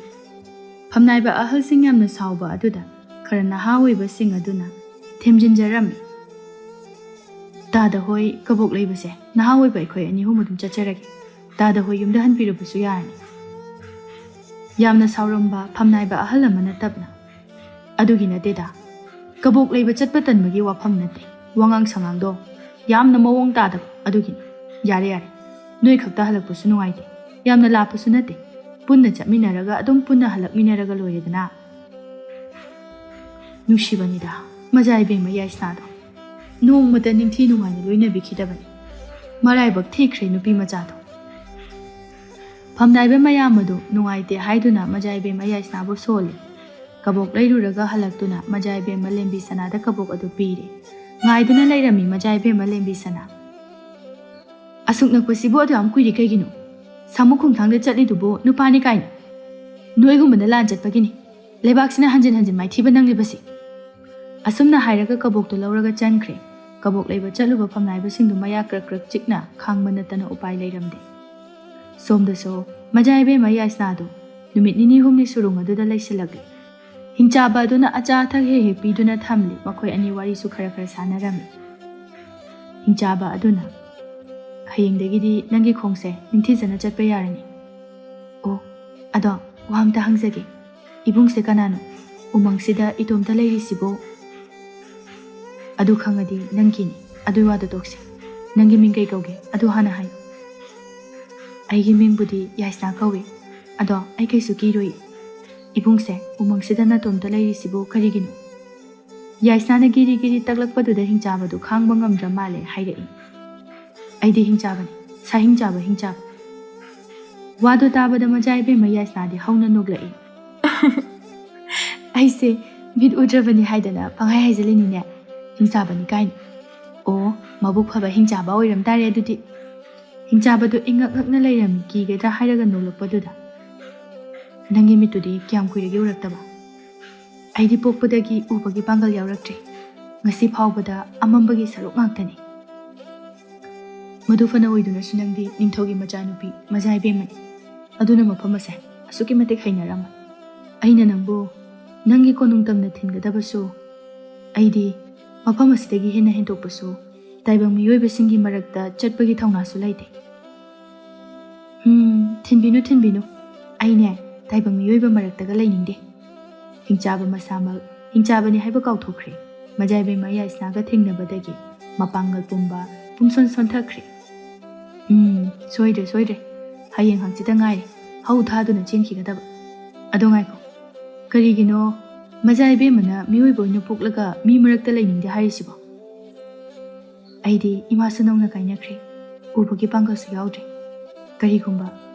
ꯐꯝꯅꯥꯏꯕ ꯑꯍꯜꯁꯤꯡ ꯌꯥꯝꯅ ꯁꯥꯎꯕ ꯑꯗꯨꯗ ꯈꯔ ꯅꯍꯥ ꯑꯣꯏꯕꯁꯤꯡ ꯑꯗꯨꯅ ꯊꯦꯝꯖꯤꯟꯖꯔꯝꯃꯤ꯫ ꯇꯥꯗ ꯍꯣꯏ, ꯀꯕꯣꯛ ꯂꯩꯕꯁꯦ ꯅꯍꯥ ꯑꯣꯏꯕ ꯑꯩꯈꯣꯏ ꯑꯅꯤ ꯑꯍꯨꯝ ꯑꯗꯨꯝ ꯆꯠꯆꯔꯒꯦ꯫ ꯇꯥꯗ ꯍꯣꯏ ꯌꯨꯝꯗ ꯍꯟꯕꯤꯔꯕꯁꯨ ꯌꯥꯔꯅꯤ꯫ ꯌꯥꯝꯅ ꯁꯥꯎꯔꯝꯕ ꯐꯝꯅꯥꯏꯕ ꯑꯍꯜ ꯑꯃꯅ ꯇꯞꯅ, "ꯑꯗꯨꯒꯤ ꯅꯠꯇꯦꯗ꯫ ꯀꯕꯣꯛ ꯂꯩꯕ ꯆꯠꯄ ꯇꯟꯕꯒꯤ ꯋꯥꯐꯝ ꯅꯠꯇꯦ꯫ ꯋꯥꯉꯥꯡ ꯁꯉꯥꯡꯗꯣ ꯌꯥꯝꯅ ꯃꯑꯣꯡ ꯇꯥꯗꯕ ꯑꯗꯨꯒꯤꯅꯤ꯫ ꯌꯥꯔꯦ, ꯌꯥꯔꯦ꯫ ꯅꯣꯏ ꯈꯛꯇ ꯍꯜꯂꯛꯄꯁꯨ ꯅꯨꯡꯉꯥꯏꯇꯦ꯫ ꯌꯥꯝꯅ ꯂꯥꯞꯄꯁꯨ ꯅꯠꯇꯦ꯫ ꯄꯨꯟꯅ ꯆꯠꯃꯤꯟꯅꯔꯒ ꯑꯗꯨꯝ ꯄꯨꯟꯅ ꯍꯜꯂꯛꯃꯤꯟꯅꯔꯒ ꯂꯣꯏꯔꯦꯗꯅ꯫" ꯅꯨꯡꯁꯤꯕꯅꯤꯗ ꯃꯖꯥ ꯏꯕꯦꯝꯃ ꯌꯥꯏꯁꯅꯥꯗꯣ꯫ ꯅꯣꯡꯃꯇ ꯅꯤꯡꯊꯤ ꯅꯨꯡꯉꯥꯏꯅ ꯂꯣꯏꯅꯕꯤꯈꯤꯗꯕꯅꯤ꯫ ꯃꯔꯥꯏꯕꯛ ꯊꯤꯈ꯭ꯔꯦ ꯅꯨꯄꯤ ꯃꯆꯥꯗꯣ꯫ ꯐꯝꯅꯥꯏꯕ ꯃꯌꯥꯝ ꯑꯗꯨ ꯅꯨꯡꯉꯥꯏꯇꯦ ꯍꯥꯏꯗꯨꯅ ꯃꯖꯥ ꯏꯕꯦꯝꯃ ꯌꯥꯏꯁꯅꯥꯕꯨ ꯁꯣꯜꯂꯤ꯫ ꯀꯕꯣꯛ ꯂꯩꯔꯨꯔꯒ ꯍꯜꯂꯛꯇꯨꯅ ꯃꯖꯥ ꯏꯕꯦꯝꯃ ꯂꯦꯝꯕꯤ ꯁꯅꯥꯗ ꯀꯕꯣꯛ ꯑꯗꯨ ꯄꯤꯔꯦ꯫ ꯉꯥꯏꯗꯨꯅ ꯂꯩꯔꯝꯃꯤ ꯃꯖꯥ ꯏꯕꯦꯝꯃ ꯂꯦꯝꯕꯤ ꯁꯅꯥ꯫ "ꯑꯁꯨꯛ ꯅꯛꯄꯁꯤꯕꯨ ꯑꯗꯨ ꯌꯥꯝ ꯀꯨꯏꯔꯤ ꯀꯩꯒꯤꯅꯣ? ꯁꯥꯃꯨ ꯈꯣꯡꯊꯥꯡꯗ ꯆꯠꯂꯤꯗꯨꯕꯨ ꯅꯨꯄꯥꯅꯤ ꯀꯥꯏꯅ꯫ ꯅꯣꯏꯒꯨꯝꯕꯅ ꯂꯥꯟ ꯆꯠꯄꯒꯤꯅꯤ ꯂꯩꯕꯥꯛꯁꯤꯅ ꯍꯟꯖꯤꯟ ꯍꯟꯖꯤꯟ ꯃꯥꯏꯊꯤꯕ ꯅꯪꯂꯤꯕꯁꯤ꯫" ꯑꯁꯨꯝꯅ ꯍꯥꯏꯔꯒ ꯀꯕꯣꯛꯇꯨ ꯂꯧꯔꯒ ꯆꯟꯈ꯭ꯔꯦ꯫ ꯀꯕꯣꯛ ꯂꯩꯕ ꯆꯠꯂꯨꯕ ꯐꯝꯅꯥꯏꯕꯁꯤꯡꯗꯨ ꯃꯌꯥ ꯀ꯭ꯔꯛ ꯀ꯭ꯔꯛ ꯆꯤꯛꯅ ꯈꯥꯡꯕ ꯅꯠꯇꯅ ꯎꯄꯥꯏ ꯂꯩꯔꯝꯗꯦ꯫ ꯁꯣꯝꯗꯁꯨ ꯃꯖꯥ ꯏꯕꯦꯝꯃ ꯌꯥꯏꯁꯅꯥꯗꯨ ꯅꯨꯃꯤꯠ ꯅꯤꯅꯤ ꯍꯨꯝꯅꯤ ꯁꯨꯔꯨꯡ ꯑꯗꯨꯗ ꯂꯩꯁꯤꯜꯂꯛꯂꯤ꯫ ꯍꯤꯡꯆꯥꯕ ꯑꯗꯨꯅ ꯑꯆꯥ ꯑꯊꯛ ꯍꯦꯛ ꯍꯦꯛ ꯄꯤꯗꯨꯅ ꯊꯝꯂꯤ꯫ ꯃꯈꯣꯏ ꯑꯅꯤ ꯋꯥꯔꯤꯁꯨ ꯈꯔ ꯈꯔ ꯁꯥꯟꯅꯔꯝꯃꯤ꯫ ꯍꯤꯡꯆꯥꯕ ꯑꯗꯨꯅ, "ꯍꯌꯦꯡꯗꯒꯤꯗꯤ ꯅꯪꯒꯤ ꯈꯣꯡꯁꯦ ꯅꯤꯡꯊꯤꯖꯅ ꯆꯠꯄ ꯌꯥꯔꯅꯤ꯫ ꯑꯣ, ꯑꯗꯣ ꯋꯥ ꯑꯝꯇ ꯍꯪꯖꯒꯦ꯫ ꯏꯕꯨꯡꯁꯦ ꯀꯅꯥꯅꯣ? ꯎꯃꯪꯁꯤꯗ ꯏꯇꯣꯝꯇ ꯂꯩꯔꯤꯁꯤꯕꯨ?" "ꯑꯗꯨ ꯈꯪꯉꯗꯤ ꯅꯪꯒꯤꯅꯤ꯫ ꯑꯗꯨꯏ ꯋꯥꯗꯣ ꯇꯣꯛꯁꯤ꯫ ꯅꯪꯒꯤ ꯃꯤꯡ ꯀꯩ ꯀꯧꯒꯦ? ꯑꯗꯨ ꯍꯥꯟꯅ ꯍꯥꯏꯌꯨ꯫" "ꯑꯩꯒꯤ ꯃꯤꯡꯕꯨꯗꯤ ꯌꯥꯏꯁꯅꯥ ꯀꯧꯏ꯫ ꯑꯗꯣ ꯑꯩ ꯀꯩꯁꯨ ꯀꯤꯔꯣꯏ꯫ ꯏꯕꯨꯡꯁꯦ, ꯎꯃꯪꯁꯤꯗ ꯅꯇꯣꯝꯇ ꯂꯩꯔꯤꯁꯤꯕꯨ ꯀꯔꯤꯒꯤꯅꯣ?" ꯌꯥꯏꯁꯅꯥꯅ ꯒꯤꯔꯤ ꯒꯤꯔꯤ ꯇꯛꯂꯛꯄꯗꯨꯗ ꯍꯤꯡꯆꯥꯕꯗꯨ ꯈꯥꯡꯕ ꯉꯝꯗ꯭ꯔ ꯃꯥꯜꯂꯦ ꯍꯥꯏꯔꯛꯏ꯫ "ꯑꯩꯗꯤ ꯍꯤꯡꯆꯥꯕꯅꯤ, ꯁꯥ ꯍꯤꯡꯆꯥꯕ, ꯍꯤꯡꯆꯥꯕ꯫" ꯋꯥꯗꯣ ꯇꯥꯕꯗ ꯃꯖꯥ ꯏꯕꯦꯝꯃ ꯌꯥꯏꯁꯅꯥꯗꯤ ꯍꯧꯅ ꯅꯣꯛꯂꯛꯏ꯫ "ꯑꯩꯁꯦ ꯃꯤꯠ ꯎꯗ꯭ꯔꯕꯅꯤ ꯍꯥꯏꯗꯅ ꯄꯪꯍꯥꯏ ꯍꯥꯏꯖꯜꯂꯤꯅꯤꯅꯦ꯫ ꯍꯤꯡꯆꯥꯕꯅꯤ ꯀꯥꯏꯅ꯫ ꯑꯣ, ꯃꯕꯨꯛ ꯐꯕ ꯍꯤꯡꯆꯥꯕ ꯑꯣꯏꯔꯝ ꯇꯥꯔꯦ ꯑꯗꯨꯗꯤ꯫ ꯍꯤꯡꯆꯥꯕꯗꯨ ꯏꯉꯛ ꯉꯛꯅ ꯂꯩꯔꯝꯃꯤ, ꯀꯤꯒꯗ꯭ꯔꯥ ꯍꯥꯏꯔꯒ ꯅꯣꯛꯂꯛꯄꯗꯨꯗ꯫ "ꯅꯪꯒꯤ ꯃꯤꯠꯇꯨꯗꯤ ꯀꯌꯥꯝ ꯀꯨꯏꯔꯒꯦ ꯎꯔꯛꯇꯕ?" "ꯑꯩꯗꯤ ꯄꯣꯛꯄꯗꯒꯤ ꯎꯕꯒꯤ ꯄꯥꯡꯒꯜ ꯌꯥꯎꯔꯛꯇ꯭ꯔꯤ꯫ ꯉꯁꯤ ꯐꯥꯎꯕꯗ ꯑꯃꯝꯕꯒꯤ ꯁꯔꯨꯛ ꯉꯥꯛꯇꯅꯤ꯫" "ꯃꯗꯨ ꯐꯅ ꯑꯣꯏꯗꯨꯅꯁꯨ ꯅꯪꯗꯤ ꯅꯤꯡꯊꯧꯒꯤ ꯃꯆꯥꯅꯨꯄꯤ ꯃꯖꯥ ꯏꯕꯦꯝꯃꯅꯤ꯫ ꯑꯗꯨꯅ ꯃꯐꯝ ꯑꯁꯦ ꯑꯁꯨꯛꯀꯤ ꯃꯇꯤꯛ ꯍꯩꯅꯔꯝꯃꯤ꯫ ꯑꯩꯅ ꯅꯪꯕꯨ ꯅꯪꯒꯤ ꯀꯣꯅꯨꯡ ꯇꯝꯅ ꯊꯤꯟꯒꯗꯕꯁꯨ, ꯑꯩꯗꯤ ꯃꯐꯝ ꯑꯁꯤꯗꯒꯤ ꯍꯦꯟꯅ ꯍꯦꯟꯗꯣꯛꯄꯁꯨ ꯇꯥꯏꯕꯪ ꯃꯤꯑꯣꯏꯕꯁꯤꯡꯒꯤ ꯃꯔꯛꯇ ꯆꯠꯄꯒꯤ ꯊꯧꯅꯥꯁꯨ ꯂꯩꯇꯦ꯫" "ꯎꯝ, ꯊꯤꯟꯕꯤꯅꯨ, ꯊꯤꯟꯕꯤꯅꯨ꯫ ꯑꯩꯅꯦ ꯇꯥꯏꯕꯪ ꯃꯤꯑꯣꯏꯕ ꯃꯔꯛꯇꯒ ꯂꯩꯅꯤꯡꯗꯦ꯫" ꯍꯤꯡꯆꯥꯕ ꯃꯁꯥꯃꯛ ꯍꯤꯡꯆꯥꯕꯅꯤ ꯍꯥꯏꯕ ꯀꯥꯎꯊꯣꯛꯈ꯭ꯔꯦ꯫ ꯃꯖꯥꯏꯕꯦꯝꯃ ꯌꯥꯏꯁꯅꯥꯒ ꯊꯦꯡꯅꯕꯗꯒꯤ ꯃꯄꯥꯡꯒꯜ ꯄꯨꯝꯕ ꯄꯨꯝꯁꯣꯟ ꯁꯣꯟꯊꯈ꯭ꯔꯦ꯫ "ꯎꯝ, ꯁꯣꯏꯗ꯭ꯔꯦ, ꯁꯣꯏꯗ꯭ꯔꯦ꯫ ꯍꯌꯦꯡ ꯍꯪꯆꯤꯠꯇ ꯉꯥꯏꯔꯦ ꯍꯧ ꯊꯥꯗꯨꯅ ꯆꯦꯟꯈꯤꯒꯗꯕ꯫ ꯑꯗꯣ ꯉꯥꯏꯈꯣ, ꯀꯔꯤꯒꯤꯅꯣ ꯃꯖꯥ ꯏꯕꯦꯝꯃꯅ ꯃꯤꯑꯣꯏꯕ ꯑꯣꯏꯅ ꯄꯣꯛꯂꯒ ꯃꯤ ꯃꯔꯛꯇ ꯂꯩꯅꯤꯡꯗꯦ ꯍꯥꯏꯔꯤꯁꯤꯕꯣ?" "ꯑꯩꯗꯤ ꯏꯃꯥꯁꯨ ꯅꯧꯅ ꯀꯥꯏꯅꯈ꯭ꯔꯦ, ꯎꯕꯒꯤ ꯄꯥꯡꯒꯜꯁꯨ ꯌꯥꯎꯗ꯭ꯔꯦ꯫ ꯀꯔꯤꯒꯨꯝꯕ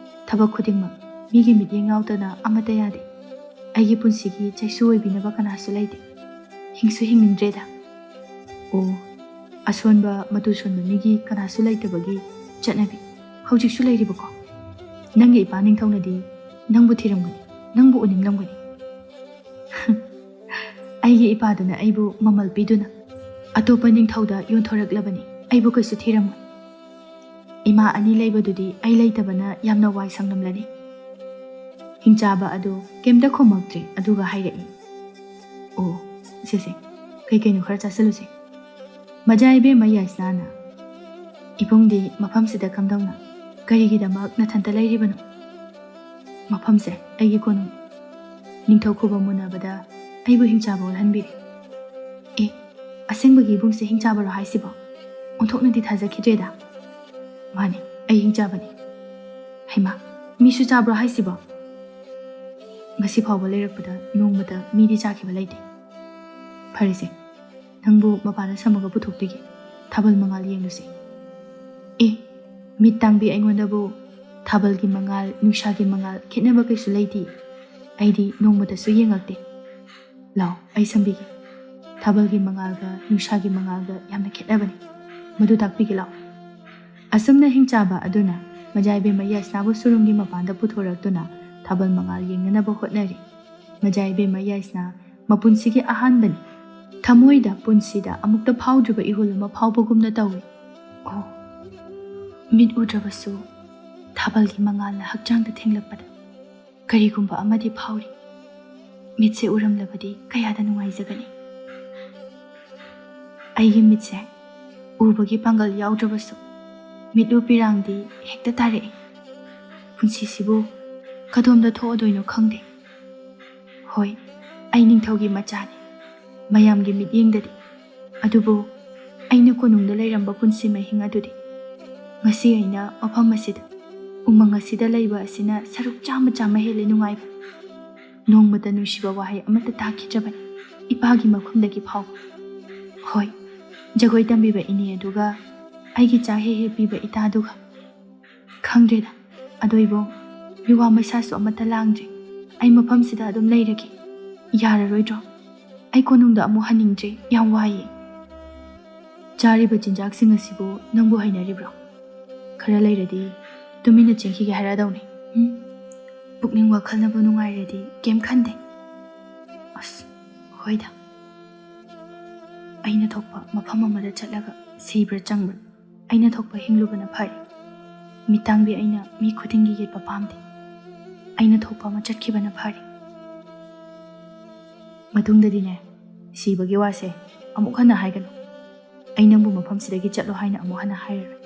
ꯊꯕꯛ ꯈꯨꯗꯤꯡꯃꯛ ꯃꯤꯒꯤ ꯃꯤꯠꯌꯦꯡ ꯌꯥꯎꯗꯅ ꯑꯃꯠꯇ ꯌꯥꯗꯦ꯫ ꯑꯩꯒꯤ ꯄꯨꯟꯁꯤꯒꯤ ꯆꯩꯁꯨ ꯑꯣꯏꯕꯤꯅꯕ ꯀꯅꯥꯁꯨ ꯂꯩꯇꯦ꯫ ꯍꯤꯡꯁꯨ ꯍꯤꯡꯅꯤꯡꯗ꯭ꯔꯦꯗ꯫" "ꯑꯣ, ꯑꯁꯣꯟꯕ ꯃꯇꯨ ꯁꯣꯟꯕ ꯃꯤꯒꯤ ꯀꯅꯥꯁꯨ ꯂꯩꯇꯕꯒꯤ ꯆꯠꯅꯕꯤ ꯍꯧꯖꯤꯛꯁꯨ ꯂꯩꯔꯤꯕꯀꯣ? ꯅꯪꯒꯤ ꯏꯄꯥ ꯅꯤꯡꯊꯧꯅꯗꯤ ꯅꯪꯕꯨ ꯊꯤꯔꯝꯒꯅꯤ, ꯅꯪꯕꯨ ꯎꯅꯤꯡꯂꯝꯒꯅꯤ꯫" "ꯑꯩꯒꯤ ꯏꯄꯥꯗꯨꯅ ꯑꯩꯕꯨ ꯃꯃꯜ ꯄꯤꯗꯨꯅ ꯑꯇꯣꯞꯄ ꯅꯤꯡꯊꯧꯗ ꯌꯣꯟꯊꯣꯔꯛꯂꯕꯅꯤ꯫ ꯑꯩꯕꯨ ꯀꯩꯁꯨ ꯊꯤꯔꯝꯃꯣꯏ꯫ ꯏꯃꯥ ꯑꯅꯤ ꯂꯩꯕꯗꯨꯗꯤ ꯑꯩ ꯂꯩꯇꯕꯅ ꯌꯥꯝꯅ ꯋꯥꯏ ꯁꯪꯂꯝꯂꯅꯤ꯫" ꯍꯤꯡꯆꯥꯕ ꯑꯗꯨ ꯀꯩꯝꯇ ꯈꯨꯝꯃꯛꯇ꯭ꯔꯦ, ꯑꯗꯨꯒ ꯍꯥꯏꯔꯛꯏ, "ꯑꯣ, ꯁꯦ ꯁꯦ, ꯀꯩ ꯀꯩꯅꯣ ꯈꯔ ꯆꯥꯁꯤꯜꯂꯨꯁꯦ꯫" ꯃꯖꯥ ꯏꯕꯦꯝꯃ ꯌꯥꯏꯁꯅꯥꯅ, "ꯏꯕꯨꯡꯗꯤ ꯃꯐꯝꯁꯤꯗ ꯀꯝꯗꯧꯅ, ꯀꯔꯤꯒꯤꯗꯃꯛ ꯅꯊꯟꯇ ꯂꯩꯔꯤꯕꯅꯣ?" "ꯃꯐꯝꯁꯦ ꯑꯩꯒꯤ ꯀꯣꯅꯨꯡ꯫ ꯅꯤꯡꯊꯧ ꯈꯨꯕꯝ ꯃꯨꯟꯅꯕꯗ ꯑꯩꯕꯨ ꯍꯤꯡꯆꯥꯕ ꯑꯣꯜꯍꯟꯕꯤꯔꯦ꯫" "ꯑꯦ, ꯑꯁꯦꯡꯕꯒꯤ ꯏꯕꯨꯡꯁꯦ ꯍꯤꯡꯆꯥꯕꯔꯣ ꯍꯥꯏꯁꯤꯕꯣ? ꯑꯣꯟꯊꯣꯛꯅꯗꯤ ꯊꯥꯖꯈꯤꯗ꯭ꯔꯦꯗ꯫" "ꯃꯥꯅꯤ, ꯑꯩ ꯍꯤꯡꯆꯥꯕꯅꯤ꯫" "ꯍꯩꯃꯥ, ꯃꯤꯁꯨ ꯆꯥꯕ꯭ꯔꯣ ꯍꯥꯏꯁꯤꯕꯣ?" "ꯉꯁꯤ ꯐꯥꯎꯕ ꯂꯩꯔꯛꯄꯗ ꯅꯣꯡꯃꯇ ꯃꯤꯗꯤ ꯆꯥꯈꯤꯕ ꯂꯩꯇꯦ꯫" "ꯐꯔꯦꯁꯦ, ꯅꯪꯕꯨ ꯃꯄꯥꯟꯗ ꯁꯝꯃꯒ ꯄꯨꯊꯣꯛꯄꯤꯒꯦ꯫ ꯊꯥꯕꯜ ꯃꯉꯥꯜ ꯌꯦꯡꯂꯨꯁꯦ꯫" "ꯑꯦ, ꯃꯤꯠ ꯇꯥꯡꯕꯤ, ꯑꯩꯉꯣꯟꯗꯕꯨ ꯊꯥꯕꯜꯒꯤ ꯃꯉꯥꯜ, ꯅꯨꯡꯁꯥꯒꯤ ꯃꯉꯥꯜ ꯈꯦꯠꯅꯕ ꯀꯩꯁꯨ ꯂꯩꯇꯦ꯫ ꯑꯩꯗꯤ ꯅꯣꯡꯃꯇꯁꯨ ꯌꯦꯡꯉꯛꯇꯦ꯫ ꯂꯥꯎ, ꯑꯩ ꯁꯝꯕꯤꯒꯦ꯫" ꯊꯥꯕꯜꯒꯤ ꯃꯉꯥꯜꯒ ꯅꯨꯡꯁꯥꯒꯤ ꯃꯉꯥꯜꯒ ꯌꯥꯝꯅ ꯈꯦꯠꯅꯕꯅꯤ꯫ ꯃꯗꯨ ꯇꯥꯛꯄꯤꯒꯦ ꯂꯥꯛꯑꯣ꯫ ꯑꯁꯨꯝꯅ ꯍꯤꯡꯆꯥꯕ ꯑꯗꯨꯅ ꯃꯖꯥ ꯏꯕꯦꯝꯃ ꯌꯥꯏꯁꯅꯥꯕꯨ ꯁꯨꯔꯨꯡꯒꯤ ꯃꯄꯥꯟꯗ ꯄꯨꯊꯣꯔꯛꯇꯨꯅ ꯊꯥꯕꯜ ꯃꯉꯥꯜ ꯌꯦꯡꯅꯅꯕ ꯍꯣꯠꯅꯔꯤ꯫ ꯃꯖꯥ ꯏꯕꯦꯝꯃ ꯌꯥꯏꯁꯅꯥ ꯃꯄꯨꯟꯁꯤꯒꯤ ꯑꯍꯥꯟꯕꯅꯤ꯫ ꯊꯃꯣꯏꯗ ꯄꯨꯟꯁꯤꯗ ꯑꯃꯨꯛꯇ ꯐꯥꯎꯗ꯭ꯔꯤꯕ ꯏꯍꯨꯜ ꯑꯃ ꯐꯥꯎꯕꯒꯨꯝꯅ ꯇꯧꯏ꯫ ꯑꯣ, ꯃꯤꯠ ꯎꯗ꯭ꯔꯕꯁꯨ ꯊꯥꯕꯜꯒꯤ ꯃꯉꯥꯜꯅ ꯍꯛꯆꯥꯡꯗ ꯊꯦꯡꯂꯛꯄꯗ ꯀꯔꯤꯒꯨꯝꯕ ꯑꯃꯗꯤ ꯐꯥꯎꯔꯤ꯫ ꯃꯤꯠꯁꯦ ꯎꯔꯝꯂꯕꯗꯤ ꯀꯌꯥꯗ ꯅꯨꯡꯉꯥꯏꯖꯒꯅꯤ꯫ ꯑꯩꯒꯤ ꯃꯤꯠꯁꯦ ꯎꯕꯒꯤ ꯄꯥꯡꯒꯜ ꯌꯥꯎꯗ꯭ꯔꯕꯁꯨ ꯃꯤꯠꯂꯨ ꯄꯤꯔꯥꯡꯗꯤ ꯍꯦꯛꯇ ꯇꯥꯔꯛꯏ꯫ ꯄꯨꯟꯁꯤꯁꯤꯕꯨ ꯀꯗꯣꯝꯗ ꯊꯣꯛꯑꯗꯣꯏꯅꯣ ꯈꯪꯗꯦ꯫ ꯍꯣꯏ, ꯑꯩ ꯅꯤꯡꯊꯧꯒꯤ ꯃꯆꯥꯅꯤ, ꯃꯌꯥꯝꯒꯤ ꯃꯤꯠꯌꯦꯡꯗꯗꯤ꯫ ꯑꯗꯨꯕꯨ ꯑꯩꯅ ꯀꯣꯅꯨꯡꯗ ꯂꯩꯔꯝꯕ ꯄꯨꯟꯁꯤ ꯃꯍꯤꯡ ꯑꯗꯨꯗꯤ ꯉꯁꯤ ꯑꯩꯅ ꯃꯐꯝ ꯑꯁꯤꯗ, ꯎꯃꯪ ꯑꯁꯤꯗ ꯂꯩꯕ ꯑꯁꯤꯅ ꯁꯔꯨꯛ ꯆꯥꯝꯃ ꯆꯥꯝꯃ ꯍꯦꯜꯂꯦ ꯅꯨꯡꯉꯥꯏꯕ꯫ ꯅꯣꯡꯃꯇ ꯅꯨꯡꯁꯤꯕ ꯋꯥꯍꯩ ꯑꯃꯠꯇ ꯇꯥꯈꯤꯗ꯭ꯔꯕꯅꯤ ꯏꯄꯥꯒꯤ ꯃꯐꯝꯗꯒꯤ ꯐꯥꯎꯕ꯫ ꯍꯣꯏ, ꯖꯒꯣꯏ ꯇꯝꯕꯤꯕ ꯏꯅꯦ ꯑꯗꯨꯒ ꯑꯩꯒꯤ ꯆꯥꯛ ꯍꯦꯛ ꯍꯦꯛ ꯄꯤꯕ ꯏꯇꯥꯗꯨꯒ꯫ ꯈꯪꯗ꯭ꯔꯦꯗ, ꯑꯗꯣ ꯏꯕꯨꯡ, ꯃꯤꯋꯥ ꯃꯩꯁꯥꯁꯨ ꯑꯃꯠꯇ ꯂꯥꯡꯗ꯭ꯔꯦ꯫ ꯑꯩ ꯃꯐꯝꯁꯤꯗ ꯑꯗꯨꯝ ꯂꯩꯔꯒꯦ꯫ ꯌꯥꯔꯔꯣꯏꯗ꯭ꯔꯣ? ꯑꯩ ꯀꯣꯅꯨꯡꯗ ꯑꯃꯨꯛ ꯍꯟꯅꯤꯡꯗ꯭ꯔꯦ, ꯌꯥꯝ ꯋꯥꯏꯌꯦ꯫ ꯆꯥꯔꯤꯕ ꯆꯤꯟꯖꯥꯛꯁꯤꯡ ꯑꯁꯤꯕꯨ ꯅꯪꯕꯨ ꯍꯩꯅꯔꯤꯕ꯭ꯔꯣ? ꯈꯔ ꯂꯩꯔꯗꯤ ꯇꯨꯃꯤꯟꯅ ꯆꯦꯟꯈꯤꯒꯦ ꯍꯥꯏꯔꯛꯑꯗꯧꯅꯦ꯫ ꯎꯝ, ꯄꯨꯛꯅꯤꯡ ꯋꯥꯈꯜꯅꯕꯨ ꯅꯨꯡꯉꯥꯏꯔꯗꯤ ꯀꯩꯝ ꯈꯟꯗꯦ꯫ ꯑꯁ, ꯍꯣꯏꯗ꯫ ꯑꯩꯅ ꯊꯣꯛꯄ ꯃꯐꯝ ꯑꯃꯗ ꯆꯠꯂꯒ ꯁꯤꯕ꯭ꯔꯥ ꯆꯪꯕ꯭ꯔꯥ ꯑꯩꯅ ꯊꯣꯛꯄ ꯍꯤꯡꯂꯨꯕꯅ ꯐꯔꯦ꯫ ꯃꯤꯇꯥꯡꯕꯤ ꯑꯩꯅ ꯃꯤ ꯈꯨꯗꯤꯡꯒꯤ ꯌꯦꯠꯄ ꯄꯥꯝꯗꯦ꯫ ꯑꯩꯅ ꯊꯣꯛꯄ ꯑꯃ ꯆꯠꯈꯤꯕꯅ ꯐꯔꯦ꯫ ꯃꯇꯨꯡꯗꯗꯤꯅꯦ, ꯁꯤꯕꯒꯤ ꯋꯥꯁꯦ ꯑꯃꯨꯛ ꯍꯟꯅ ꯍꯥꯏꯒꯅꯨ꯫ ꯑꯩ ꯅꯪꯕꯨ ꯃꯐꯝꯁꯤꯗꯒꯤ ꯆꯠꯂꯣ ꯍꯥꯏꯅ ꯑꯃꯨꯛ ꯍꯟꯅ ꯍꯥꯏꯔꯔꯣꯏ꯫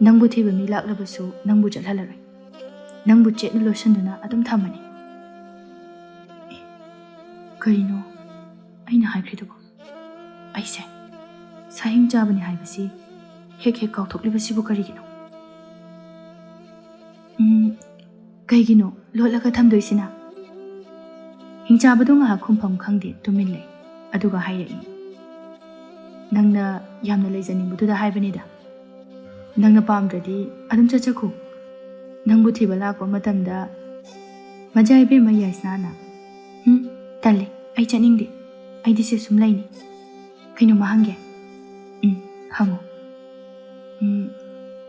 ꯅꯪꯕꯨ ꯊꯤꯕ ꯃꯤ ꯂꯥꯛꯂꯕꯁꯨ ꯅꯪꯕꯨ ꯆꯠꯍꯜꯂꯔꯣꯏ꯫ ꯅꯪꯕꯨ ꯆꯦꯠꯅ ꯂꯣꯠꯁꯤꯟꯗꯨꯅ ꯑꯗꯨꯝ ꯊꯝꯃꯅꯤ꯫ ꯑꯦ, ꯀꯔꯤꯅꯣ ꯑꯩꯅ ꯍꯥꯏꯈ꯭ꯔꯤꯗꯨꯕꯣ? ꯑꯩꯁꯦ ꯁꯥꯍꯤꯡ ꯆꯥꯕꯅꯤ ꯍꯥꯏꯕꯁꯤ ꯍꯦꯛ ꯍꯦꯛ ꯀꯥꯎꯊꯣꯛꯂꯤꯕꯁꯤꯕꯨ ꯀꯔꯤꯒꯤꯅꯣ? ꯎꯝ, ꯀꯩꯒꯤꯅꯣ ꯂꯣꯠꯂꯒ ꯊꯝꯗꯣꯏꯁꯤꯅ? ꯍꯤꯡꯆꯥꯕꯗꯣ ꯉꯥꯏꯍꯥꯛ ꯈꯨꯝꯐꯝ ꯈꯪꯗꯦ, ꯇꯨꯃꯤꯟ ꯂꯩ꯫ ꯑꯗꯨꯒ ꯍꯥꯏꯔꯛꯏ, "ꯅꯪꯅ ꯌꯥꯝꯅ ꯂꯩꯖꯅꯤꯡꯕꯗꯨꯗ ꯍꯥꯏꯕꯅꯤꯗ꯫ ꯅꯪꯅ ꯄꯥꯝꯗ꯭ꯔꯗꯤ ꯑꯗꯨꯝ ꯆꯠꯆꯈꯣ꯫ ꯅꯪꯕꯨ ꯊꯤꯕ ꯂꯥꯛꯄ ꯃꯇꯝꯗ ꯃꯖꯥ ꯏꯕꯦꯝꯃ ꯌꯥꯏꯁꯅꯥꯅ, ꯎꯝ, ꯇꯜꯂꯦ, ꯑꯩ ꯆꯠꯅꯤꯡꯗꯦ꯫ ꯑꯩꯗꯤ ꯁꯦ ꯁꯨꯝ ꯂꯩꯅꯤ꯫ ꯀꯩꯅꯣꯝꯃ ꯍꯪꯒꯦ꯫ ꯎꯝ, ꯍꯪꯉꯣ꯫ ꯎꯝ,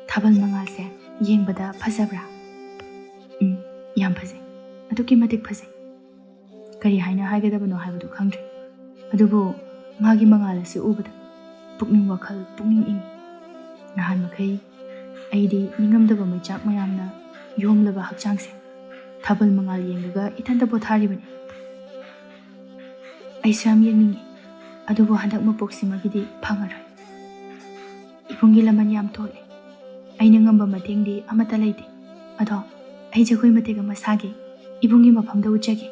ꯊꯥꯕꯜ ꯃꯉꯥꯜꯁꯦ ꯌꯦꯡꯕꯗ ꯐꯖꯕ꯭ꯔꯥ? ꯎꯝ, ꯌꯥꯝ ꯐꯖꯩ꯫ ꯑꯗꯨꯛꯀꯤ ꯃꯇꯤꯛ ꯐꯖꯩ꯫ ꯀꯔꯤ ꯍꯥꯏꯅ ꯍꯥꯏꯒꯗꯕꯅꯣ ꯍꯥꯏꯕꯗꯨ ꯈꯪꯗ꯭ꯔꯦ꯫ ꯑꯗꯨꯕꯨ ꯃꯥꯒꯤ ꯃꯉꯥꯜ ꯑꯁꯤ ꯎꯕꯗ ꯄꯨꯛꯅꯤꯡ ꯋꯥꯈꯜ ꯄꯨꯛꯅꯤꯡ ꯏꯪꯏ꯫ ꯅꯍꯥꯟ ꯃꯈꯩ ꯑꯩꯗꯤ ꯅꯤꯡꯉꯝꯗꯕ ꯃꯩꯆꯥꯛ ꯃꯌꯥꯝꯅ ꯌꯣꯝꯂꯕ ꯍꯛꯆꯥꯡꯁꯦ ꯊꯥꯕꯜ ꯃꯉꯥꯜ ꯌꯦꯡꯂꯒ ꯏꯊꯟꯇ ꯄꯣꯊꯥꯔꯤꯕꯅꯤ꯫ ꯑꯩꯁꯨ ꯌꯥꯝ ꯌꯦꯡꯅꯤꯡꯉꯤ, ꯑꯗꯨꯕꯨ ꯍꯟꯗꯛ ꯃꯄꯣꯛꯁꯤꯃꯒꯤꯗꯤ ꯐꯪꯉꯔꯣꯏ꯫ ꯏꯕꯨꯡꯒꯤ ꯂꯃꯟ ꯌꯥꯝ ꯊꯣꯛꯂꯦ꯫ ꯑꯩꯅ ꯉꯝꯕ ꯃꯇꯦꯡꯗꯤ ꯑꯃꯠꯇ ꯂꯩꯇꯦ꯫ ꯑꯗꯣ ꯑꯩ ꯖꯒꯣꯏ ꯃꯇꯦꯛ ꯑꯃ ꯁꯥꯒꯦ, ꯏꯕꯨꯡꯒꯤ ꯃꯐꯝꯗ ꯎꯠꯆꯒꯦ꯫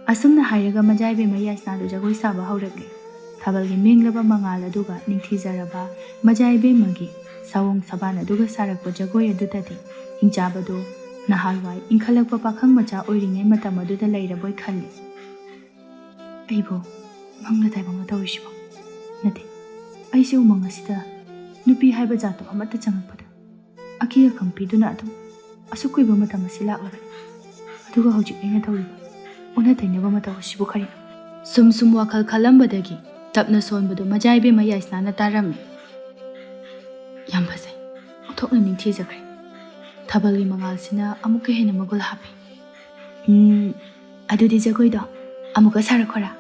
ꯑꯁꯨꯝꯅ ꯍꯥꯏꯔꯒ ꯃꯖꯥ ꯏꯕꯦꯝꯃ ꯌꯥꯏꯁꯅꯥꯗꯨ ꯖꯒꯣꯏ ꯁꯥꯕ ꯍꯧꯔꯛꯂꯦ꯫ ꯊꯥꯕꯜꯒꯤ ꯃꯦꯡꯂꯕ ꯃꯉꯥꯜ ꯑꯗꯨꯒ ꯅꯤꯡꯊꯤꯖꯔꯕ ꯃꯖꯥ ꯏꯕꯦꯝꯃꯒꯤ ꯁꯑꯣꯡ ꯁꯕꯥꯟ ꯑꯗꯨꯒ ꯁꯥꯔꯛꯄ ꯖꯒꯣꯏ ꯑꯗꯨꯗꯗꯤ ꯍꯤꯡꯆꯥꯕꯗꯨ ꯅꯍꯥꯟꯋꯥꯏ ꯏꯟꯈꯠꯂꯛꯄ ꯄꯥꯈꯪ ꯃꯆꯥ ꯑꯣꯏꯔꯤꯉꯩ ꯃꯇꯝ ꯑꯗꯨꯗ ꯂꯩꯔꯕꯣꯏ ꯈꯜꯂꯤ꯫ ꯑꯩꯕꯨ ꯃꯪꯂ ꯇꯥꯏꯕꯪꯂ ꯇꯧꯔꯤꯁꯤꯕꯣ? ꯅꯠꯇꯦ, ꯑꯩꯁꯦ ꯎꯃꯪ ꯑꯁꯤꯗ ꯅꯨꯄꯤ ꯍꯥꯏꯕ ꯖꯥꯠꯇꯣ ꯑꯃꯠꯇ ꯆꯪꯉꯛꯄꯗ ꯑꯀꯤ ꯑꯈꯪ ꯄꯤꯗꯨꯅ ꯑꯗꯨꯝ ꯑꯁꯨꯛ ꯀꯨꯏꯕ ꯃꯇꯝ ꯑꯁꯤ ꯂꯥꯛꯂꯕꯅꯤ꯫ ꯑꯗꯨꯒ ꯍꯧꯖꯤꯛ ꯑꯩꯅ ꯇꯧꯔꯤꯕ ꯑꯣꯟꯅ ꯇꯩꯅꯕ ꯃꯇꯧ ꯑꯁꯤꯕꯨ ꯀꯔꯤꯅꯣ? ꯁꯨꯝ ꯁꯨꯝ ꯋꯥꯈꯜ ꯈꯜꯂꯝꯕꯗꯒꯤ ꯇꯞꯅ ꯁꯣꯟꯕꯗꯨ ꯃꯖꯥ ꯏꯕꯦꯝꯃ ꯌꯥꯏꯁꯅꯥꯅ ꯇꯥꯔꯝꯃꯤ꯫ ꯌꯥꯝ ꯐꯖꯩ꯫ ꯑꯣꯟꯊꯣꯛꯅ ꯅꯤꯡꯊꯤꯖꯈ꯭ꯔꯦ꯫ ꯊꯥꯕꯜꯒꯤ ꯃꯉꯥꯜꯁꯤꯅ ꯑꯃꯨꯛꯀ ꯍꯦꯟꯅ ꯃꯒꯨꯜ ꯍꯥꯞꯄꯤ꯫ ꯎꯝ, ꯑꯗꯨꯗꯤ ꯖꯒꯣꯏꯗꯣ ꯑꯃꯨꯛꯀ ꯁꯥꯔꯛꯈꯣꯔꯥ?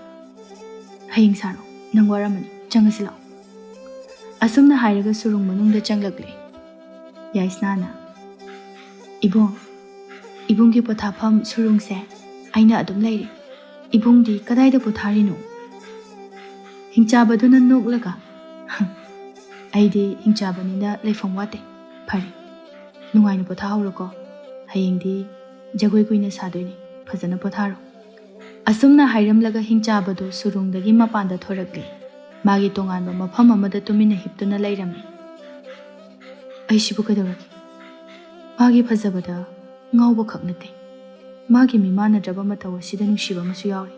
ꯍꯌꯦꯡ ꯁꯥꯔꯣ, ꯅꯪ ꯋꯥꯔꯝꯃꯅꯤ, ꯆꯪꯉꯁꯤ ꯂꯥꯛꯑꯣ꯫ ꯑꯁꯨꯝꯅ ꯍꯥꯏꯔꯒ ꯁꯨꯔꯨꯡ ꯃꯅꯨꯡꯗ ꯆꯪꯂꯛꯂꯦ꯫ ꯌꯥꯏꯁꯅꯥꯅ, "ꯏꯕꯨꯡ, ꯏꯕꯨꯡꯒꯤ ꯄꯣꯊꯥꯐꯝ ꯁꯨꯔꯨꯡꯁꯦ ꯑꯩꯅ ꯑꯗꯨꯝ ꯂꯩꯔꯦ꯫ ꯏꯕꯨꯡꯗꯤ ꯀꯗꯥꯏꯗ ꯄꯣꯊꯥꯔꯤꯅꯣ?" ꯍꯤꯡꯆꯥꯕꯗꯨꯅ ꯅꯣꯛꯂꯒ, "ꯑꯩꯗꯤ ꯍꯤꯡꯆꯥꯕꯅꯤꯅ ꯂꯩꯐꯝ ꯋꯥꯠꯇꯦ꯫ ꯐꯔꯦ, ꯅꯨꯡꯉꯥꯏꯅ ꯄꯣꯊꯥꯍꯧꯔꯣꯀꯣ꯫ ꯍꯌꯦꯡꯗꯤ ꯖꯒꯣꯏ ꯀꯨꯏꯅ ꯁꯥꯗꯣꯏꯅꯤ꯫ ꯐꯖꯅ ꯄꯣꯊꯥꯔꯣ꯫" ꯑꯁꯨꯝꯅ ꯍꯥꯏꯔꯝꯂꯒ ꯍꯤꯡꯆꯥꯕꯗꯨ ꯁꯨꯔꯨꯡꯗꯒꯤ ꯃꯄꯥꯟꯗ ꯊꯣꯔꯛꯂꯦ꯫ ꯃꯥꯒꯤ ꯇꯣꯉꯥꯟꯕ ꯃꯐꯝ ꯑꯃꯗ ꯇꯨꯃꯤꯟꯅ ꯍꯤꯞꯇꯨꯅ ꯂꯩꯔꯝꯃꯤ꯫ ꯑꯩꯁꯤꯕꯨ ꯀꯩꯗꯧꯔꯒꯦ? ꯃꯥꯒꯤ ꯐꯖꯕꯗ ꯉꯥꯎꯕꯈꯛ ꯅꯠꯇꯦ, ꯃꯥꯒꯤ ꯃꯤꯃꯥꯟꯅꯗ꯭ꯔꯕ ꯃꯇꯧ ꯑꯁꯤꯗ ꯅꯨꯡꯁꯤꯕ ꯑꯃꯁꯨ ꯌꯥꯎꯔꯤ꯫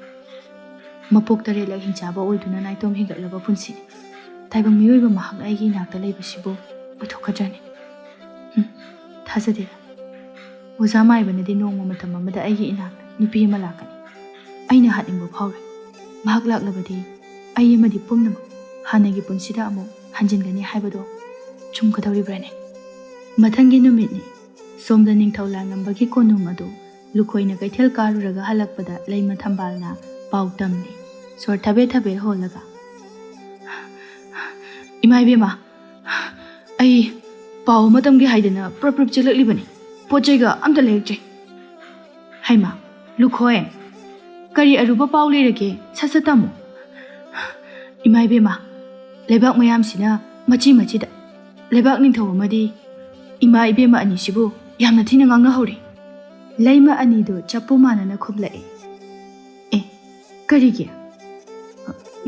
ꯃꯄꯣꯛ ꯇꯔꯦꯠꯂꯛ ꯍꯤꯡꯆꯥꯕ ꯑꯣꯏꯗꯨꯅ ꯅꯥꯏꯇꯣꯝ ꯍꯤꯡꯒꯠꯂꯕ ꯄꯨꯟꯁꯤꯅꯤ꯫ ꯇꯥꯏꯕꯪ ꯃꯤꯑꯣꯏꯕ ꯃꯍꯥꯛꯅ ꯑꯩꯒꯤ ꯏꯅꯥꯛꯇ ꯂꯩꯕꯁꯤꯕꯨ ꯑꯣꯏꯊꯣꯛꯀꯗ꯭ꯔꯅꯦ? ꯍꯨꯝ, ꯊꯥꯖꯗꯦꯗ꯫ ꯑꯣꯖꯥ ꯃꯥꯏꯕꯅꯗꯤ ꯅꯣꯡꯃ ꯃꯇꯝ ꯑꯃꯗ ꯑꯩꯒꯤ ꯏꯅꯥꯛꯇ ꯅꯨꯄꯤ ꯑꯃ ꯂꯥꯛꯀꯅꯤ꯫ ꯑꯩꯅ ꯍꯥꯠꯅꯤꯡꯕ ꯐꯥꯎꯔꯣꯏ꯫ ꯃꯍꯥꯛ ꯂꯥꯛꯂꯕꯗꯤ ꯑꯩ ꯑꯃꯗꯤ ꯄꯨꯝꯅꯃꯛ ꯍꯥꯟꯅꯒꯤ ꯄꯨꯟꯁꯤꯗ ꯑꯃꯨꯛ ꯍꯟꯖꯤꯟꯒꯅꯤ ꯍꯥꯏꯕꯗꯣ ꯆꯨꯝꯒꯗꯧꯔꯤꯕ꯭ꯔꯥꯅꯦ? ꯃꯊꯪꯒꯤ ꯅꯨꯃꯤꯠꯅꯤ꯫ ꯁꯣꯝꯗ ꯅꯤꯡꯊꯧ ꯂꯥꯡꯉꯝꯕꯒꯤ ꯀꯣꯅꯨꯡ ꯑꯗꯨ ꯂꯨꯈꯣꯏꯅ ꯀꯩꯊꯦꯜ ꯀꯥꯔꯨꯔꯒ ꯍꯜꯂꯛꯄꯗ ꯂꯩꯃ ꯊꯝꯕꯥꯜꯅ ꯄꯥꯎ ꯇꯝꯂꯤ꯫ ꯁꯣꯔ ꯊꯕꯦ ꯊꯕꯦ ꯍꯣꯜꯂꯒ, "ꯏꯃꯥ ꯏꯕꯦꯝꯃ, ꯑꯩ ꯄꯥꯎ ꯑꯃ ꯇꯝꯒꯦ ꯍꯥꯏꯗꯅ ꯄ꯭ꯔꯞ ꯄ꯭ꯔꯞ ꯆꯦꯜꯂꯛꯂꯤꯕꯅꯤ꯫ ꯄꯣꯠ ꯆꯩꯒ ꯑꯝꯇ ꯂꯩꯔꯛꯇ꯭ꯔꯦ꯫" "ꯍꯩꯃꯥ, ꯂꯨꯈꯣꯏ, ꯀꯔꯤ ꯑꯔꯨꯕ ꯄꯥꯎ ꯂꯩꯔꯒꯦ? ꯁꯠ ꯁꯠ ꯇꯝꯃꯨ꯫" "ꯏꯃꯥ ꯏꯕꯦꯝꯃ, ꯂꯩꯕꯥꯛ ꯃꯌꯥꯝꯁꯤꯅ ꯃꯆꯤ ꯃꯆꯤꯗ ꯂꯩꯕꯥꯛ ꯅꯤꯡꯊꯧ ꯑꯃꯗꯤ ꯏꯃꯥ ꯏꯕꯦꯝꯃ ꯑꯅꯤꯁꯤꯕꯨ ꯌꯥꯝꯅ ꯊꯤꯅ ꯉꯥꯡꯅꯍꯧꯔꯦ꯫" ꯂꯩꯃ ꯑꯅꯤꯗꯨ ꯆꯞꯄꯨ ꯃꯥꯟꯅꯅ ꯈꯨꯝꯂꯛꯏ꯫ "ꯑꯦ, ꯀꯔꯤꯒꯤ?"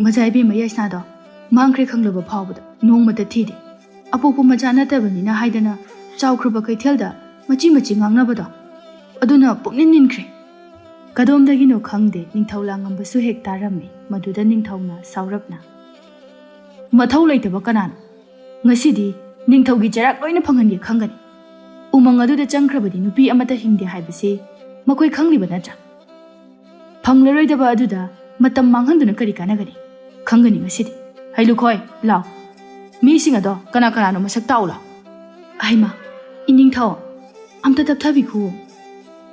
"ꯃꯆꯥ ꯏꯕꯦꯝꯃ ꯌꯥꯏꯁꯅꯥꯗꯣ ꯃꯥꯡꯈ꯭ꯔꯦ ꯈꯪꯂꯕ ꯐꯥꯎꯕꯗ ꯅꯣꯡꯃꯇ ꯊꯤꯗꯦ꯫ ꯑꯄꯣꯛꯄ ꯃꯆꯥ ꯅꯠꯇꯕꯅꯤꯅ ꯍꯥꯏꯗꯅ ꯆꯥꯎꯈ꯭ꯔꯕ ꯀꯩꯊꯦꯜꯗ ꯃꯆꯤ ꯃꯆꯤ ꯉꯥꯡꯅꯕꯗꯣ, ꯑꯗꯨꯅ ꯄꯨꯛꯅꯤꯡ ꯅꯤꯟꯈ꯭ꯔꯦ꯫" ꯀꯗꯣꯝꯗꯒꯤꯅꯣ ꯈꯪꯗꯦ, ꯅꯤꯡꯊꯧ ꯂꯥꯡꯉꯝꯕꯁꯨ ꯍꯦꯛ ꯇꯥꯔꯝꯃꯤ꯫ ꯃꯗꯨꯗ ꯅꯤꯡꯊꯧꯅ ꯁꯥꯎꯔꯞꯅ, "ꯃꯊꯧ ꯂꯩꯇꯕ ꯀꯅꯥꯅꯣ? ꯉꯁꯤꯗꯤ ꯅꯤꯡꯊꯧꯒꯤ ꯆꯩꯔꯥꯛ ꯂꯣꯏꯅ ꯐꯪꯍꯟꯒꯦ ꯈꯪꯒꯅꯤ꯫ ꯎꯃꯪ ꯑꯗꯨꯗ ꯆꯪꯈ꯭ꯔꯕꯗꯤ ꯅꯨꯄꯤ ꯑꯃꯠꯇ ꯍꯤꯡꯗꯦ ꯍꯥꯏꯕꯁꯤ ꯃꯈꯣꯏ ꯈꯪꯂꯤꯕ ꯅꯠꯇ꯭ꯔꯥ? ꯐꯪꯂꯔꯣꯏꯗꯕ ꯑꯗꯨꯗ ꯃꯇꯝ ꯃꯥꯡꯍꯟꯗꯨꯅ ꯀꯔꯤ ꯀꯥꯟꯅꯒꯅꯤ? ꯈꯪꯒꯅꯤ ꯉꯁꯤꯗꯤ꯫ ꯍꯩ ꯂꯨꯈꯣꯏ, ꯂꯥꯎ꯫ ꯃꯤꯁꯤꯡ ꯑꯗꯣ ꯀꯅꯥ ꯀꯅꯥꯅꯣ ꯃꯁꯛ ꯇꯥꯛꯎ ꯂꯥꯎ꯫" "ꯑꯍꯩꯃꯥ, ꯏꯅꯤꯡꯊꯧ, ꯑꯝꯇ ꯇꯞꯊꯕꯤꯈꯣ꯫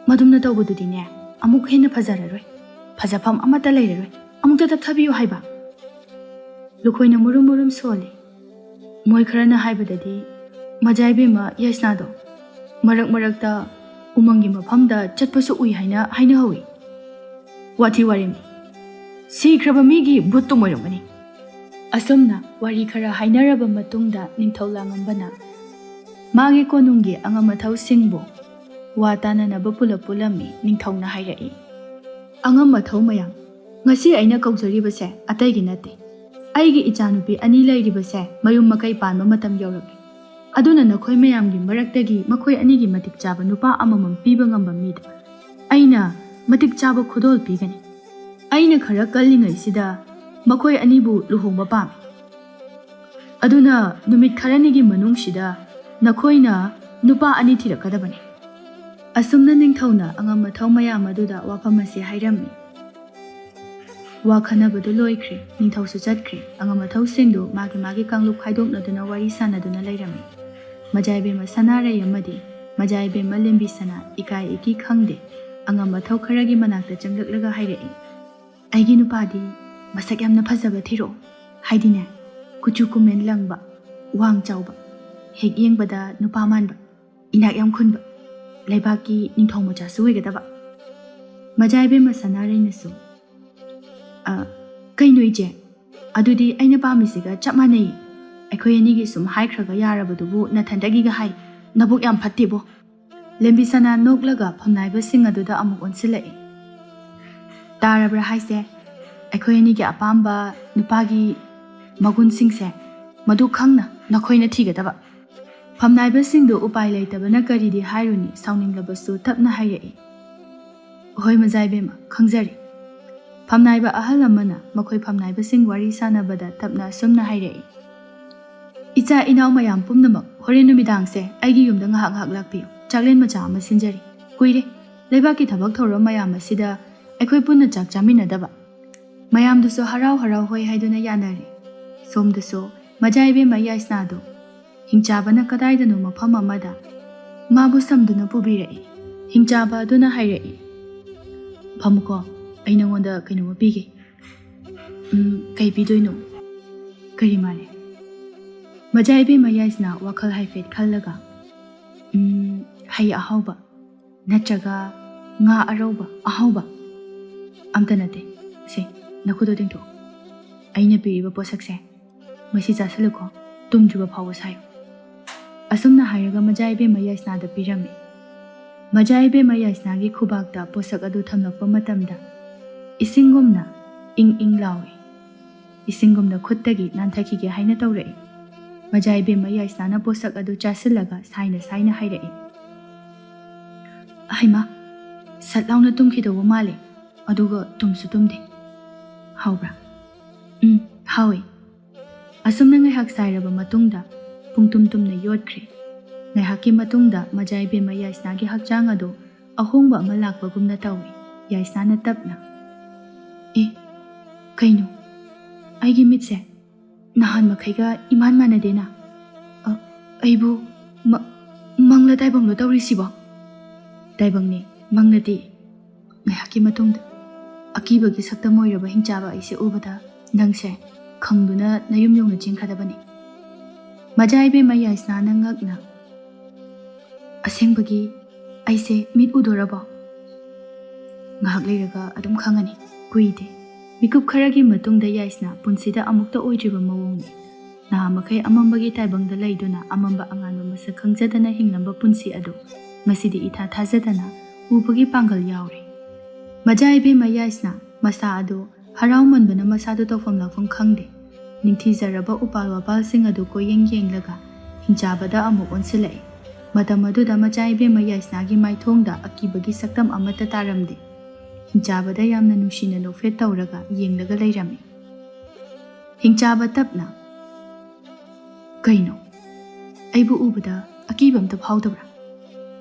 ꯃꯗꯨꯝꯅ ꯇꯧꯕꯗꯨꯗꯤꯅꯦ, ꯑꯃꯨꯛ ꯍꯦꯟꯅ ꯐꯖꯔꯔꯣꯏ꯫ ꯐꯖꯐꯝ ꯑꯃꯠꯇ ꯂꯩꯔꯔꯣꯏ꯫ ꯑꯃꯨꯛꯇ ꯇꯞꯊꯕꯤꯌꯨ ꯍꯥꯏꯕ꯫" ꯂꯨꯈꯣꯏꯅ ꯃꯨꯔꯨꯝ ꯃꯨꯔꯨꯝ ꯁꯣꯜꯂꯤ꯫ ꯃꯣꯏ ꯈꯔꯅ ꯍꯥꯏꯕꯗꯗꯤ ꯃꯖꯥ ꯏꯕꯦꯝꯃ ꯌꯥꯏꯁꯅꯥꯗꯣ ꯃꯔꯛ ꯃꯔꯛꯇ ꯎꯃꯪꯒꯤ ꯃꯐꯝꯗ ꯆꯠꯄꯁꯨ ꯎꯏ ꯍꯥꯏꯅ ꯍꯥꯏꯅꯍꯧꯏ꯫ "ꯋꯥꯊꯤ ꯋꯥꯔꯦꯝꯅꯤ꯫ ꯁꯤꯈ꯭ꯔꯕ ꯃꯤꯒꯤ ꯚꯨꯠꯇꯨꯝ ꯑꯣꯏꯔꯝꯒꯅꯤ꯫" ꯑꯁꯨꯝꯅ ꯋꯥꯔꯤ ꯈꯔ ꯍꯥꯏꯅꯔꯕ ꯃꯇꯨꯡꯗ ꯅꯤꯡꯊꯧ ꯂꯥꯡꯉꯝꯕꯅ ꯃꯥꯒꯤ ꯀꯣꯅꯨꯡꯒꯤ ꯑꯉꯝ ꯑꯊꯧꯁꯤꯡꯕꯨ ꯋꯥ ꯇꯥꯅꯅꯕ ꯄꯨꯂꯞ ꯄꯨꯜꯂꯝꯃꯤ꯫ ꯅꯤꯡꯊꯧꯅ ꯍꯥꯏꯔꯛꯏ, "ꯑꯉꯝ ꯑꯊꯧ ꯃꯌꯥꯝ, ꯉꯁꯤ ꯑꯩꯅ ꯀꯧꯖꯔꯤꯕꯁꯦ ꯑꯇꯩꯒꯤ ꯅꯠꯇꯦ꯫ ꯑꯩꯒꯤ ꯏꯆꯥꯅꯨꯄꯤ ꯑꯅꯤ ꯂꯩꯔꯤꯕꯁꯦ ꯃꯌꯨꯝ ꯃꯀꯩ ꯄꯥꯟꯕ ꯃꯇꯝ ꯌꯧꯔꯛꯂꯦ꯫ ꯑꯗꯨꯅ ꯅꯈꯣꯏ ꯃꯌꯥꯝꯒꯤ ꯃꯔꯛꯇꯒꯤ ꯃꯈꯣꯏ ꯑꯅꯤꯒꯤ ꯃꯇꯤꯛ ꯆꯥꯕ ꯅꯨꯄꯥ ꯑꯃꯃꯝ ꯄꯤꯕ ꯉꯝꯕ ꯃꯤꯗ ꯑꯩꯅ ꯃꯇꯤꯛ ꯆꯥꯕ ꯈꯨꯗꯣꯜ ꯄꯤꯒꯅꯤ꯫ ꯑꯩꯅ ꯈꯔ ꯀꯜꯂꯤꯉꯩꯁꯤꯗ ꯃꯈꯣꯏ ꯑꯅꯤꯕꯨ ꯂꯨꯍꯣꯡꯕ ꯄꯥꯝꯃꯤ꯫ ꯑꯗꯨꯅ ꯅꯨꯃꯤꯠ ꯈꯔꯅꯤꯒꯤ ꯃꯅꯨꯡꯁꯤꯗ ꯅꯈꯣꯏꯅ ꯅꯨꯄꯥ ꯑꯅꯤ ꯊꯤꯔꯛꯀꯗꯕꯅꯤ꯫" ꯑꯁꯨꯝꯅ ꯅꯤꯡꯊꯧꯅ ꯑꯉꯝ ꯑꯊꯧ ꯃꯌꯥꯝ ꯑꯗꯨꯗ ꯋꯥꯐꯝ ꯑꯁꯤ ꯍꯥꯏꯔꯝꯃꯤ꯫ ꯋꯥ ꯈꯟꯅꯕꯗꯨ ꯂꯣꯏꯈ꯭ꯔꯦ, ꯅꯤꯡꯊꯧꯁꯨ ꯆꯠꯈ꯭ꯔꯦ꯫ ꯑꯉꯝ ꯑꯊꯧꯁꯤꯡꯗꯨ ꯃꯥꯒꯤ ꯃꯥꯒꯤ ꯀꯥꯡꯂꯨꯞ ꯈꯥꯏꯗꯣꯛꯅꯗꯨꯅ ꯋꯥꯔꯤ ꯁꯥꯟꯅꯗꯨꯅ ꯂꯩꯔꯝꯃꯤ꯫ ꯃꯖꯥ ꯏꯕꯦꯝꯃ ꯁꯅꯥꯔꯩ ꯑꯃꯗꯤ ꯃꯖꯥ ꯏꯕꯦꯝꯃ ꯂꯦꯝꯕꯤ ꯁꯅꯥ ꯏꯀꯥꯏ ꯏꯀꯤ ꯈꯪꯗꯦ, ꯑꯉꯝ ꯑꯊꯧ ꯈꯔꯒꯤ ꯃꯅꯥꯛꯇ ꯆꯪꯂꯛꯂꯒ ꯍꯥꯏꯔꯛꯏ, "ꯑꯩꯒꯤ ꯅꯨꯄꯥꯗꯤ ꯃꯁꯛ ꯌꯥꯝꯅ ꯐꯖꯕ ꯊꯤꯔꯛꯑꯣ, ꯍꯥꯏꯗꯤꯅꯦ, ꯀꯨꯆꯨ ꯀꯨꯃꯦꯟ ꯂꯪꯕ, ꯋꯥꯡ ꯆꯥꯎꯕ, ꯍꯦꯛ ꯌꯦꯡꯕꯗ ꯅꯨꯄꯥ ꯃꯥꯟꯕ, ꯏꯅꯥꯛ ꯌꯥꯝ ꯈꯨꯟꯕ, ꯂꯩꯕꯥꯛꯀꯤ ꯅꯤꯡꯊꯧ ꯃꯆꯥꯁꯨ ꯑꯣꯏꯒꯗꯕ"꯫ ꯃꯖꯥ ꯏꯕꯦꯝꯃ ꯁꯅꯥꯔꯩꯅꯁꯨ, "ꯑ, ꯀꯩꯅꯣ ꯏꯆꯦ? ꯑꯗꯨꯗꯤ ꯑꯩꯅ ꯄꯥꯝꯃꯤꯁꯤꯒ ꯆꯞ ꯃꯥꯟꯅꯩ꯫ ꯑꯩꯈꯣꯏ ꯑꯅꯤꯒꯤ ꯁꯨꯝ ꯍꯥꯏꯈ꯭ꯔꯒ ꯌꯥꯔꯕꯗꯨꯕꯨ ꯅꯊꯟꯗꯒꯤꯒ ꯍꯥꯏ꯫ ꯅꯕꯨꯛ ꯌꯥꯝ ꯐꯠꯇꯦꯕꯣ"꯫ ꯂꯦꯝꯕꯤ ꯁꯅꯥ ꯅꯣꯛꯂꯒ ꯐꯝꯅꯥꯏꯕꯁꯤꯡ ꯑꯗꯨꯗ ꯑꯃꯨꯛ ꯑꯣꯟꯁꯤꯜꯂꯛꯏ꯫ "ꯇꯥꯔꯕ꯭ꯔꯥ ꯍꯥꯏꯁꯦ? ꯑꯩꯈꯣꯏ ꯑꯅꯤꯒꯤ ꯑꯄꯥꯝꯕ ꯅꯨꯄꯥꯒꯤ ꯃꯒꯨꯟꯁꯤꯡꯁꯦ ꯃꯗꯨ ꯈꯪꯅ ꯅꯈꯣꯏꯅ ꯊꯤꯒꯗꯕ"꯫ ꯐꯝꯅꯥꯏꯕꯁꯤꯡꯗꯨ ꯎꯄꯥꯏ ꯂꯩꯇꯕꯅ ꯀꯔꯤꯗꯤ ꯍꯥꯏꯔꯨꯅꯤ, ꯁꯥꯎꯅꯤꯡꯂꯕꯁꯨ ꯇꯞꯅ ꯍꯥꯏꯔꯛꯏ, "ꯍꯣꯏ ꯃꯖꯥ ꯏꯕꯦꯝꯃ, ꯈꯪꯖꯔꯦ"꯫ ꯐꯝꯅꯥꯏꯕ ꯑꯍꯜ ꯑꯃꯅ ꯃꯈꯣꯏ ꯐꯝꯅꯥꯏꯕꯁꯤꯡ ꯋꯥꯔꯤ ꯁꯥꯟꯅꯕꯗ ꯇꯞꯅ ꯑꯁꯨꯝꯅ ꯍꯥꯏꯔꯛꯏ, "ꯏꯆꯥ ꯏꯅꯥꯎ ꯃꯌꯥꯝ ꯄꯨꯝꯅꯃꯛ, ꯍꯣꯔꯦꯟ ꯅꯨꯃꯤꯗꯥꯡꯁꯦ ꯑꯩꯒꯤ ꯌꯨꯝꯗ ꯉꯥꯏꯍꯥꯛ ꯉꯥꯏꯍꯥꯛ ꯂꯥꯛꯄꯤꯌꯨ꯫ ꯆꯥꯛꯂꯦꯟ ꯃꯆꯥ ꯑꯃ ꯁꯤꯟꯖꯔꯤ꯫ ꯀꯨꯏꯔꯦ ꯂꯩꯕꯥꯛꯀꯤ ꯊꯕꯛ ꯊꯧꯔꯝ ꯃꯌꯥꯝ ꯑꯁꯤꯗ ꯑꯩꯈꯣꯏ ꯄꯨꯟꯅ ꯆꯥꯛ ꯆꯥꯃꯤꯟꯅꯗꯕ"꯫ ꯃꯌꯥꯝꯗꯨꯁꯨ ꯍꯔꯥꯎ ꯍꯔꯥꯎ ꯍꯣꯏ ꯍꯥꯏꯗꯨꯅ ꯌꯥꯅꯔꯦ꯫ ꯁꯣꯝꯗꯁꯨ ꯃꯖꯥ ꯏꯕꯦꯝꯃ ꯌꯥꯏꯁꯅꯥꯗꯨ ꯍꯤꯡꯆꯥꯕꯅ ꯀꯗꯥꯏꯗꯅꯣ ꯃꯐꯝ ꯑꯃꯗ ꯃꯥꯕꯨ ꯁꯝꯗꯨꯅ ꯄꯨꯕꯤꯔꯛꯏ꯫ ꯍꯤꯡꯆꯥꯕ ꯑꯗꯨꯅ ꯍꯥꯏꯔꯛꯏ, "ꯐꯝꯃꯨꯀꯣ, ꯑꯩ ꯅꯉꯣꯟꯗ ꯀꯩꯅꯣꯝꯃ ꯄꯤꯒꯦ"꯫ "ꯎꯝ, ꯀꯩ ꯄꯤꯗꯣꯏꯅꯣ? ꯀꯔꯤ ꯃꯥꯜꯂꯤ?" ꯃꯖꯥ ꯏꯕꯦꯝꯃ ꯌꯥꯏꯁꯅꯥ ꯋꯥꯈꯜ ꯍꯥꯏꯐꯦꯠ ꯈꯜꯂꯒ, "ꯎꯝ, ꯍꯩ ꯑꯍꯥꯎꯕ ꯅꯠꯇ꯭ꯔꯒ ꯉꯥ ꯑꯔꯧꯕ ꯑꯍꯥꯎꯕ?" "ꯑꯝꯇ ꯅꯠꯇꯦ꯫ ꯁꯦ, ꯅꯈꯨꯠꯇꯣ ꯇꯤꯡꯊꯣꯛꯑꯣ꯫ ꯑꯩꯅ ꯄꯤꯔꯤꯕ ꯄꯣꯠꯁꯛꯁꯦ ꯃꯁꯤ ꯆꯥꯁꯤꯜꯂꯨꯀꯣ, ꯇꯨꯝꯗ꯭ꯔꯤꯕ ꯐꯥꯎꯕ ꯁꯥꯏꯌꯨ"꯫ ꯑꯁꯨꯝꯅ ꯍꯥꯏꯔꯒ ꯃꯖꯥ ꯏꯕꯦꯝꯃ ꯌꯥꯏꯁꯅꯥꯗ ꯄꯤꯔꯝꯃꯤ꯫ ꯃꯖꯥ ꯏꯕꯦꯝꯃ ꯌꯥꯏꯁꯅꯥꯒꯤ ꯈꯨꯕꯥꯛꯇ ꯄꯣꯠꯁꯛ ꯑꯗꯨ ꯊꯝꯂꯛꯄ ꯃꯇꯝꯗ ꯏꯁꯤꯡꯒꯨꯝꯅ ꯏꯪ ꯏꯪ ꯂꯥꯎꯏ꯫ ꯏꯁꯤꯡꯒꯨꯝꯅ ꯈꯨꯠꯇꯒꯤ ꯅꯥꯟꯊꯈꯤꯒꯦ ꯍꯥꯏꯅ ꯇꯧꯔꯛꯏ꯫ ꯃꯖꯥ ꯏꯕꯦꯝꯃ ꯌꯥꯏꯁꯅꯥꯅ ꯄꯣꯠꯁꯛ ꯑꯗꯨ ꯆꯥꯁꯤꯜꯂꯒ ꯁꯥꯏꯅ ꯁꯥꯏꯅ ꯍꯥꯏꯔꯛꯏ, "ꯍꯩꯃꯥ, ꯁꯠ ꯂꯥꯎꯅ ꯇꯨꯝꯈꯤꯗꯧꯕ ꯃꯥꯜꯂꯦ, ꯑꯗꯨꯒ ꯇꯨꯝꯁꯨ ꯇꯨꯝꯗꯦ꯫ ꯍꯥꯎꯕ꯭ꯔꯥ?" "ꯎꯝ, ꯍꯥꯎꯏ"꯫ ꯑꯁꯨꯝꯅ ꯉꯥꯏꯍꯥꯛ ꯁꯥꯏꯔꯕ ꯃꯇꯨꯡꯗ ꯄꯨꯡꯇꯨꯝ ꯇꯨꯝꯅ ꯌꯣꯠꯈ꯭ꯔꯦ꯫ ꯉꯥꯏꯍꯥꯛꯀꯤ ꯃꯇꯨꯡꯗ ꯃꯖꯥ ꯏꯕꯦꯝꯃ ꯌꯥꯏꯁꯅꯥꯒꯤ ꯍꯛꯆꯥꯡ ꯑꯗꯨ ꯑꯍꯣꯡꯕ ꯑꯃ ꯂꯥꯛꯄꯒꯨꯝꯅ ꯇꯧꯏ꯫ ꯌꯥꯏꯁꯅꯥꯅ ꯇꯞꯅ, "ꯑꯦ, ꯀꯩꯅꯣ? ꯑꯩꯒꯤ ꯃꯤꯠꯁꯦ ꯅꯍꯥꯟ ꯃꯈꯩꯒ ꯏꯃꯥꯟ ꯃꯥꯟꯅꯗꯦꯅ꯫ ꯑ, ꯑꯩꯕꯨ ꯃ-, ꯃꯪꯂ ꯇꯥꯏꯕꯪꯂꯣ ꯇꯧꯔꯤꯁꯤꯕꯣ? ꯇꯥꯏꯕꯪꯅꯤ, ꯃꯪ ꯅꯠꯇꯦ꯫ ꯉꯥꯏꯍꯥꯛꯀꯤ ꯃꯇꯨꯡꯗ ꯑꯀꯤꯕꯒꯤ ꯁꯛꯇꯝ ꯑꯣꯏꯔꯕ ꯍꯤꯡꯆꯥꯕ ꯑꯩꯁꯦ ꯎꯕꯗ ꯅꯪꯁꯦ ꯈꯪꯗꯨꯅ ꯅꯌꯨꯝ ꯌꯧꯅ ꯆꯦꯟꯈ꯭ꯔꯗꯕꯅꯤ꯫ ꯃꯖꯥ ꯏꯕꯦꯝꯃ ꯌꯥꯏꯁꯅꯥꯅ ꯉꯛꯅ, "ꯑꯁꯦꯡꯕꯒꯤ ꯑꯩꯁꯦ ꯃꯤꯠ ꯎꯗꯣꯔꯕꯣ?" ꯉꯥꯏꯍꯥꯛ ꯂꯩꯔꯒ ꯑꯗꯨꯝ ꯈꯪꯉꯅꯤ꯫ ꯀꯨꯏꯗꯦ꯫ ꯃꯤꯀꯨꯞ ꯈꯔꯒꯤ ꯃꯇꯨꯡꯗ ꯌꯥꯏꯁꯅꯥ ꯄꯨꯟꯁꯤꯗ ꯑꯃꯨꯛꯇ ꯑꯣꯏꯗ꯭ꯔꯤꯕ ꯃꯑꯣꯡꯅꯤ꯫ ꯅꯍꯥꯃꯈꯩ ꯑꯃꯝꯕꯒꯤ ꯇꯥꯏꯕꯪꯗ ꯂꯩꯗꯨꯅ ꯑꯃꯝꯕ ꯑꯉꯥꯟꯕ ꯃꯁꯛ ꯈꯪꯖꯗꯅ ꯍꯤꯡꯂꯝꯕ ꯄꯨꯟꯁꯤ ꯑꯗꯨ ꯉꯁꯤꯗꯤ ꯏꯊꯥ ꯊꯥꯖꯗꯅ ꯎꯕꯒꯤ ꯄꯥꯡꯒꯜ ꯌꯥꯎꯔꯦ꯫ ꯃꯖꯥ ꯏꯕꯦꯝꯃ ꯌꯥꯏꯁꯅꯥ ꯃꯁꯥ ꯑꯗꯨ ꯍꯔꯥꯎꯃꯟꯕꯅ ꯃꯁꯥꯗꯨ ꯇꯧꯐꯝ ꯂꯥꯛꯐꯝ ꯈꯪꯗꯦ꯫ ꯅꯤꯡꯊꯤꯖꯔꯕ ꯎꯄꯥꯜ ꯋꯥꯄꯥꯜꯁꯤꯡ ꯑꯗꯨ ꯀꯣꯏꯌꯦꯡ ꯌꯦꯡꯂꯒ ꯍꯤꯡꯆꯥꯕꯗ ꯑꯃꯨꯛ ꯑꯣꯟꯁꯤꯜꯂꯛꯏ꯫ ꯃꯇꯝ ꯑꯗꯨꯗ ꯃꯆꯥ ꯏꯕꯦꯝꯃ ꯌꯥꯏꯁꯅꯥꯒꯤ ꯃꯥꯏꯊꯣꯡꯗ ꯑꯀꯤꯕꯒꯤ ꯁꯛꯇꯝ ꯑꯃꯠꯇ ꯇꯥꯔꯝꯗꯦ꯫ ꯍꯤꯡꯆꯥꯕꯗ ꯌꯥꯝꯅ ꯅꯨꯡꯁꯤꯅ ꯅꯣꯛꯐꯦꯠ ꯇꯧꯔꯒ ꯌꯦꯡꯂꯒ ꯂꯩꯔꯝꯃꯤ꯫ ꯍꯤꯡꯆꯥꯕ ꯇꯞꯅ, "ꯀꯩꯅꯣ? ꯑꯩꯕꯨ ꯎꯕꯗ ꯑꯀꯤꯕ ꯑꯝꯇ ꯐꯥꯎꯗꯕ꯭ꯔꯥ?"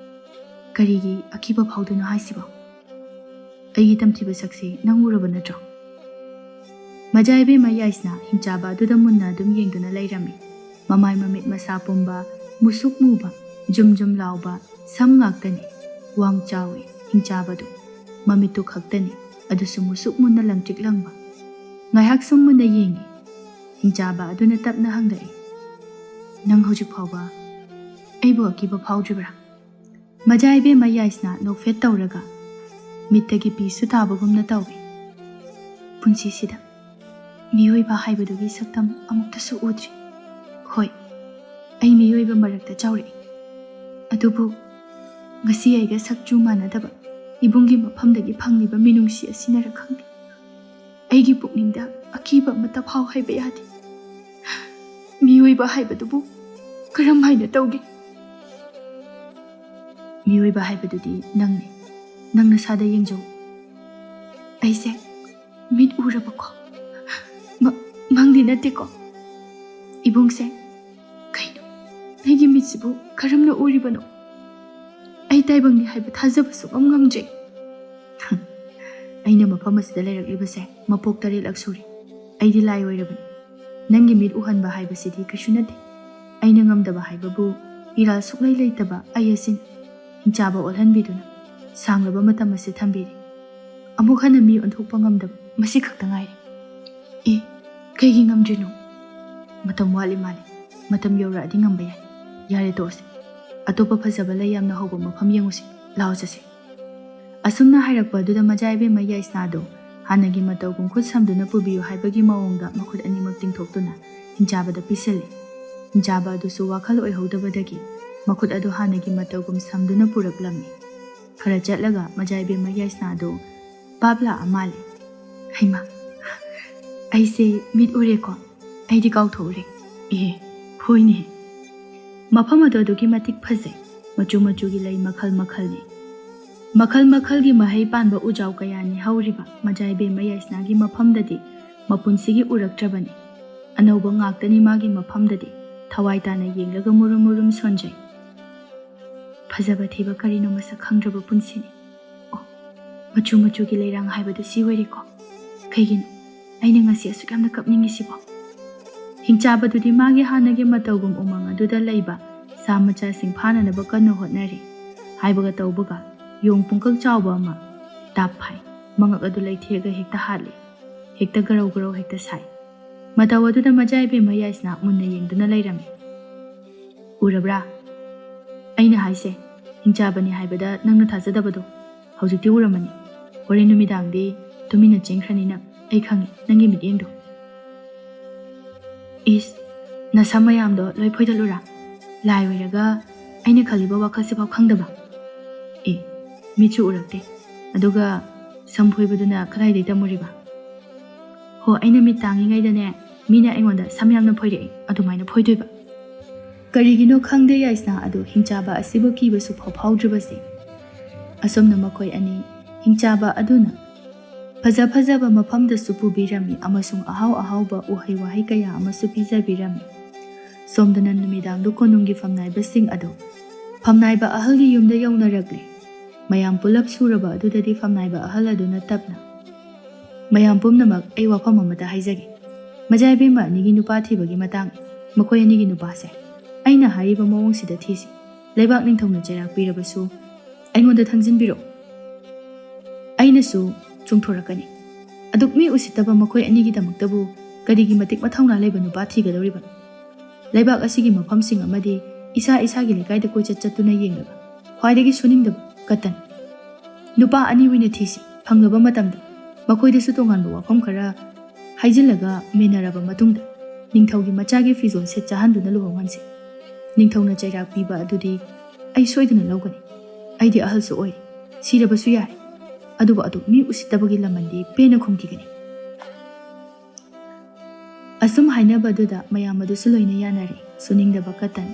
"ꯀꯔꯤꯒꯤ ꯑꯀꯤꯕ ꯐꯥꯎꯗꯣꯏꯅꯣ ꯍꯥꯏꯁꯤꯕꯣ? ꯑꯩꯒꯤ ꯇꯝꯊꯤꯕ ꯁꯛꯁꯦ ꯅꯪ ꯎꯔꯕ ꯅꯠꯇ꯭ꯔꯣ?" ꯃꯖꯥ ꯏꯕꯦꯝꯃ ꯌꯥꯏꯁꯅꯥ ꯍꯤꯡꯆꯥꯕ ꯑꯗꯨꯗ ꯃꯨꯟꯅ ꯑꯗꯨꯝ ꯌꯦꯡꯗꯨꯅ ꯂꯩꯔꯝꯃꯤ꯫ ꯃꯃꯥꯏ ꯃꯃꯤꯠ ꯃꯁꯥ ꯄꯨꯝꯕ, ꯃꯨꯁꯨꯛ ꯃꯨꯕ, ꯖꯨꯝ ꯖꯨꯝ ꯂꯥꯎꯕ ꯁꯝ ꯉꯥꯛꯇꯅꯤ꯫ ꯋꯥꯡ ꯆꯥꯎꯏ ꯍꯤꯡꯆꯥꯕꯗꯨ꯫ ꯃꯃꯤꯠꯇꯨ ꯈꯛꯇꯅꯤ, ꯑꯗꯨꯁꯨ ꯃꯨꯁꯨꯛ ꯃꯨꯟꯅ ꯂꯪꯇ꯭ꯔꯤꯛ ꯂꯪꯕ꯫ ꯉꯥꯏꯍꯥꯛ ꯁꯨꯝ ꯃꯨꯟꯅ ꯌꯦꯡꯉꯤ꯫ ꯍꯤꯡꯆꯥꯕ ꯑꯗꯨꯅ ꯇꯞꯅ ꯍꯪꯂꯛꯏ, "ꯅꯪ ꯍꯧꯖꯤꯛ ꯐꯥꯎꯕ ꯑꯩꯕꯨ ꯑꯀꯤꯕ ꯐꯥꯎꯗ꯭ꯔꯤꯕ꯭ꯔꯥ?" ꯃꯖꯥ ꯏꯕꯦꯝꯃ ꯌꯥꯏꯁꯅꯥ ꯅꯣꯛꯐꯦꯠ ꯇꯧꯔꯒ ꯃꯤꯠꯇꯒꯤ ꯄꯤꯁꯨ ꯇꯥꯕꯒꯨꯝꯅ ꯇꯧꯏ꯫ "ꯄꯨꯟꯁꯤꯁꯤꯗ ꯃꯤꯑꯣꯏꯕ ꯍꯥꯏꯕꯗꯨꯒꯤ ꯁꯛꯇꯝ ꯑꯃꯨꯛꯇꯁꯨ ꯎꯗ꯭ꯔꯤ꯫ ꯍꯣꯏ, ꯑꯩ ꯃꯤꯑꯣꯏꯕ ꯃꯔꯛꯇ ꯆꯥꯎꯔꯛꯏ, ꯑꯗꯨꯕꯨ ꯉꯁꯤ ꯑꯩꯒ ꯁꯛꯆꯨ ꯃꯥꯟꯅꯗꯕ ꯏꯕꯨꯡꯒꯤ ꯃꯐꯝꯗꯒꯤ ꯐꯪꯂꯤꯕ ꯃꯤꯅꯨꯡꯁꯤ ꯑꯁꯤꯅꯔ ꯈꯪꯗꯦ, ꯑꯩꯒꯤ ꯄꯨꯛꯅꯤꯡꯗ ꯑꯀꯤꯕ ꯑꯃꯠꯇ ꯐꯥꯎ ꯍꯥꯏꯕ ꯌꯥꯗꯦ꯫ ꯃꯤꯑꯣꯏꯕ ꯍꯥꯏꯕꯗꯨꯕꯨ ꯀꯔꯝ ꯍꯥꯏꯅ ꯇꯧꯒꯦ?" "ꯃꯤꯑꯣꯏꯕ ꯍꯥꯏꯕꯗꯨꯗꯤ ꯅꯪꯅꯤ꯫ ꯅꯪ ꯅꯁꯥꯗ ꯌꯦꯡꯖꯧ꯫ ꯑꯩꯁꯦ ꯃꯤꯠ ꯎꯔꯕꯀꯣ? ꯃ-, ꯃꯪꯗꯤ ꯅꯠꯇꯦꯀꯣ? ꯏꯕꯨꯡꯁꯦ, ꯀꯩꯅꯣ? ꯑꯩꯒꯤ ꯃꯤꯠꯁꯤꯕꯨ ꯀꯔꯝꯅ ꯎꯔꯤꯕꯅꯣ? ꯑꯩ ꯇꯥꯏꯕꯪꯅꯤ ꯍꯥꯏꯕ ꯊꯥꯖꯕ ꯁꯨꯡꯉꯝ ꯉꯝꯗ꯭ꯔꯦ꯫" ꯑꯩꯅ ꯃꯐꯝ ꯑꯁꯤꯗ ꯂꯩꯔꯛꯂꯤꯕꯁꯦ ꯃꯄꯣꯛ ꯇꯔꯦꯠꯂꯛ ꯁꯨꯔꯦ꯫ ꯑꯩꯗꯤ ꯂꯥꯏ ꯑꯣꯏꯔꯕꯅꯤ꯫ ꯅꯪꯒꯤ ꯃꯤꯠ ꯎꯍꯟꯕ ꯍꯥꯏꯕꯁꯤꯗꯤ ꯀꯩꯁꯨ ꯅꯠꯇꯦ꯫ ꯑꯩꯅ ꯉꯝꯗꯕ ꯍꯥꯏꯕꯕꯨ ꯏꯔꯥꯜ ꯁꯨꯛꯂꯩ ꯂꯩꯇꯕ ꯑꯩ ꯑꯁꯤꯅꯤ꯫ ꯍꯤꯡꯆꯥꯕ ꯑꯣꯜꯍꯟꯕꯤꯗꯨꯅ ꯁꯥꯡꯂꯕ ꯃꯇꯝ ꯑꯁꯤ ꯊꯝꯕꯤꯔꯤ꯫ ꯑꯃꯨꯛ ꯍꯟꯅ ꯃꯤ ꯑꯣꯟꯊꯣꯛꯄ ꯉꯝꯗꯕ ꯃꯁꯤ ꯈꯛꯇ ꯉꯥꯏꯔꯦ꯫ ꯑꯦ, ꯀꯩꯒꯤ ꯉꯝꯗ꯭ꯔꯤꯅꯣ? ꯃꯇꯝ ꯋꯥꯠꯂꯤ ꯃꯥꯜꯂꯤ꯫ ꯃꯇꯝ ꯌꯧꯔꯛꯑꯗꯤ ꯉꯝꯕ ꯌꯥꯏ꯫ ꯌꯥꯔꯦ, ꯇꯣꯛꯑꯁꯤ꯫ ꯑꯇꯣꯞꯄ ꯐꯖꯕ ꯂꯩ ꯌꯥꯝꯅ ꯍꯧꯕ ꯃꯐꯝ ꯌꯦꯡꯉꯨꯁꯤ꯫ ꯂꯥꯛꯑꯣ, ꯆꯠꯁꯤ꯫ ꯑꯁꯨꯝꯅ ꯍꯥꯏꯔꯛꯄ ꯑꯗꯨꯗ ꯃꯆꯥ ꯏꯕꯦꯝꯃ ꯌꯥꯏꯁꯅꯥꯗꯣ ꯍꯥꯟꯅꯒꯤ ꯃꯇꯧꯒꯨꯝ ꯈꯨꯠ ꯁꯝꯗꯨꯅ ꯄꯨꯕꯤꯌꯨ ꯍꯥꯏꯕꯒꯤ ꯃꯑꯣꯡꯗ ꯃꯈꯨꯠ ꯑꯅꯤꯃꯛ ꯇꯤꯡꯊꯣꯛꯇꯨꯅ ꯍꯤꯡꯆꯥꯕꯗ ꯄꯤꯁꯤꯜꯂꯤ꯫ ꯍꯤꯡꯆꯥꯕ ꯑꯗꯨꯁꯨ ꯋꯥꯈꯜ ꯑꯣꯏꯍꯧꯗꯕꯗꯒꯤ ꯃꯈꯨꯠ ꯑꯗꯨ ꯍꯥꯟꯅꯒꯤ ꯃꯇꯧꯒꯨꯝ ꯁꯝꯗꯨꯅ ꯄꯨꯔꯛꯂꯝꯃꯤ꯫ ꯈꯔ ꯆꯠꯂꯒ ꯃꯆꯥ ꯏꯕꯦꯝꯃ ꯌꯥꯏꯁꯅꯥꯗꯣ ꯚꯥꯞ ꯂꯥꯛꯑ ꯃꯥꯜꯂꯦ꯫ ꯍꯩꯃꯥ, ꯑꯩꯁꯦ ꯃꯤꯠ ꯎꯔꯦꯀꯣ꯫ ꯑꯩꯗꯤ ꯀꯥꯎꯊꯣꯛꯎꯔꯦ꯫ ꯑꯦ, ꯍꯣꯏꯅꯦ꯫ ꯃꯐꯝ ꯑꯗꯨ ꯑꯗꯨꯛꯀꯤ ꯃꯇꯤꯛ ꯐꯖꯩ꯫ ꯃꯆꯨ ꯃꯆꯨꯒꯤ ꯂꯩ ꯃꯈꯜ ꯃꯈꯜꯅꯤ꯫ ꯃꯈꯜ ꯃꯈꯜꯒꯤ ꯃꯍꯩ ꯄꯥꯟꯕ ꯎꯖꯥꯎ ꯀꯌꯥꯅꯤ ꯍꯧꯔꯤꯕ ꯃꯆꯥ ꯏꯕꯦꯝꯃ ꯌꯥꯏꯁꯅꯥꯒꯤ ꯃꯐꯝꯗꯗꯤ ꯃꯄꯨꯟꯁꯤꯒꯤ ꯎꯔꯛꯇ꯭ꯔꯕꯅꯤ꯫ ꯑꯅꯧꯕ ꯉꯥꯛꯇꯅꯤ ꯃꯥꯒꯤ ꯃꯐꯝꯗꯗꯤ꯫ ꯊꯋꯥꯏ ꯇꯥꯅ ꯌꯦꯡꯂꯒ ꯃꯨꯔꯨꯝ ꯃꯨꯔꯨꯝ ꯁꯣꯟꯖꯩ꯫ ꯐꯖꯕ ꯊꯤꯕ ꯀꯔꯤꯅꯣ ꯃꯁꯛ ꯈꯪꯗ꯭ꯔꯕ ꯄꯨꯟꯁꯤꯅꯤ꯫ ꯑꯣ, ꯃꯆꯨ ꯃꯆꯨꯒꯤ ꯂꯩꯔꯥꯡ ꯍꯥꯏꯕꯗꯨ ꯁꯤ ꯑꯣꯏꯔꯦꯀꯣ꯫ ꯀꯩꯒꯤꯅꯣ ꯑꯩꯅ ꯉꯁꯤ ꯑꯁꯨꯛ ꯌꯥꯝꯅ ꯀꯞꯅꯤꯡꯉꯤꯁꯤꯕꯣ? ꯍꯤꯡꯆꯥꯕꯗꯨꯗꯤ ꯃꯥꯒꯤ ꯍꯥꯟꯅꯒꯤ ꯃꯇꯧꯒꯨꯝ ꯎꯃꯪ ꯑꯗꯨꯗ ꯂꯩꯕ ꯁꯥ ꯃꯆꯥꯁꯤꯡ ꯐꯥꯅꯅꯕ ꯀꯟꯅ ꯍꯣꯠꯅꯔꯤ꯫ ꯍꯥꯏꯕꯒ ꯇꯧꯕꯒ ꯌꯣꯡ ꯄꯨꯡꯀꯛ ꯆꯥꯎꯕ ꯑꯃ ꯗꯥꯞ ꯐꯥꯏ꯫ ꯃꯉꯛ ꯑꯗꯨ ꯂꯩꯊꯦꯛꯑꯒ ꯍꯦꯛꯇ ꯍꯥꯠꯂꯤ꯫ ꯍꯦꯛꯇ ꯒꯔꯧ ꯒꯔꯧ ꯍꯦꯛꯇ ꯁꯥꯏ꯫ ꯃꯇꯧ ꯑꯗꯨꯗ ꯃꯆꯥ ꯏꯕꯦꯝꯃ ꯌꯥꯏꯁꯅꯥ ꯃꯨꯟꯅ ꯌꯦꯡꯗꯨꯅ ꯂꯩꯔꯝꯃꯤ꯫ ꯎꯔꯕ꯭ꯔꯥ? ꯑꯩꯅ ꯍꯥꯏꯁꯦ, ꯍꯤꯡꯆꯥꯕꯅꯤ ꯍꯥꯏꯕꯗ ꯅꯪꯅ ꯊꯥꯖꯗꯕꯗꯣ ꯍꯧꯖꯤꯛꯇꯤ ꯎꯔꯝꯃꯅꯤ꯫ ꯍꯣꯔꯦꯟ ꯅꯨꯃꯤꯗꯥꯡꯗꯤ ꯇꯨꯃꯤꯟꯅ ꯆꯦꯟꯈ꯭ꯔꯅꯤ ꯅꯪ, ꯑꯩ ꯈꯪꯉꯤ ꯅꯪꯒꯤ ꯃꯤꯠꯌꯦꯡꯗꯣ꯫ ꯏꯁ, ꯅꯁꯝ ꯃꯌꯥꯝꯗꯣ ꯂꯣꯏ ꯐꯣꯏꯗꯠꯂꯨꯔꯥ? ꯂꯥꯏ ꯑꯣꯏꯔꯒ ꯑꯩꯅ ꯈꯜꯂꯤꯕ ꯋꯥꯈꯜꯁꯤꯐꯥꯎ ꯈꯪꯗꯕ? ꯑꯦ, ꯃꯤꯠꯁꯨ ꯎꯔꯛꯇꯦ, ꯑꯗꯨꯒ ꯁꯝ ꯐꯣꯏꯕꯗꯨꯅ ꯀꯗꯥꯏꯗꯩ ꯇꯝꯃꯨꯔꯤꯕ? ꯍꯣ, ꯑꯩꯅ ꯃꯤꯠ ꯇꯥꯡꯉꯤꯉꯩꯗꯅꯦ, ꯃꯤꯅ ꯑꯩꯉꯣꯟꯗ ꯁꯝ ꯌꯥꯝꯅ ꯐꯣꯏꯔꯛꯑꯦ, ꯑꯗꯨꯃꯥꯏꯅ ꯐꯣꯏꯗꯣꯏꯕ꯫ ꯀꯔꯤꯒꯤꯅꯣ ꯈꯪꯗꯦ, ꯌꯥꯏꯁꯅꯥ ꯑꯗꯨ ꯍꯤꯡꯆꯥꯕ ꯑꯁꯤꯕꯨ ꯀꯤꯕꯁꯨ ꯐꯥꯎ ꯐꯥꯎꯗ꯭ꯔꯤꯕꯁꯦ꯫ ꯑꯁꯨꯝꯅ ꯃꯈꯣꯏ ꯑꯅꯤ ꯍꯤꯡꯆꯥꯕ ꯑꯗꯨꯅ ꯐꯖ ꯐꯖꯕ ꯃꯐꯝꯗꯁꯨ ꯄꯨꯕꯤꯔꯝꯃꯤ ꯑꯃꯁꯨꯡ ꯑꯍꯥꯎ ꯑꯍꯥꯎꯕ ꯎꯍꯩ ꯋꯥꯍꯩ ꯀꯌꯥ ꯑꯃꯁꯨ ꯄꯤꯖꯕꯤꯔꯝꯃꯤ꯫ ꯁꯣꯝꯗꯅ ꯅꯨꯃꯤꯗꯥꯡꯗꯨ ꯀꯣꯅꯨꯡꯒꯤ ꯐꯝꯅꯥꯏꯕꯁꯤꯡ ꯑꯗꯨ ꯐꯝꯅꯥꯏꯕ ꯑꯍꯜꯒꯤ ꯌꯨꯝꯗ ꯌꯧꯅꯔꯛꯂꯦ꯫ ꯃꯌꯥꯝ ꯄꯨꯂꯞ ꯁꯨꯔꯕ ꯑꯗꯨꯗꯗꯤ ꯐꯝꯅꯥꯏꯕ ꯑꯍꯜ ꯑꯗꯨꯅ ꯇꯞꯅ, "ꯃꯌꯥꯝ ꯄꯨꯝꯅꯃꯛ, ꯑꯩ ꯋꯥꯐꯝ ꯑꯃꯇ ꯍꯥꯏꯖꯒꯦ꯫ ꯃꯖꯥ ꯏꯕꯦꯝꯃ ꯑꯅꯤꯒꯤ ꯅꯨꯄꯥ ꯊꯤꯕꯒꯤ ꯃꯇꯥꯡ, ꯃꯈꯣꯏ ꯑꯅꯤꯒꯤ ꯅꯨꯄꯥꯁꯦ ꯑꯩꯅ ꯍꯥꯏꯔꯤꯕ ꯃꯑꯣꯡꯁꯤꯗ ꯊꯤꯁꯤ꯫ ꯂꯩꯕꯥꯛ ꯅꯤꯡꯊꯧꯅ ꯆꯩꯔꯥꯛ ꯄꯤꯔꯕꯁꯨ ꯑꯩꯉꯣꯟꯗ ꯊꯪꯖꯤꯟꯕꯤꯔꯛꯎ꯫ ꯑꯩꯅꯁꯨ ꯆꯨꯝꯊꯣꯔꯛꯀꯅꯤ꯫ ꯑꯗꯨꯛ ꯃꯤ ꯎꯁꯤꯠꯇꯕ ꯃꯈꯣꯏ ꯑꯅꯤꯒꯤꯗꯃꯛꯇꯕꯨ ꯀꯔꯤꯒꯤ ꯃꯇꯤꯛ ꯃꯊꯧꯅꯥ ꯂꯩꯕ ꯅꯨꯄꯥ ꯊꯤꯒꯗꯧꯔꯤꯕꯅꯣ? ꯂꯩꯕꯥꯛ ꯑꯁꯤꯒꯤ ꯃꯐꯝꯁꯤꯡ ꯑꯃꯗꯤ ꯏꯁꯥ ꯏꯁꯥꯒꯤ ꯂꯩꯀꯥꯏꯗ ꯀꯣꯏꯆꯠ ꯆꯠꯇꯨꯅ ꯌꯦꯡꯂꯒ ꯈ꯭ꯋꯥꯏꯗꯒꯤ ꯁꯨꯅꯤꯡꯗꯕ ꯀꯇꯟ꯫ ꯅꯨꯄꯥ ꯑꯅꯤ ꯑꯣꯏꯅ ꯊꯤꯁꯤ꯫ ꯐꯪꯂꯕ ꯃꯇꯝꯗ ꯃꯈꯣꯏꯗꯁꯨ ꯇꯣꯉꯥꯟꯕ ꯋꯥꯐꯝ ꯈꯔ ꯍꯥꯏꯖꯤꯜꯂꯒ ꯃꯦꯟꯅꯔꯕ ꯃꯇꯨꯡꯗ ꯅꯤꯡꯊꯧꯒꯤ ꯃꯆꯥꯒꯤ ꯐꯤꯖꯣꯜ ꯁꯦꯠ ꯆꯥꯍꯟꯗꯨꯅ ꯂꯨꯍꯣꯡꯍꯟꯁꯤ꯫ ꯅꯤꯡꯊꯧꯅ ꯆꯩꯔꯥꯛ ꯄꯤꯕ ꯑꯗꯨꯗꯤ ꯑꯩ ꯁꯣꯏꯗꯅ ꯂꯧꯒꯅꯤ꯫ ꯑꯩꯗꯤ ꯑꯍꯜꯁꯨ ꯑꯣꯏꯔꯦ꯫ ꯁꯤꯔꯕꯁꯨ ꯌꯥꯔꯦ꯫ ꯑꯗꯨꯕꯨ ꯑꯗꯨꯛ ꯃꯤ ꯎꯁꯤꯠꯇꯕꯒꯤ ꯂꯃꯟꯗꯤ ꯄꯦꯟꯅ ꯈꯨꯝꯈꯤꯒꯅꯤ"꯫ ꯑꯁꯨꯝ ꯍꯥꯏꯅꯕ ꯑꯗꯨꯗ ꯃꯌꯥꯝ ꯑꯗꯨꯁꯨ ꯂꯣꯏꯅ ꯌꯥꯅꯔꯦ꯫ ꯁꯨꯅꯤꯡꯗꯕ ꯀꯇꯟ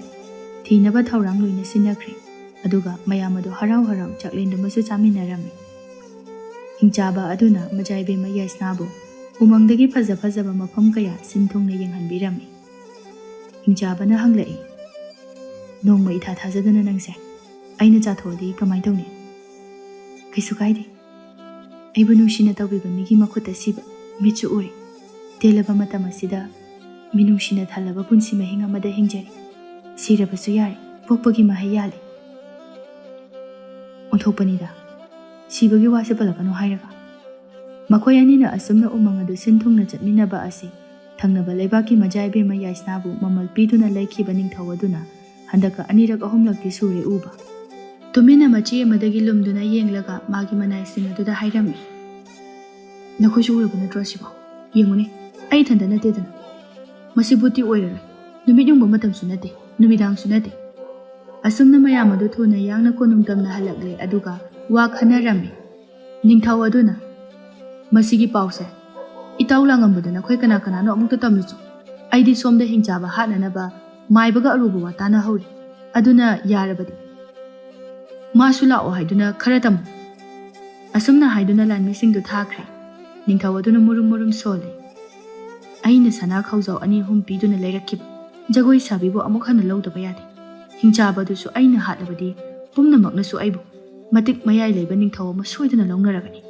ꯊꯤꯅꯕ ꯊꯧꯔꯥꯡ ꯂꯣꯏꯅ ꯁꯤꯟꯅꯈ꯭ꯔꯦ꯫ ꯑꯗꯨꯒ ꯃꯌꯥꯝ ꯑꯗꯨ ꯍꯔꯥꯎ ꯍꯔꯥꯎ ꯆꯥꯛꯂꯦꯟꯗꯨꯃꯁꯨ ꯆꯥꯃꯤꯟꯅꯔꯝꯃꯤ꯫ ꯍꯤꯡꯆꯥꯕ ꯑꯗꯨꯅ ꯃꯖꯥ ꯏꯕꯦꯝꯃ ꯌꯥꯏꯁꯅꯥꯕꯨ ꯎꯃꯪꯗꯒꯤ ꯐꯖ ꯐꯖꯕ ꯃꯐꯝ ꯀꯌꯥ ꯁꯤꯟ ꯊꯨꯡꯅ ꯌꯦꯡꯍꯟꯕꯤꯔꯝꯃꯤ꯫ ꯍꯤꯡꯆꯥꯕꯅ ꯍꯪꯂꯛꯏ, "ꯅꯣꯡꯃ ꯏꯊꯥ ꯊꯥꯖꯗꯅ ꯅꯪꯁꯦ ꯑꯩꯅ ꯆꯥꯊꯣꯛꯑꯗꯤ ꯀꯃꯥꯏ ꯇꯧꯅꯤ?" "ꯀꯩꯁꯨ ꯀꯥꯏꯗꯦ꯫ ꯑꯩꯕꯨ ꯅꯨꯡꯁꯤꯅ ꯇꯧꯕꯤꯕ ꯃꯤꯒꯤ ꯃꯈꯨꯠꯇ ꯁꯤꯕ ꯃꯤꯠꯁꯨ ꯎꯔꯦ꯫ ꯇꯦꯜꯂꯕ ꯃꯇꯝ ꯑꯁꯤꯗ ꯃꯤꯅꯨꯡꯁꯤꯅ ꯊꯜꯂꯕ ꯄꯨꯟꯁꯤ ꯃꯍꯤꯡ ꯑꯃꯗ ꯍꯤꯡꯖꯔꯤ꯫ ꯁꯤꯔꯕꯁꯨ ꯌꯥꯔꯦ, ꯄꯣꯛꯄꯒꯤ ꯃꯍꯩ ꯌꯥꯜꯂꯦ"꯫ ꯑꯣꯟꯊꯣꯛꯄꯅꯤꯗ, ꯁꯤꯕꯒꯤ ꯋꯥꯁꯦ ꯄꯜꯂꯛꯀꯅꯨ ꯍꯥꯏꯔꯒ꯫ ꯃꯈꯣꯏ ꯑꯅꯤꯅ ꯑꯁꯨꯝꯅ ꯎꯃꯪ ꯑꯗꯨ ꯁꯤꯟ ꯊꯨꯡꯅ ꯆꯠꯃꯤꯟꯅꯕ ꯑꯁꯤ ꯊꯪꯅꯕ ꯂꯩꯕꯥꯛꯀꯤ ꯃꯖꯥ ꯏꯕꯦꯝꯃ ꯌꯥꯏꯁꯅꯥꯕꯨ ꯃꯃꯜ ꯄꯤꯗꯨꯅ ꯂꯩꯈꯤꯕ ꯅꯤꯡꯊꯧ ꯑꯗꯨꯅ ꯍꯟꯗꯛꯀ ꯑꯅꯤꯔꯛ ꯑꯍꯨꯝꯂꯛꯇꯤ ꯁꯨꯔꯦ ꯎꯕ꯫ ꯇꯨꯃꯤꯟꯅ ꯃꯆꯦ ꯑꯃꯗꯒꯤ ꯂꯨꯝꯗꯨꯅ ꯌꯦꯡꯂꯒ ꯃꯥꯒꯤ ꯃꯅꯥꯏꯁꯤꯡ ꯑꯗꯨꯗ ꯍꯥꯏꯔꯝꯃꯤ, "ꯅꯈꯣꯏꯁꯨ ꯎꯔꯕ ꯅꯠꯇ꯭ꯔꯣ ꯁꯤꯕꯣ? ꯌꯦꯡꯉꯨꯅꯦ, ꯑꯩ ꯏꯊꯟꯇ ꯅꯠꯇꯦꯗꯅ꯫ ꯃꯁꯤ ꯚꯨꯠꯇꯤ ꯑꯣꯏꯔꯔꯣꯏ꯫ ꯅꯨꯃꯤꯠ ꯌꯨꯡꯕ ꯃꯇꯝꯁꯨ ꯅꯠꯇꯦ, ꯅꯨꯃꯤꯗꯥꯡꯁꯨ ꯅꯠꯇꯦ"꯫ ꯑꯁꯨꯝꯅ ꯃꯌꯥꯝ ꯑꯗꯨ ꯊꯨꯅ ꯌꯥꯡꯅ ꯀꯣꯅꯨꯡ ꯇꯝꯅ ꯍꯜꯂꯛꯂꯦ, ꯑꯗꯨꯒ ꯋꯥ ꯈꯟꯅꯔꯝꯃꯤ꯫ ꯅꯤꯡꯊꯧ ꯑꯗꯨꯅ, "ꯃꯁꯤꯒꯤ ꯄꯥꯎꯁꯦ ꯏꯇꯥꯎ ꯂꯥꯡꯉꯝꯕꯗ ꯅꯈꯣꯏ ꯀꯅꯥ ꯀꯅꯥꯅꯣ ꯑꯃꯨꯛꯇ ꯇꯝꯂꯨꯆꯣ꯫ ꯑꯩꯗꯤ ꯁꯣꯝꯗ ꯍꯤꯡꯆꯥꯕ ꯍꯥꯠꯅꯅꯕ ꯃꯥꯏꯕꯒ ꯑꯔꯨꯕ ꯋꯥ ꯇꯥꯅꯍꯧꯔꯤ꯫ ꯑꯗꯨꯅ ꯌꯥꯔꯕꯗꯤ ꯃꯥꯁꯨ ꯂꯥꯛꯑꯣ ꯍꯥꯏꯗꯨꯅ ꯈꯔ ꯇꯝꯃꯨ"꯫ ꯑꯁꯨꯝꯅ ꯍꯥꯏꯗꯨꯅ ꯂꯥꯟꯃꯤꯁꯤꯡꯗꯨ ꯊꯥꯈ꯭ꯔꯦ꯫ ꯅꯤꯡꯊꯧ ꯑꯗꯨꯅ ꯃꯨꯔꯨꯝ ꯃꯨꯔꯨꯝ ꯁꯣꯜꯂꯤ꯫ "ꯑꯩꯅ ꯁꯅꯥ ꯈꯧꯖꯥꯎ ꯑꯅꯤ ꯑꯍꯨꯝ ꯄꯤꯗꯨꯅ ꯂꯩꯔꯛꯈꯤꯕ ꯖꯒꯣꯏ ꯁꯥꯕꯤꯕꯨ ꯑꯃꯨꯛ ꯍꯟꯅ ꯂꯧꯗꯕ ꯌꯥꯗꯦ꯫ ꯍꯤꯡꯆꯥꯕꯗꯨꯁꯨ ꯑꯩꯅ ꯍꯥꯠꯂꯕꯗꯤ ꯄꯨꯝꯅꯃꯛꯅꯁꯨ ꯑꯩꯕꯨ ꯃꯇꯤꯛ ꯃꯌꯥꯏ ꯂꯩꯕ ꯅꯤꯡꯊꯧ ꯑꯃ ꯁꯣꯏꯗꯅ ꯂꯧꯅꯔꯒꯅꯤ꯫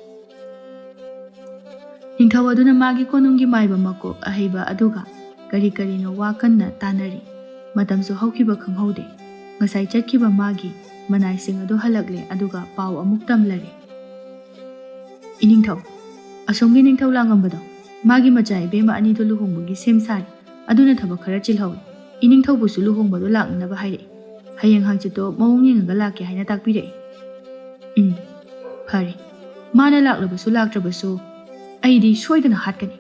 ꯅꯤꯡꯊꯧ ꯑꯗꯨꯅ ꯃꯥꯒꯤ ꯀꯣꯅꯨꯡꯒꯤ ꯃꯥꯏꯕ ꯃꯀꯣꯛ ꯑꯍꯩꯕ ꯑꯗꯨꯒ ꯀꯔꯤ ꯀꯔꯤꯅꯣ ꯋꯥ ꯀꯟꯅ ꯇꯥꯅꯔꯤ꯫ ꯃꯇꯝꯁꯨ ꯍꯧꯈꯤꯕ ꯈꯪꯍꯧꯗꯦ꯫ ꯉꯁꯥꯏ ꯆꯠꯈꯤꯕ ꯃꯥꯒꯤ ꯃꯅꯥꯏꯁꯤꯡ ꯑꯗꯨ ꯍꯜꯂꯛꯂꯦ, ꯑꯗꯨꯒ ꯄꯥꯎ ꯑꯃꯨꯛ ꯇꯝꯂꯔꯦ꯫ "ꯏꯅꯤꯡꯊꯧ, ꯑꯁꯣꯝꯒꯤ ꯅꯤꯡꯊꯧ ꯂꯥꯡꯉꯝꯕꯗꯣ, ꯃꯥꯒꯤ ꯃꯆꯥ ꯏꯕꯦꯝꯃ ꯑꯅꯤꯗꯨ ꯂꯨꯍꯣꯡꯕꯒꯤ ꯁꯦꯝ ꯁꯥꯔꯤ꯫ ꯑꯗꯨꯅ ꯊꯕꯛ ꯈꯔ ꯆꯤꯜꯍꯧꯏ꯫ ꯏꯅꯤꯡꯊꯧꯕꯨꯁꯨ ꯂꯨꯍꯣꯡꯕꯗꯣ ꯂꯥꯛꯅꯅꯕ ꯍꯥꯏꯔꯛꯏ꯫ ꯍꯌꯦꯡ ꯍꯪꯆꯤꯠꯇꯣ ꯃꯑꯣꯡ ꯌꯦꯡꯉꯒ ꯂꯥꯛꯀꯦ ꯍꯥꯏꯅ ꯇꯥꯛꯄꯤꯔꯛꯏ꯫" "ꯎꯝ, ꯐꯔꯦ꯫ ꯃꯥꯅ ꯂꯥꯛꯂꯕꯁꯨ ꯂꯥꯛꯇ꯭ꯔꯕꯁꯨ ꯑꯩꯗꯤ ꯁꯣꯏꯗꯅ ꯍꯥꯠꯀꯅꯤ꯫"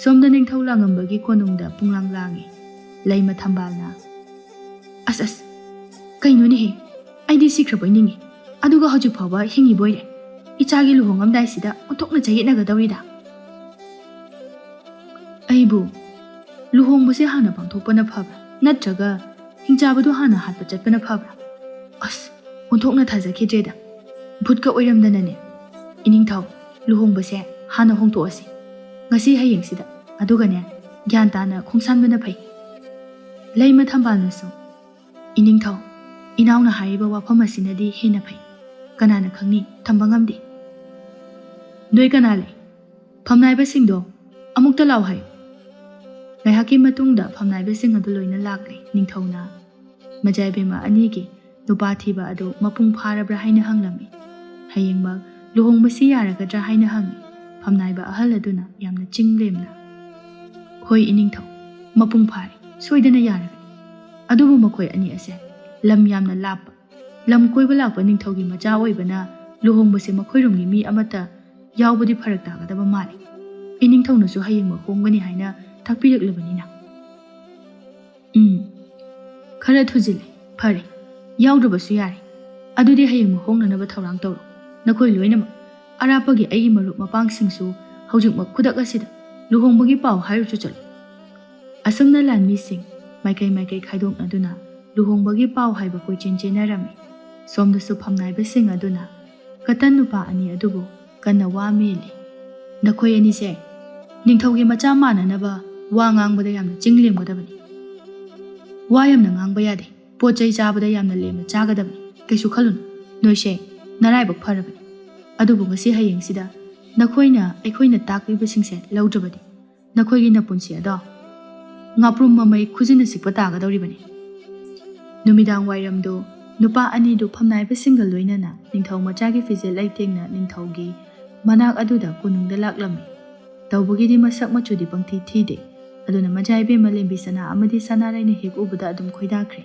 ꯁꯣꯝꯗ ꯅꯤꯡꯊꯧ ꯂꯥꯡꯉꯝꯕꯒꯤ ꯀꯣꯅꯨꯡꯗ ꯄꯨꯡꯂꯥꯡ ꯂꯥꯡꯉꯤ꯫ ꯂꯩꯃ ꯊꯝꯕꯥꯜꯅ, "ꯑꯁ, ꯑꯁ, ꯀꯩꯅꯣꯅꯦꯍꯦ? ꯑꯩꯗꯤ ꯁꯤꯈ꯭ꯔꯕꯣꯏ ꯅꯤꯡꯉꯤ꯫ ꯑꯗꯨꯒ ꯍꯧꯖꯤꯛ ꯐꯥꯎꯕ ꯍꯤꯡꯉꯤꯕꯣꯏꯔꯦ꯫ ꯏꯆꯥꯒꯤ ꯂꯨꯍꯣꯡꯉꯝꯗꯥꯏꯁꯤꯗ ꯑꯣꯟꯊꯣꯛꯅ ꯆꯌꯦꯠꯅꯒꯗꯧꯔꯤꯗ꯫" "ꯑꯩꯕꯨ ꯂꯨꯍꯣꯡꯕꯁꯦ ꯍꯥꯟꯅ ꯄꯥꯡꯊꯣꯛꯄꯅ ꯐꯕ꯭ꯔꯥ, ꯅꯠꯇ꯭ꯔꯒ ꯍꯤꯡꯆꯥꯕꯗꯨ ꯍꯥꯟꯅ ꯍꯥꯠꯄ ꯆꯠꯄꯅ ꯐꯕ꯭ꯔꯥ? ꯑꯁ, ꯑꯣꯟꯊꯣꯛꯅ ꯊꯥꯖꯈꯤꯗ꯭ꯔꯦꯗ꯫ ꯚꯨꯠꯀ ꯑꯣꯏꯔꯝꯗꯅꯅꯦ꯫ ꯏꯅꯤꯡꯊꯧ, ꯂꯨꯍꯣꯡꯕꯁꯦ ꯍꯥꯟꯅ ꯍꯣꯡꯊꯣꯛꯑꯁꯤ꯫ ꯉꯁꯤ ꯍꯌꯦꯡꯁꯤꯗ꯫ ꯑꯗꯨꯒꯅꯦ, ꯒ꯭ꯌꯥꯟ ꯇꯥꯅ ꯈꯣꯡꯁꯥꯟꯕꯅ ꯐꯩ꯫" ꯂꯩꯃ ꯊꯝꯕꯥꯜꯅꯁꯨ, "ꯏꯅꯤꯡꯊꯧ, ꯏꯅꯥꯎꯅ ꯍꯥꯏꯔꯤꯕ ꯋꯥꯐꯝ ꯑꯁꯤꯅꯗꯤ ꯍꯦꯟꯅ ꯐꯩ꯫ ꯀꯅꯥꯅ ꯈꯪꯅꯤ, ꯇꯝꯕ ꯉꯝꯗꯦ꯫ ꯅꯣꯏ ꯀꯅꯥ ꯂꯩ? ꯐꯝꯅꯥꯏꯕꯁꯤꯡꯗꯣ ꯑꯃꯨꯛꯇ ꯂꯥꯛꯑꯣ ꯍꯥꯏꯌꯨ꯫" ꯉꯥꯏꯍꯥꯛꯀꯤ ꯃꯇꯨꯡꯗ ꯐꯝꯅꯥꯏꯕꯁꯤꯡ ꯑꯗꯨ ꯂꯣꯏꯅ ꯂꯥꯛꯂꯦ꯫ ꯅꯤꯡꯊꯧꯅ ꯃꯆꯥ ꯏꯕꯦꯝꯃ ꯑꯅꯤꯒꯤ ꯅꯨꯄꯥ ꯊꯤꯕ ꯑꯗꯨ ꯃꯄꯨꯡ ꯐꯥꯔꯕ꯭ꯔꯥ ꯍꯥꯏꯅ ꯍꯪꯂꯝꯃꯤ꯫ ꯍꯌꯦꯡꯃꯛ ꯂꯨꯍꯣꯡꯕꯁꯤ ꯌꯥꯔꯒꯗ꯭ꯔꯥ ꯍꯥꯏꯅ ꯍꯪꯉꯤ꯫ ꯐꯝꯅꯥꯏꯕ ꯑꯍꯜ ꯑꯗꯨꯅ ꯌꯥꯝꯅ ꯆꯤꯡꯂꯦꯝꯅ, "ꯍꯣꯏ ꯏꯅꯤꯡꯊꯧ, ꯃꯄꯨꯡ ꯐꯥꯔꯦ, ꯁꯣꯏꯗꯅ ꯌꯥꯔꯒꯅꯤ꯫ ꯑꯗꯨꯕꯨ ꯃꯈꯣꯏ ꯑꯅꯤ ꯑꯁꯦ ꯂꯝ ꯌꯥꯝꯅ ꯂꯥꯞꯄ, ꯂꯝ ꯀꯣꯏꯕ ꯂꯥꯛꯄ ꯅꯤꯡꯊꯧꯒꯤ ꯃꯆꯥ ꯑꯣꯏꯕꯅ ꯂꯨꯍꯣꯡꯕꯁꯦ ꯃꯈꯣꯏꯔꯣꯝꯒꯤ ꯃꯤ ꯑꯃꯠꯇ ꯌꯥꯎꯕꯗꯤ ꯐꯔꯛ ꯇꯥꯒꯗꯕ ꯃꯥꯜꯂꯦ꯫ ꯏꯅꯤꯡꯊꯧꯅꯁꯨ ꯍꯌꯦꯡꯃꯛ ꯍꯣꯡꯒꯅꯤ ꯍꯥꯏꯅ ꯇꯥꯛꯄꯤꯔꯛꯂꯕꯅꯤꯅ꯫" "ꯎꯝ, ꯈꯔ ꯊꯨꯖꯤꯜꯂꯦ꯫ ꯐꯔꯦ, ꯌꯥꯎꯗ꯭ꯔꯕꯁꯨ ꯌꯥꯔꯦ꯫ ꯑꯗꯨꯗꯤ ꯍꯌꯦꯡꯃꯛ ꯍꯣꯡꯅꯅꯕ ꯊꯧꯔꯥꯡ ꯇꯧꯔꯣ꯫ ꯅꯈꯣꯏ ꯂꯣꯏꯅꯃꯛ, ꯑꯔꯥꯞꯄꯒꯤ ꯑꯩꯒꯤ ꯃꯔꯨꯞ ꯃꯄꯥꯡꯁꯤꯡꯁꯨ ꯍꯧꯖꯤꯛꯃꯛ ꯈꯨꯗꯛ ꯑꯁꯤꯗ ꯂꯨꯍꯣꯡꯕꯒꯤ ꯄꯥꯎ ꯍꯥꯏꯔꯨꯆꯣ ꯆꯠꯂꯨ꯫" ꯑꯁꯨꯝꯅ ꯂꯥꯟꯃꯤꯁꯤꯡ ꯃꯥꯏꯀꯩ ꯃꯥꯏꯀꯩ ꯈꯥꯏꯗꯣꯛꯅꯗꯨꯅ ꯂꯨꯍꯣꯡꯕꯒꯤ ꯄꯥꯎ ꯍꯥꯏꯕ ꯀꯣꯏꯆꯦꯟ ꯆꯦꯟꯅꯔꯝꯃꯤ꯫ ꯁꯣꯝꯗꯁꯨ ꯐꯝꯅꯥꯏꯕꯁꯤꯡ ꯑꯗꯨꯅ ꯀꯇꯟ ꯅꯨꯄꯥ ꯑꯅꯤ ꯑꯗꯨꯕꯨ ꯀꯟꯅ ꯋꯥ ꯃꯦꯜꯂꯤ꯫ "ꯅꯈꯣꯏ ꯑꯅꯤꯁꯦ ꯅꯤꯡꯊꯧꯒꯤ ꯃꯆꯥ ꯃꯥꯟꯅꯅꯕ ꯋꯥ ꯉꯥꯡꯕꯗ ꯌꯥꯝꯅ ꯆꯤꯡ ꯂꯦꯝꯒꯗꯕꯅꯤ꯫ ꯋꯥ ꯌꯥꯝꯅ ꯉꯥꯡꯕ ꯌꯥꯗꯦ꯫ ꯄꯣꯠ ꯆꯩ ꯆꯥꯕꯗ ꯌꯥꯝꯅ ꯂꯦꯝꯅ ꯆꯥꯒꯗꯕꯅꯤ꯫ ꯀꯩꯁꯨ ꯈꯜꯂꯨꯅꯨ꯫ "ꯅꯣꯏꯁꯦ ꯅꯔꯥꯏꯕꯛ ꯐꯔꯕꯅꯤ꯫ ꯑꯗꯨꯕꯨ ꯉꯁꯤ ꯍꯌꯦꯡꯁꯤꯗ ꯅꯈꯣꯏꯅ ꯑꯩꯈꯣꯏꯅ ꯇꯥꯛꯂꯤꯕꯁꯤꯡꯁꯦ ꯂꯧꯗ꯭ꯔꯕꯗꯤ ꯅꯈꯣꯏꯒꯤ ꯅꯄꯨꯟꯁꯤ ꯑꯗꯣ ꯉꯥꯄ꯭ꯔꯨꯝ ꯃꯃꯩ ꯈꯨꯖꯤꯟꯅ ꯁꯤꯛꯄ ꯇꯥꯒꯗꯧꯔꯤꯕꯅꯤ"꯫ ꯅꯨꯃꯤꯗꯥꯡ ꯋꯥꯏꯔꯝꯗꯨ ꯅꯨꯄꯥ ꯑꯅꯤꯗꯨ ꯐꯝꯅꯥꯏꯕꯁꯤꯡꯒ ꯂꯣꯏꯅꯅ ꯅꯤꯡꯊꯧ ꯃꯆꯥꯒꯤ ꯐꯤꯖꯦꯠ ꯂꯩꯇꯦꯡꯅ ꯅꯤꯡꯊꯧꯒꯤ ꯃꯅꯥꯛ ꯑꯗꯨꯗ ꯀꯣꯅꯨꯡꯗ ꯂꯥꯛꯂꯝꯃꯤ꯫ ꯇꯧꯕꯒꯤꯗꯤ ꯃꯁꯛ ꯃꯆꯨꯗꯤ ꯄꯪꯊꯤ ꯊꯤꯗꯦ꯫ ꯑꯗꯨꯅ ꯃꯆꯥ ꯏꯕꯦꯝꯃ ꯂꯦꯝꯕꯤ ꯁꯅꯥ ꯑꯃꯗꯤ ꯁꯅꯥꯔꯩꯅ ꯍꯦꯛ ꯎꯕꯗ ꯑꯗꯨꯝ ꯈꯣꯏꯗꯥꯈ꯭ꯔꯦ꯫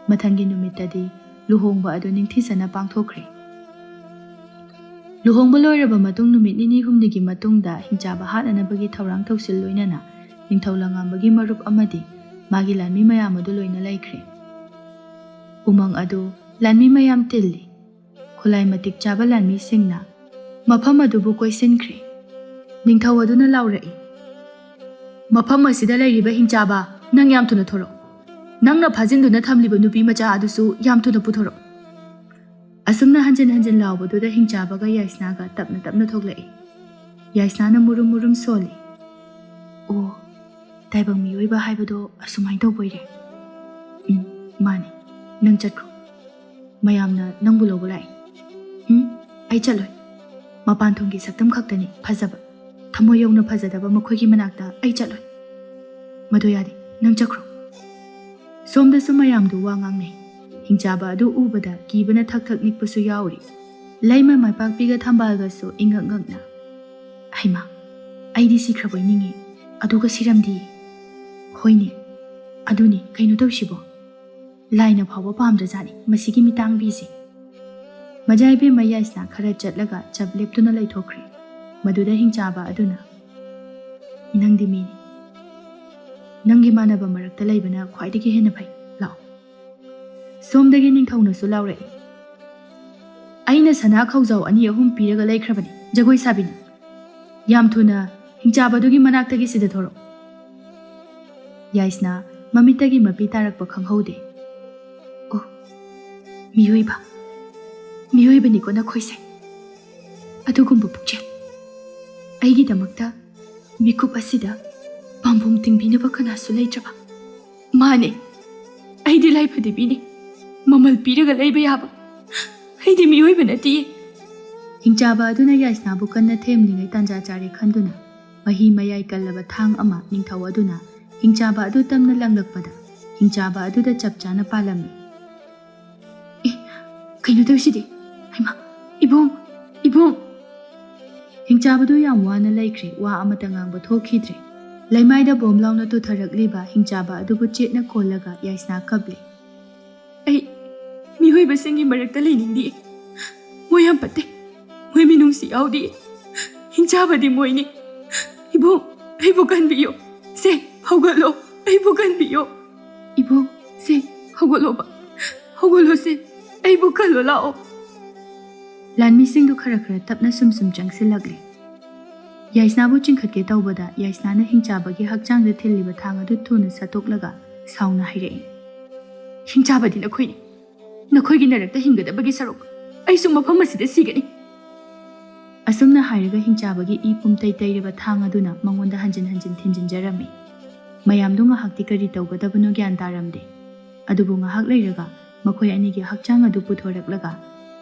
ꯃꯊꯪꯒꯤ ꯅꯨꯃꯤꯠꯇꯗꯤ ꯂꯨꯍꯣꯡꯕ ꯑꯗꯨ ꯅꯤꯡꯊꯤꯖꯅ ꯄꯥꯡꯊꯣꯛꯈ꯭ꯔꯦ꯫ ꯂꯨꯍꯣꯡꯕ ꯂꯣꯏꯔꯕ ꯃꯇꯨꯡ ꯅꯨꯃꯤꯠ ꯅꯤꯅꯤ ꯍꯨꯝꯅꯤꯒꯤ ꯃꯇꯨꯡꯗ ꯍꯤꯡꯆꯥꯕ ꯍꯥꯠꯅꯅꯕꯒꯤ ꯊꯧꯔꯥꯡ ꯊꯧꯁꯤꯜ ꯂꯣꯏꯅꯅ ꯅꯤꯡꯊꯧ ꯂꯪꯉꯥꯝꯕꯒꯤ ꯃꯔꯨꯞ ꯑꯃꯗꯤ ꯃꯥꯒꯤ ꯂꯥꯟꯃꯤ ꯃꯌꯥꯝ ꯑꯗꯨ ꯂꯣꯏꯅ ꯂꯩꯈ꯭ꯔꯦ꯫ ꯎꯃꯪ ꯑꯗꯨ ꯂꯥꯟꯃꯤ ꯃꯌꯥꯝ ꯇꯤꯜꯂꯤ꯫ ꯈꯨꯠꯂꯥꯏ ꯃꯇꯤꯛ ꯆꯥꯕ ꯂꯥꯟꯃꯤꯁꯤꯡꯅ ꯃꯐꯝ ꯑꯗꯨꯕꯨ ꯀꯣꯏꯁꯤꯟꯈ꯭ꯔꯦ꯫ ꯅꯤꯡꯊꯧ ꯑꯗꯨꯅ ꯂꯥꯎꯔꯛꯏ, "ꯃꯐꯝ ꯑꯁꯤꯗ ꯂꯩꯔꯤꯕ ꯍꯤꯡꯆꯥꯕ, ꯅꯪ ꯌꯥꯝ ꯊꯨꯅ ꯊꯣꯔꯛꯎ꯫ ꯅꯪꯅ ꯐꯥꯖꯤꯟꯗꯨꯅ ꯊꯝꯂꯤꯕ ꯅꯨꯄꯤ ꯃꯆꯥ ꯑꯗꯨꯁꯨ ꯌꯥꯝ ꯊꯨꯅ ꯄꯨꯊꯣꯔꯛꯎ"꯫ ꯑꯁꯨꯝꯅ ꯍꯟꯖꯤꯟ ꯍꯟꯖꯤꯟ ꯂꯥꯎꯕꯗꯨꯗ ꯍꯤꯡꯆꯥꯕꯒ ꯌꯥꯏꯁꯅꯥꯒ ꯇꯞꯅ ꯇꯞꯅ ꯊꯣꯛꯂꯛꯏ꯫ ꯌꯥꯏꯁꯅꯥꯅ ꯃꯨꯔꯨꯝ ꯃꯨꯔꯨꯝ ꯁꯣꯜꯂꯤ꯫ "ꯑꯣ, ꯇꯥꯏꯕꯪ ꯃꯤꯑꯣꯏꯕ ꯍꯥꯏꯕꯗꯣ ꯑꯁꯨꯃꯥꯏꯅ ꯇꯧꯕ ꯑꯣꯏꯔꯦ꯫ ꯎꯝ, ꯃꯥꯅꯤ꯫ ꯅꯪ ꯆꯠꯈ꯭ꯔꯣ꯫ ꯃꯌꯥꯝꯅ ꯅꯪꯕꯨ ꯂꯧꯕ ꯂꯥꯛꯏ"꯫ "ꯎꯝ, ꯑꯩ ꯆꯠꯂꯣꯏ꯫ ꯃꯄꯥꯟ ꯊꯣꯡꯒꯤ ꯁꯛꯇꯝ ꯈꯛꯇꯅꯤ ꯐꯖꯕ꯫ ꯊꯃꯣꯏ ꯌꯧꯅ ꯐꯖꯗꯕ ꯃꯈꯣꯏꯒꯤ ꯃꯅꯥꯛꯇ ꯑꯩ ꯆꯠꯂꯣꯏ"꯫ "ꯃꯗꯨ ꯌꯥꯗꯦ, ꯅꯪ ꯆꯠꯈ꯭ꯔꯣ"꯫ ꯁꯣꯝꯗꯁꯨ ꯃꯌꯥꯝꯗꯨ ꯋꯥ ꯉꯥꯡꯅꯩ꯫ ꯍꯤꯡꯆꯥꯕ ꯑꯗꯨ ꯎꯕꯗ ꯀꯤꯕꯅ ꯊꯛ ꯊꯛ ꯅꯤꯛꯄꯁꯨ ꯌꯥꯎꯔꯤ꯫ ꯂꯩꯃ ꯃꯥꯏꯄꯥꯛꯄꯤꯒ ꯊꯝꯕꯥꯜꯒꯁꯨ ꯏꯉꯛ ꯉꯛꯅ, "ꯍꯩꯃꯥ, ꯑꯩꯗꯤ ꯁꯤꯈ꯭ꯔꯕꯣꯏ ꯅꯤꯡꯉꯤ, ꯑꯗꯨꯒ ꯁꯤꯔꯝꯗꯦ꯫ ꯍꯣꯏꯅꯦ, ꯑꯗꯨꯅꯤ, ꯀꯩꯅꯣ ꯇꯧꯁꯤꯕꯣ? ꯂꯥꯏꯅ ꯐꯥꯎꯕ ꯄꯥꯝꯗ꯭ꯔꯖꯥꯠꯅꯤ ꯃꯁꯤꯒꯤ ꯃꯤꯇꯥꯡꯕꯤꯁꯦ"꯫ ꯃꯖꯥ ꯏꯕꯦꯝꯃ ꯌꯥꯏꯁꯅꯥ ꯈꯔ ꯆꯠꯂꯒ ꯆꯞ ꯂꯦꯞꯇꯨꯅ ꯂꯩꯊꯣꯛꯈ꯭ꯔꯦ꯫ ꯃꯗꯨꯗ ꯍꯤꯡꯆꯥꯕ ꯑꯗꯨꯅ, "ꯅꯪꯗꯤ ꯃꯤꯅꯤ꯫ ꯅꯪꯒꯤ ꯃꯥꯟꯅꯕ ꯃꯔꯛꯇ ꯂꯩꯕꯅ ꯈ꯭ꯋꯥꯏꯗꯒꯤ ꯍꯦꯟꯅ ꯐꯩ꯫ ꯂꯥꯛꯑꯣ"꯫ ꯁꯣꯝꯗꯒꯤ ꯅꯤꯡꯊꯧꯅꯁꯨ ꯂꯥꯎꯔꯛꯏ, "ꯑꯩꯅ ꯁꯅꯥ ꯈꯧꯖꯥꯎ ꯑꯅꯤ ꯑꯍꯨꯝ ꯄꯤꯔꯒ ꯂꯩꯈ꯭ꯔꯕꯅꯤ ꯖꯒꯣꯏ ꯁꯥꯕꯤꯅ꯫ ꯌꯥꯝ ꯊꯨꯅ ꯍꯤꯡꯆꯥꯕꯗꯨꯒꯤ ꯃꯅꯥꯛꯇꯒꯤ ꯁꯤꯗ ꯊꯣꯔꯛꯎ"꯫ ꯌꯥꯏꯁꯅꯥ ꯃꯃꯤꯠꯇꯒꯤ ꯃꯄꯤ ꯇꯥꯔꯛꯄ ꯈꯪꯍꯧꯗꯦ꯫ "ꯑꯣ, ꯃꯤꯑꯣꯏꯕ, ꯃꯤꯑꯣꯏꯕꯅꯤꯀꯣ ꯅꯈꯣꯏꯁꯦ꯫ ꯑꯗꯨꯒꯨꯝꯕ ꯄꯨꯛꯆꯦꯜ꯫ ꯑꯩꯒꯤꯗꯃꯛꯇ ꯃꯤꯀꯨꯞ ꯑꯁꯤꯗ ꯄꯥꯝꯕꯣꯝ ꯇꯤꯡꯕꯤꯅꯕ ꯀꯅꯥꯁꯨ ꯂꯩꯇ꯭ꯔꯕ꯫ ꯃꯥꯅꯦ, ꯑꯩꯗꯤ ꯂꯥꯏꯐꯗꯤ ꯃꯤꯅꯤ, ꯃꯃꯜ ꯄꯤꯔꯒ ꯂꯩꯕ ꯌꯥꯕ꯫ ꯑꯩꯗꯤ ꯃꯤꯑꯣꯏꯕ ꯅꯠꯇꯤꯌꯦ꯫ ꯍꯤꯡꯆꯥꯕ ꯑꯗꯨꯅ ꯌꯥꯏꯁꯅꯥꯕꯨ ꯀꯟꯅ ꯊꯦꯝꯂꯤꯉꯩ ꯇꯥꯟꯖꯥ ꯆꯥꯔꯦ ꯈꯟꯗꯨꯅ, ꯃꯍꯤ ꯃꯌꯥꯏ ꯀꯜꯂꯕ ꯊꯥꯡ ꯑꯃ ꯅꯤꯡꯊꯧ ꯑꯗꯨꯅ ꯍꯤꯡꯆꯥꯕ ꯑꯗꯨ ꯇꯝꯅ ꯂꯪꯂꯛꯄꯗ, ꯍꯤꯡꯆꯥꯕ ꯑꯗꯨꯗ ꯆꯞ ꯆꯥꯅ ꯄꯥꯜꯂꯝꯃꯤ꯫ "ꯑꯦ, ꯀꯩꯅꯣ ꯇꯧꯔꯤꯁꯤꯗꯤ? ꯍꯩꯃꯥ, ꯏꯕꯨꯡ, ꯏꯕꯨꯡ!" ꯍꯤꯡꯆꯥꯕꯗꯨ ꯌꯥꯝ ꯋꯥꯅ ꯂꯩꯈ꯭ꯔꯦ, ꯋꯥ ꯑꯃꯠꯇ ꯉꯥꯡꯕ ꯊꯣꯛꯈꯤꯗ꯭ꯔꯦ꯫ ꯂꯩꯃꯥꯏꯗ ꯕꯣꯝ ꯂꯥꯎꯅ ꯇꯨꯊꯔꯛꯂꯤꯕ ꯍꯤꯡꯆꯥꯕ ꯑꯗꯨꯕꯨ ꯆꯦꯠꯅ ꯀꯣꯜꯂꯒ ꯌꯥꯏꯁꯅꯥ ꯀꯞꯂꯤ꯫ "ꯑꯩ ꯃꯤꯑꯣꯏꯕꯁꯤꯡꯒꯤ ꯃꯔꯛꯇ ꯂꯩꯅꯤꯡꯗꯤꯌꯦ꯫ ꯃꯣꯏ ꯌꯥꯝ ꯐꯠꯇꯦ꯫ ꯃꯣꯏ ꯃꯤꯅꯨꯡꯁꯤ ꯌꯥꯎꯗꯤꯌꯦ꯫ ꯍꯤꯡꯆꯥꯕꯗꯤ ꯃꯣꯏꯅꯤ꯫ ꯏꯕꯨꯡ, ꯑꯩꯕꯨ ꯀꯟꯕꯤꯌꯨ꯫ ꯁꯦ, ꯍꯧꯒꯠꯂꯣ, ꯑꯩꯕꯨ ꯀꯟꯕꯤꯌꯨ꯫ ꯏꯕꯨꯡ, ꯁꯦ, ꯍꯧꯒꯠꯂꯣꯕ꯫ ꯍꯧꯒꯠꯂꯣ ꯁꯦ, ꯑꯩꯕꯨ ꯀꯜꯂꯣ ꯂꯥꯛꯑꯣ꯫" ꯂꯥꯟꯃꯤꯁꯤꯡꯗꯨ ꯈꯔ ꯈꯔ ꯇꯞꯅ ꯁꯨꯝ ꯁꯨꯝ ꯆꯪꯁꯤꯜꯂꯛꯂꯦ꯫ ꯌꯥꯏꯁꯅꯥꯕꯨ ꯆꯤꯡꯈꯠꯀꯦ ꯇꯧꯕꯗ ꯌꯥꯏꯁꯅꯥꯅ ꯍꯤꯡꯆꯥꯕꯒꯤ ꯍꯛꯆꯥꯡꯗ ꯊꯤꯜꯂꯤꯕ ꯊꯥꯡ ꯑꯗꯨ ꯊꯨꯅ ꯁꯠꯇꯣꯛꯂꯒ ꯁꯥꯎꯅ ꯍꯥꯏꯔꯛꯏ꯫ "ꯍꯤꯡꯆꯥꯕꯗꯤ ꯅꯈꯣꯏꯅꯤ꯫ ꯅꯈꯣꯏꯒꯤ ꯅꯔꯛꯇ ꯍꯤꯡꯒꯗꯕꯒꯤ ꯁꯔꯨꯛ ꯑꯩꯁꯨ ꯃꯐꯝ ꯑꯁꯤꯗ ꯁꯤꯒꯅꯤ꯫" ꯑꯁꯨꯝꯅ ꯍꯥꯏꯔꯒ ꯍꯤꯡꯆꯥꯕꯒꯤ ꯏ ꯄꯨꯝꯇꯩ ꯇꯩꯔꯕ ꯊꯥꯡ ꯑꯗꯨꯅ ꯃꯉꯣꯟꯗ ꯍꯟꯖꯤꯟ ꯍꯟꯖꯤꯟ ꯊꯤꯟꯖꯤꯟꯖꯔꯝꯃꯤ꯫ ꯃꯌꯥꯝꯗꯨ ꯉꯥꯏꯍꯥꯛꯇꯤ ꯀꯔꯤ ꯇꯧꯒꯗꯕꯅꯣ ꯒ꯭ꯌꯥꯟ ꯇꯥꯔꯝꯗꯦ꯫ ꯑꯗꯨꯕꯨ ꯉꯥꯏꯍꯥꯛ ꯂꯩꯔꯒ ꯃꯈꯣꯏ ꯑꯅꯤꯒꯤ ꯍꯛꯆꯥꯡ ꯑꯗꯨ ꯄꯨꯊꯣꯔꯛꯂꯒ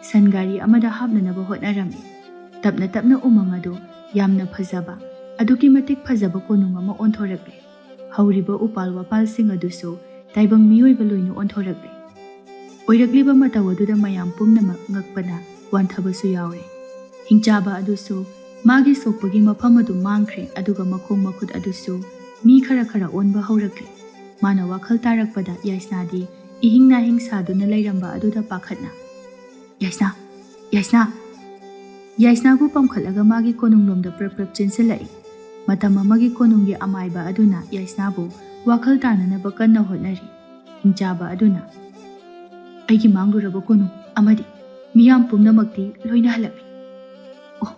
ꯁꯟ ꯒꯥꯔꯤ ꯑꯃꯗ ꯍꯥꯞꯅꯅꯕ ꯍꯣꯠꯅꯔꯝꯃꯤ꯫ ꯇꯞꯅ ꯇꯞꯅ ꯎꯃꯪ ꯑꯗꯨ ꯌꯥꯝꯅ ꯐꯖꯕ, ꯑꯗꯨꯛꯀꯤ ꯃꯇꯤꯛ ꯐꯖꯕ ꯀꯣꯅꯨꯡ ꯑꯃ ꯑꯣꯟꯊꯣꯔꯛꯂꯦ꯫ ꯍꯧꯔꯤꯕ ꯎꯄꯥꯜ ꯋꯥꯄꯥꯜꯁꯤꯡ ꯑꯗꯨꯁꯨ ꯇꯥꯏꯕꯪ ꯃꯤꯑꯣꯏꯕ ꯂꯣꯏꯅ ꯑꯣꯟꯊꯣꯔꯛꯂꯦ꯫ ꯑꯣꯏꯔꯛꯂꯤꯕ ꯃꯇꯧ ꯑꯗꯨꯗ ꯃꯌꯥꯝ ꯄꯨꯝꯅꯃꯛ ꯉꯛꯄꯅ ꯋꯥꯟꯊꯕꯁꯨ ꯌꯥꯎꯔꯦ꯫ ꯍꯤꯡꯆꯥꯕ ꯑꯗꯨꯁꯨ ꯃꯥꯒꯤ ꯁꯣꯛꯄꯒꯤ ꯃꯐꯝ ꯑꯗꯨ ꯃꯥꯡꯈ꯭ꯔꯦ, ꯑꯗꯨꯒ ꯃꯈꯣꯡ ꯃꯈꯨꯠ ꯑꯗꯨꯁꯨ ꯃꯤ ꯈꯔ ꯈꯔ ꯑꯣꯟꯕ ꯍꯧꯔꯛꯂꯦ꯫ ꯃꯥꯅ ꯋꯥꯈꯜ ꯇꯥꯔꯛꯄꯗ ꯌꯥꯏꯁꯅꯥꯗꯤ ꯏꯍꯤꯡ ꯅꯥꯍꯤꯡ ꯁꯥꯗꯨꯅ ꯂꯩꯔꯝꯕ ꯑꯗꯨꯗ ꯄꯥꯈꯠꯅ, "ꯌꯥꯏꯁꯅꯥ! ꯌꯥꯏꯁꯅꯥ!" ꯌꯥꯏꯁꯅꯥꯕꯨ ꯄꯝꯈꯠꯂꯒ ꯃꯥꯒꯤ ꯀꯣꯅꯨꯡꯂꯣꯝꯗ ꯄ꯭ꯔꯞ ꯄ꯭ꯔꯞ ꯆꯦꯟꯁꯤꯜꯂꯛꯏ꯫ ꯃꯇꯝ ꯑꯃꯒꯤ ꯀꯣꯅꯨꯡꯒꯤ ꯑꯃꯥꯏꯕ ꯑꯗꯨꯅ ꯌꯥꯏꯁꯅꯥꯕꯨ ꯋꯥꯈꯜ ꯇꯥꯅꯅꯕ ꯀꯟꯅ ꯍꯣꯠꯅꯔꯤ꯫ ꯍꯤꯡꯆꯥꯕ ꯑꯗꯨꯅ, "ꯑꯩꯒꯤ ꯃꯥꯡꯂꯨꯔꯕ ꯀꯣꯅꯨꯡ ꯑꯃꯗꯤ ꯃꯤꯌꯥꯝ ꯄꯨꯝꯅꯃꯛꯇꯤ ꯂꯣꯏꯅ ꯍꯜꯂꯛꯂꯤ꯫ ꯑꯣ,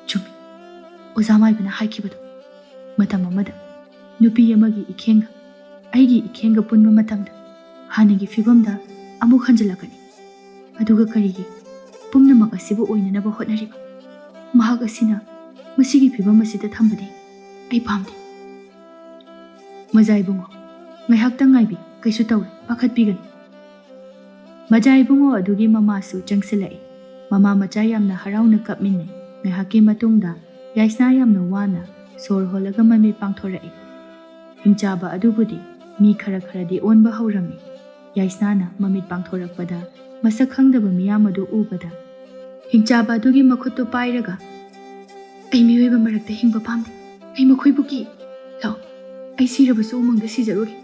ꯆꯨꯝꯃꯤ, ꯑꯣꯖꯥ ꯃꯥꯏꯕꯅ ꯍꯥꯏꯈꯤꯕꯗꯣ꯫ ꯃꯇꯝ ꯑꯃꯗ ꯅꯨꯄꯤ ꯑꯃꯒꯤ ꯏꯈꯦꯡꯒ ꯑꯩꯒꯤ ꯏꯈꯦꯡꯒ ꯄꯨꯟꯕ ꯃꯇꯝꯗ ꯍꯥꯟꯅꯒꯤ ꯐꯤꯕꯝꯗ ꯑꯃꯨꯛ ꯍꯟꯖꯤꯜꯂꯛꯀꯅꯤ꯫ ꯑꯗꯨꯒ ꯀꯔꯤꯒꯤ ꯄꯨꯝꯅꯃꯛ ꯑꯁꯤꯕꯨ ꯑꯣꯏꯅꯅꯕ ꯍꯣꯠꯅꯔꯤꯕ? ꯃꯍꯥꯛ ꯑꯁꯤꯅ ꯃꯁꯤꯒꯤ ꯐꯤꯕꯝ ꯑꯁꯤꯗ ꯊꯝꯕꯗꯤ ꯑꯩ ꯄꯥꯝꯗꯦ꯫" "ꯃꯖꯥ ꯏꯕꯨꯡꯉꯣ, ꯉꯥꯏꯍꯥꯛꯇꯪ ꯉꯥꯏꯕꯤ, ꯀꯩꯁꯨ ꯇꯧꯔꯣꯏ, ꯄꯥꯈꯠꯄꯤꯒꯅꯨ꯫" ꯃꯖꯥ ꯏꯕꯨꯡꯉꯣ ꯑꯗꯨꯒꯤ ꯃꯃꯥꯁꯨ ꯆꯪꯁꯤꯜꯂꯛꯏ꯫ ꯃꯃꯥ ꯃꯆꯥ ꯌꯥꯝꯅ ꯍꯔꯥꯎꯅ ꯀꯞꯃꯤꯟꯅꯩ꯫ ꯉꯥꯏꯍꯥꯛꯀꯤ ꯃꯇꯨꯡꯗ ꯌꯥꯏꯁꯅꯥ ꯌꯥꯝꯅ ꯋꯥꯅ ꯁꯣꯔ ꯍꯣꯜꯂꯒ ꯃꯃꯤꯠ ꯄꯥꯡꯊꯣꯔꯛꯏ꯫ ꯍꯤꯡꯆꯥꯕ ꯑꯗꯨꯕꯨꯗꯤ ꯃꯤ ꯈꯔ ꯈꯔꯗꯤ ꯑꯣꯟꯕ ꯍꯧꯔꯝꯃꯤ꯫ ꯌꯥꯏꯁꯅꯥꯅ ꯃꯃꯤꯠ ꯄꯥꯡꯊꯣꯔꯛꯄꯗ ꯃꯁꯛ ꯈꯪꯗꯕ ꯃꯤꯌꯥꯝ ꯑꯗꯨ ꯎꯕꯗ ꯍꯤꯡꯆꯥꯕ ꯑꯗꯨꯒꯤ ꯃꯈꯨꯠꯇꯨ ꯄꯥꯏꯔꯒ, "ꯑꯩ ꯃꯤꯑꯣꯏꯕ ꯃꯔꯛꯇ ꯍꯤꯡꯕ ꯄꯥꯝꯗꯦ꯫ ꯑꯩ ꯃꯈꯣꯏꯕꯨ ꯀꯤ꯫ ꯂꯥꯛꯑꯣ, ꯑꯩ ꯁꯤꯔꯕꯁꯨ ꯎꯃꯪꯗ ꯁꯤꯖꯔꯨꯒꯦ꯫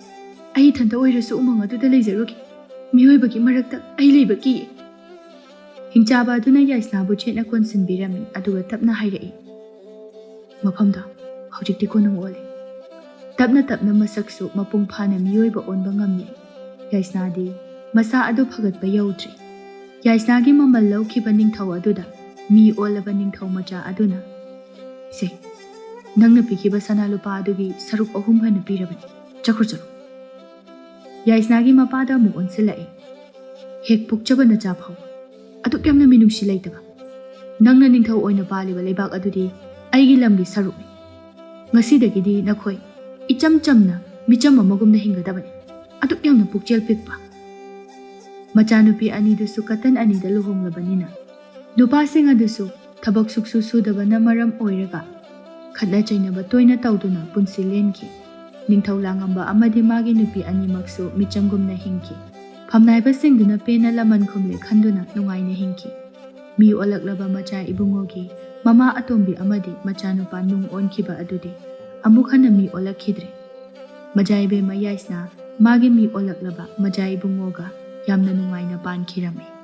ꯑꯩ ꯏꯊꯟꯇ ꯑꯣꯏꯔꯁꯨ ꯎꯃꯪ ꯑꯗꯨꯗ ꯂꯩꯖꯔꯨꯒꯦ꯫ ꯃꯤꯑꯣꯏꯕꯒꯤ ꯃꯔꯛꯇ ꯑꯩ ꯂꯩꯕ ꯀꯤ꯫" ꯍꯤꯡꯆꯥꯕ ꯑꯗꯨꯅ ꯌꯥꯏꯁꯅꯥꯕꯨ ꯆꯦꯠꯅ ꯀꯣꯟꯁꯤꯟꯕꯤꯔꯝꯃꯤ, ꯑꯗꯨꯒ ꯇꯞꯅ ꯍꯥꯏꯔꯛꯏ, "ꯃꯐꯝꯗꯣ ꯍꯧꯖꯤꯛꯇꯤ ꯀꯣꯅꯨꯡ ꯑꯣꯜꯂꯦ꯫" ꯇꯞꯅ ꯇꯞꯅ ꯃꯁꯛꯁꯨ ꯃꯄꯨꯡ ꯐꯥꯅ ꯃꯤꯑꯣꯏꯕ ꯑꯣꯟꯕ ꯉꯝꯂꯦ꯫ ꯌꯥꯏꯁꯅꯥꯗꯤ ꯃꯁꯥ ꯑꯗꯨ ꯐꯒꯠꯄ ꯌꯧꯗ꯭ꯔꯤ꯫ ꯌꯥꯏꯁꯅꯥꯒꯤ ꯃꯃꯜ ꯂꯧꯈꯤꯕ ꯅꯤꯡꯊꯧ ꯑꯗꯨꯗ ꯃꯤ ꯑꯣꯜꯂꯕ ꯅꯤꯡꯊꯧ ꯃꯆꯥ ꯑꯗꯨꯅ, "ꯏꯆꯦ, ꯅꯪꯅ ꯄꯤꯈꯤꯕ ꯁꯅꯥ ꯂꯨꯄꯥ ꯑꯗꯨꯒꯤ ꯁꯔꯨꯛ ꯑꯍꯨꯝ ꯍꯦꯟꯅ ꯄꯤꯔꯕꯅꯤ꯫ ꯆꯠꯈ꯭ꯔꯣ, ꯆꯠꯂꯣ꯫" ꯌꯥꯏꯁꯅꯥꯒꯤ ꯃꯄꯥꯗ ꯑꯃꯨꯛ ꯑꯣꯟꯁꯤꯜꯂꯛꯏ꯫ "ꯍꯦꯛ ꯄꯣꯛꯆꯕ ꯅꯆꯥ ꯐꯥꯎ ꯑꯗꯨꯛ ꯌꯥꯝꯅ ꯃꯤꯅꯨꯡꯁꯤ ꯂꯩꯇꯕ꯫ ꯅꯪꯅ ꯅꯤꯡꯊꯧ ꯑꯣꯏꯅ ꯄꯥꯜꯂꯤꯕ ꯂꯩꯕꯥꯛ ꯑꯗꯨꯗꯤ ꯑꯩꯒꯤ ꯂꯝꯒꯤ ꯁꯔꯨꯛꯅꯤ꯫ ꯉꯁꯤꯗꯒꯤꯗꯤ ꯅꯈꯣꯏ ꯏꯆꯝ ꯆꯝꯅ ꯃꯤꯆꯝ ꯑꯃꯒꯨꯝꯅ ꯍꯤꯡꯒꯗꯕꯅꯤ꯫ ꯑꯗꯨꯛ ꯌꯥꯝꯅ ꯄꯨꯛꯆꯦꯜ ꯄꯤꯛꯄ꯫" ꯃꯆꯥꯅꯨꯄꯤ ꯑꯅꯤꯗꯨꯁꯨ ꯀꯇꯟ ꯑꯅꯤꯗ ꯂꯨꯍꯣꯡꯂꯕꯅꯤꯅ, ꯅꯨꯄꯥꯁꯤꯡ ꯑꯗꯨꯁꯨ ꯊꯕꯛ ꯁꯨꯛꯁꯨ ꯁꯨꯗꯕꯅ ꯃꯔꯝ ꯑꯣꯏꯔꯒ ꯈꯠꯅ ꯆꯩꯅꯕ ꯇꯣꯏꯅ ꯇꯧꯗꯨꯅ ꯄꯨꯟꯁꯤ ꯂꯦꯟꯈꯤ꯫ ꯅꯤꯡꯊꯧ ꯂꯥꯡꯉꯝꯕ ꯑꯃꯗꯤ ꯃꯥꯒꯤ ꯅꯨꯄꯤ ꯑꯅꯤꯃꯛꯁꯨ ꯃꯤꯆꯝꯒꯨꯝꯅ ꯍꯤꯡꯈꯤ꯫ ꯐꯝꯅꯥꯏꯕꯁꯤꯡꯗꯨꯅ ꯄꯦꯟꯅ ꯂꯃꯟ ꯈꯨꯝꯂꯦ ꯈꯟꯗꯨꯅ ꯅꯨꯡꯉꯥꯏꯅ ꯍꯤꯡꯈꯤ꯫ ꯃꯤ ꯑꯣꯜꯂꯛꯂꯕ ꯃꯆꯥ ꯏꯕꯨꯡꯉꯣꯒꯤ ꯃꯃꯥ ꯑꯇꯣꯝꯕꯤ ꯑꯃꯗꯤ ꯃꯆꯥꯅꯨꯄꯥ ꯅꯨꯡ ꯑꯣꯟꯈꯤꯕ ꯑꯗꯨꯗꯤ ꯑꯃꯨꯛ ꯍꯟꯅ ꯃꯤ ꯑꯣꯜꯂꯛꯈꯤꯗ꯭ꯔꯦ꯫ ꯃꯆꯥ ꯏꯕꯦꯝꯃ ꯌꯥꯏꯁꯅꯥ ꯃꯥꯒꯤ ꯃꯤ ꯑꯣꯜꯂꯛꯂꯕ ꯃꯆꯥ ꯏꯕꯨꯡꯉꯣꯒ ꯌꯥꯝꯅ ꯅꯨꯡꯉꯥꯏꯅ ꯄꯥꯟꯈꯤꯔꯝꯃꯤ꯫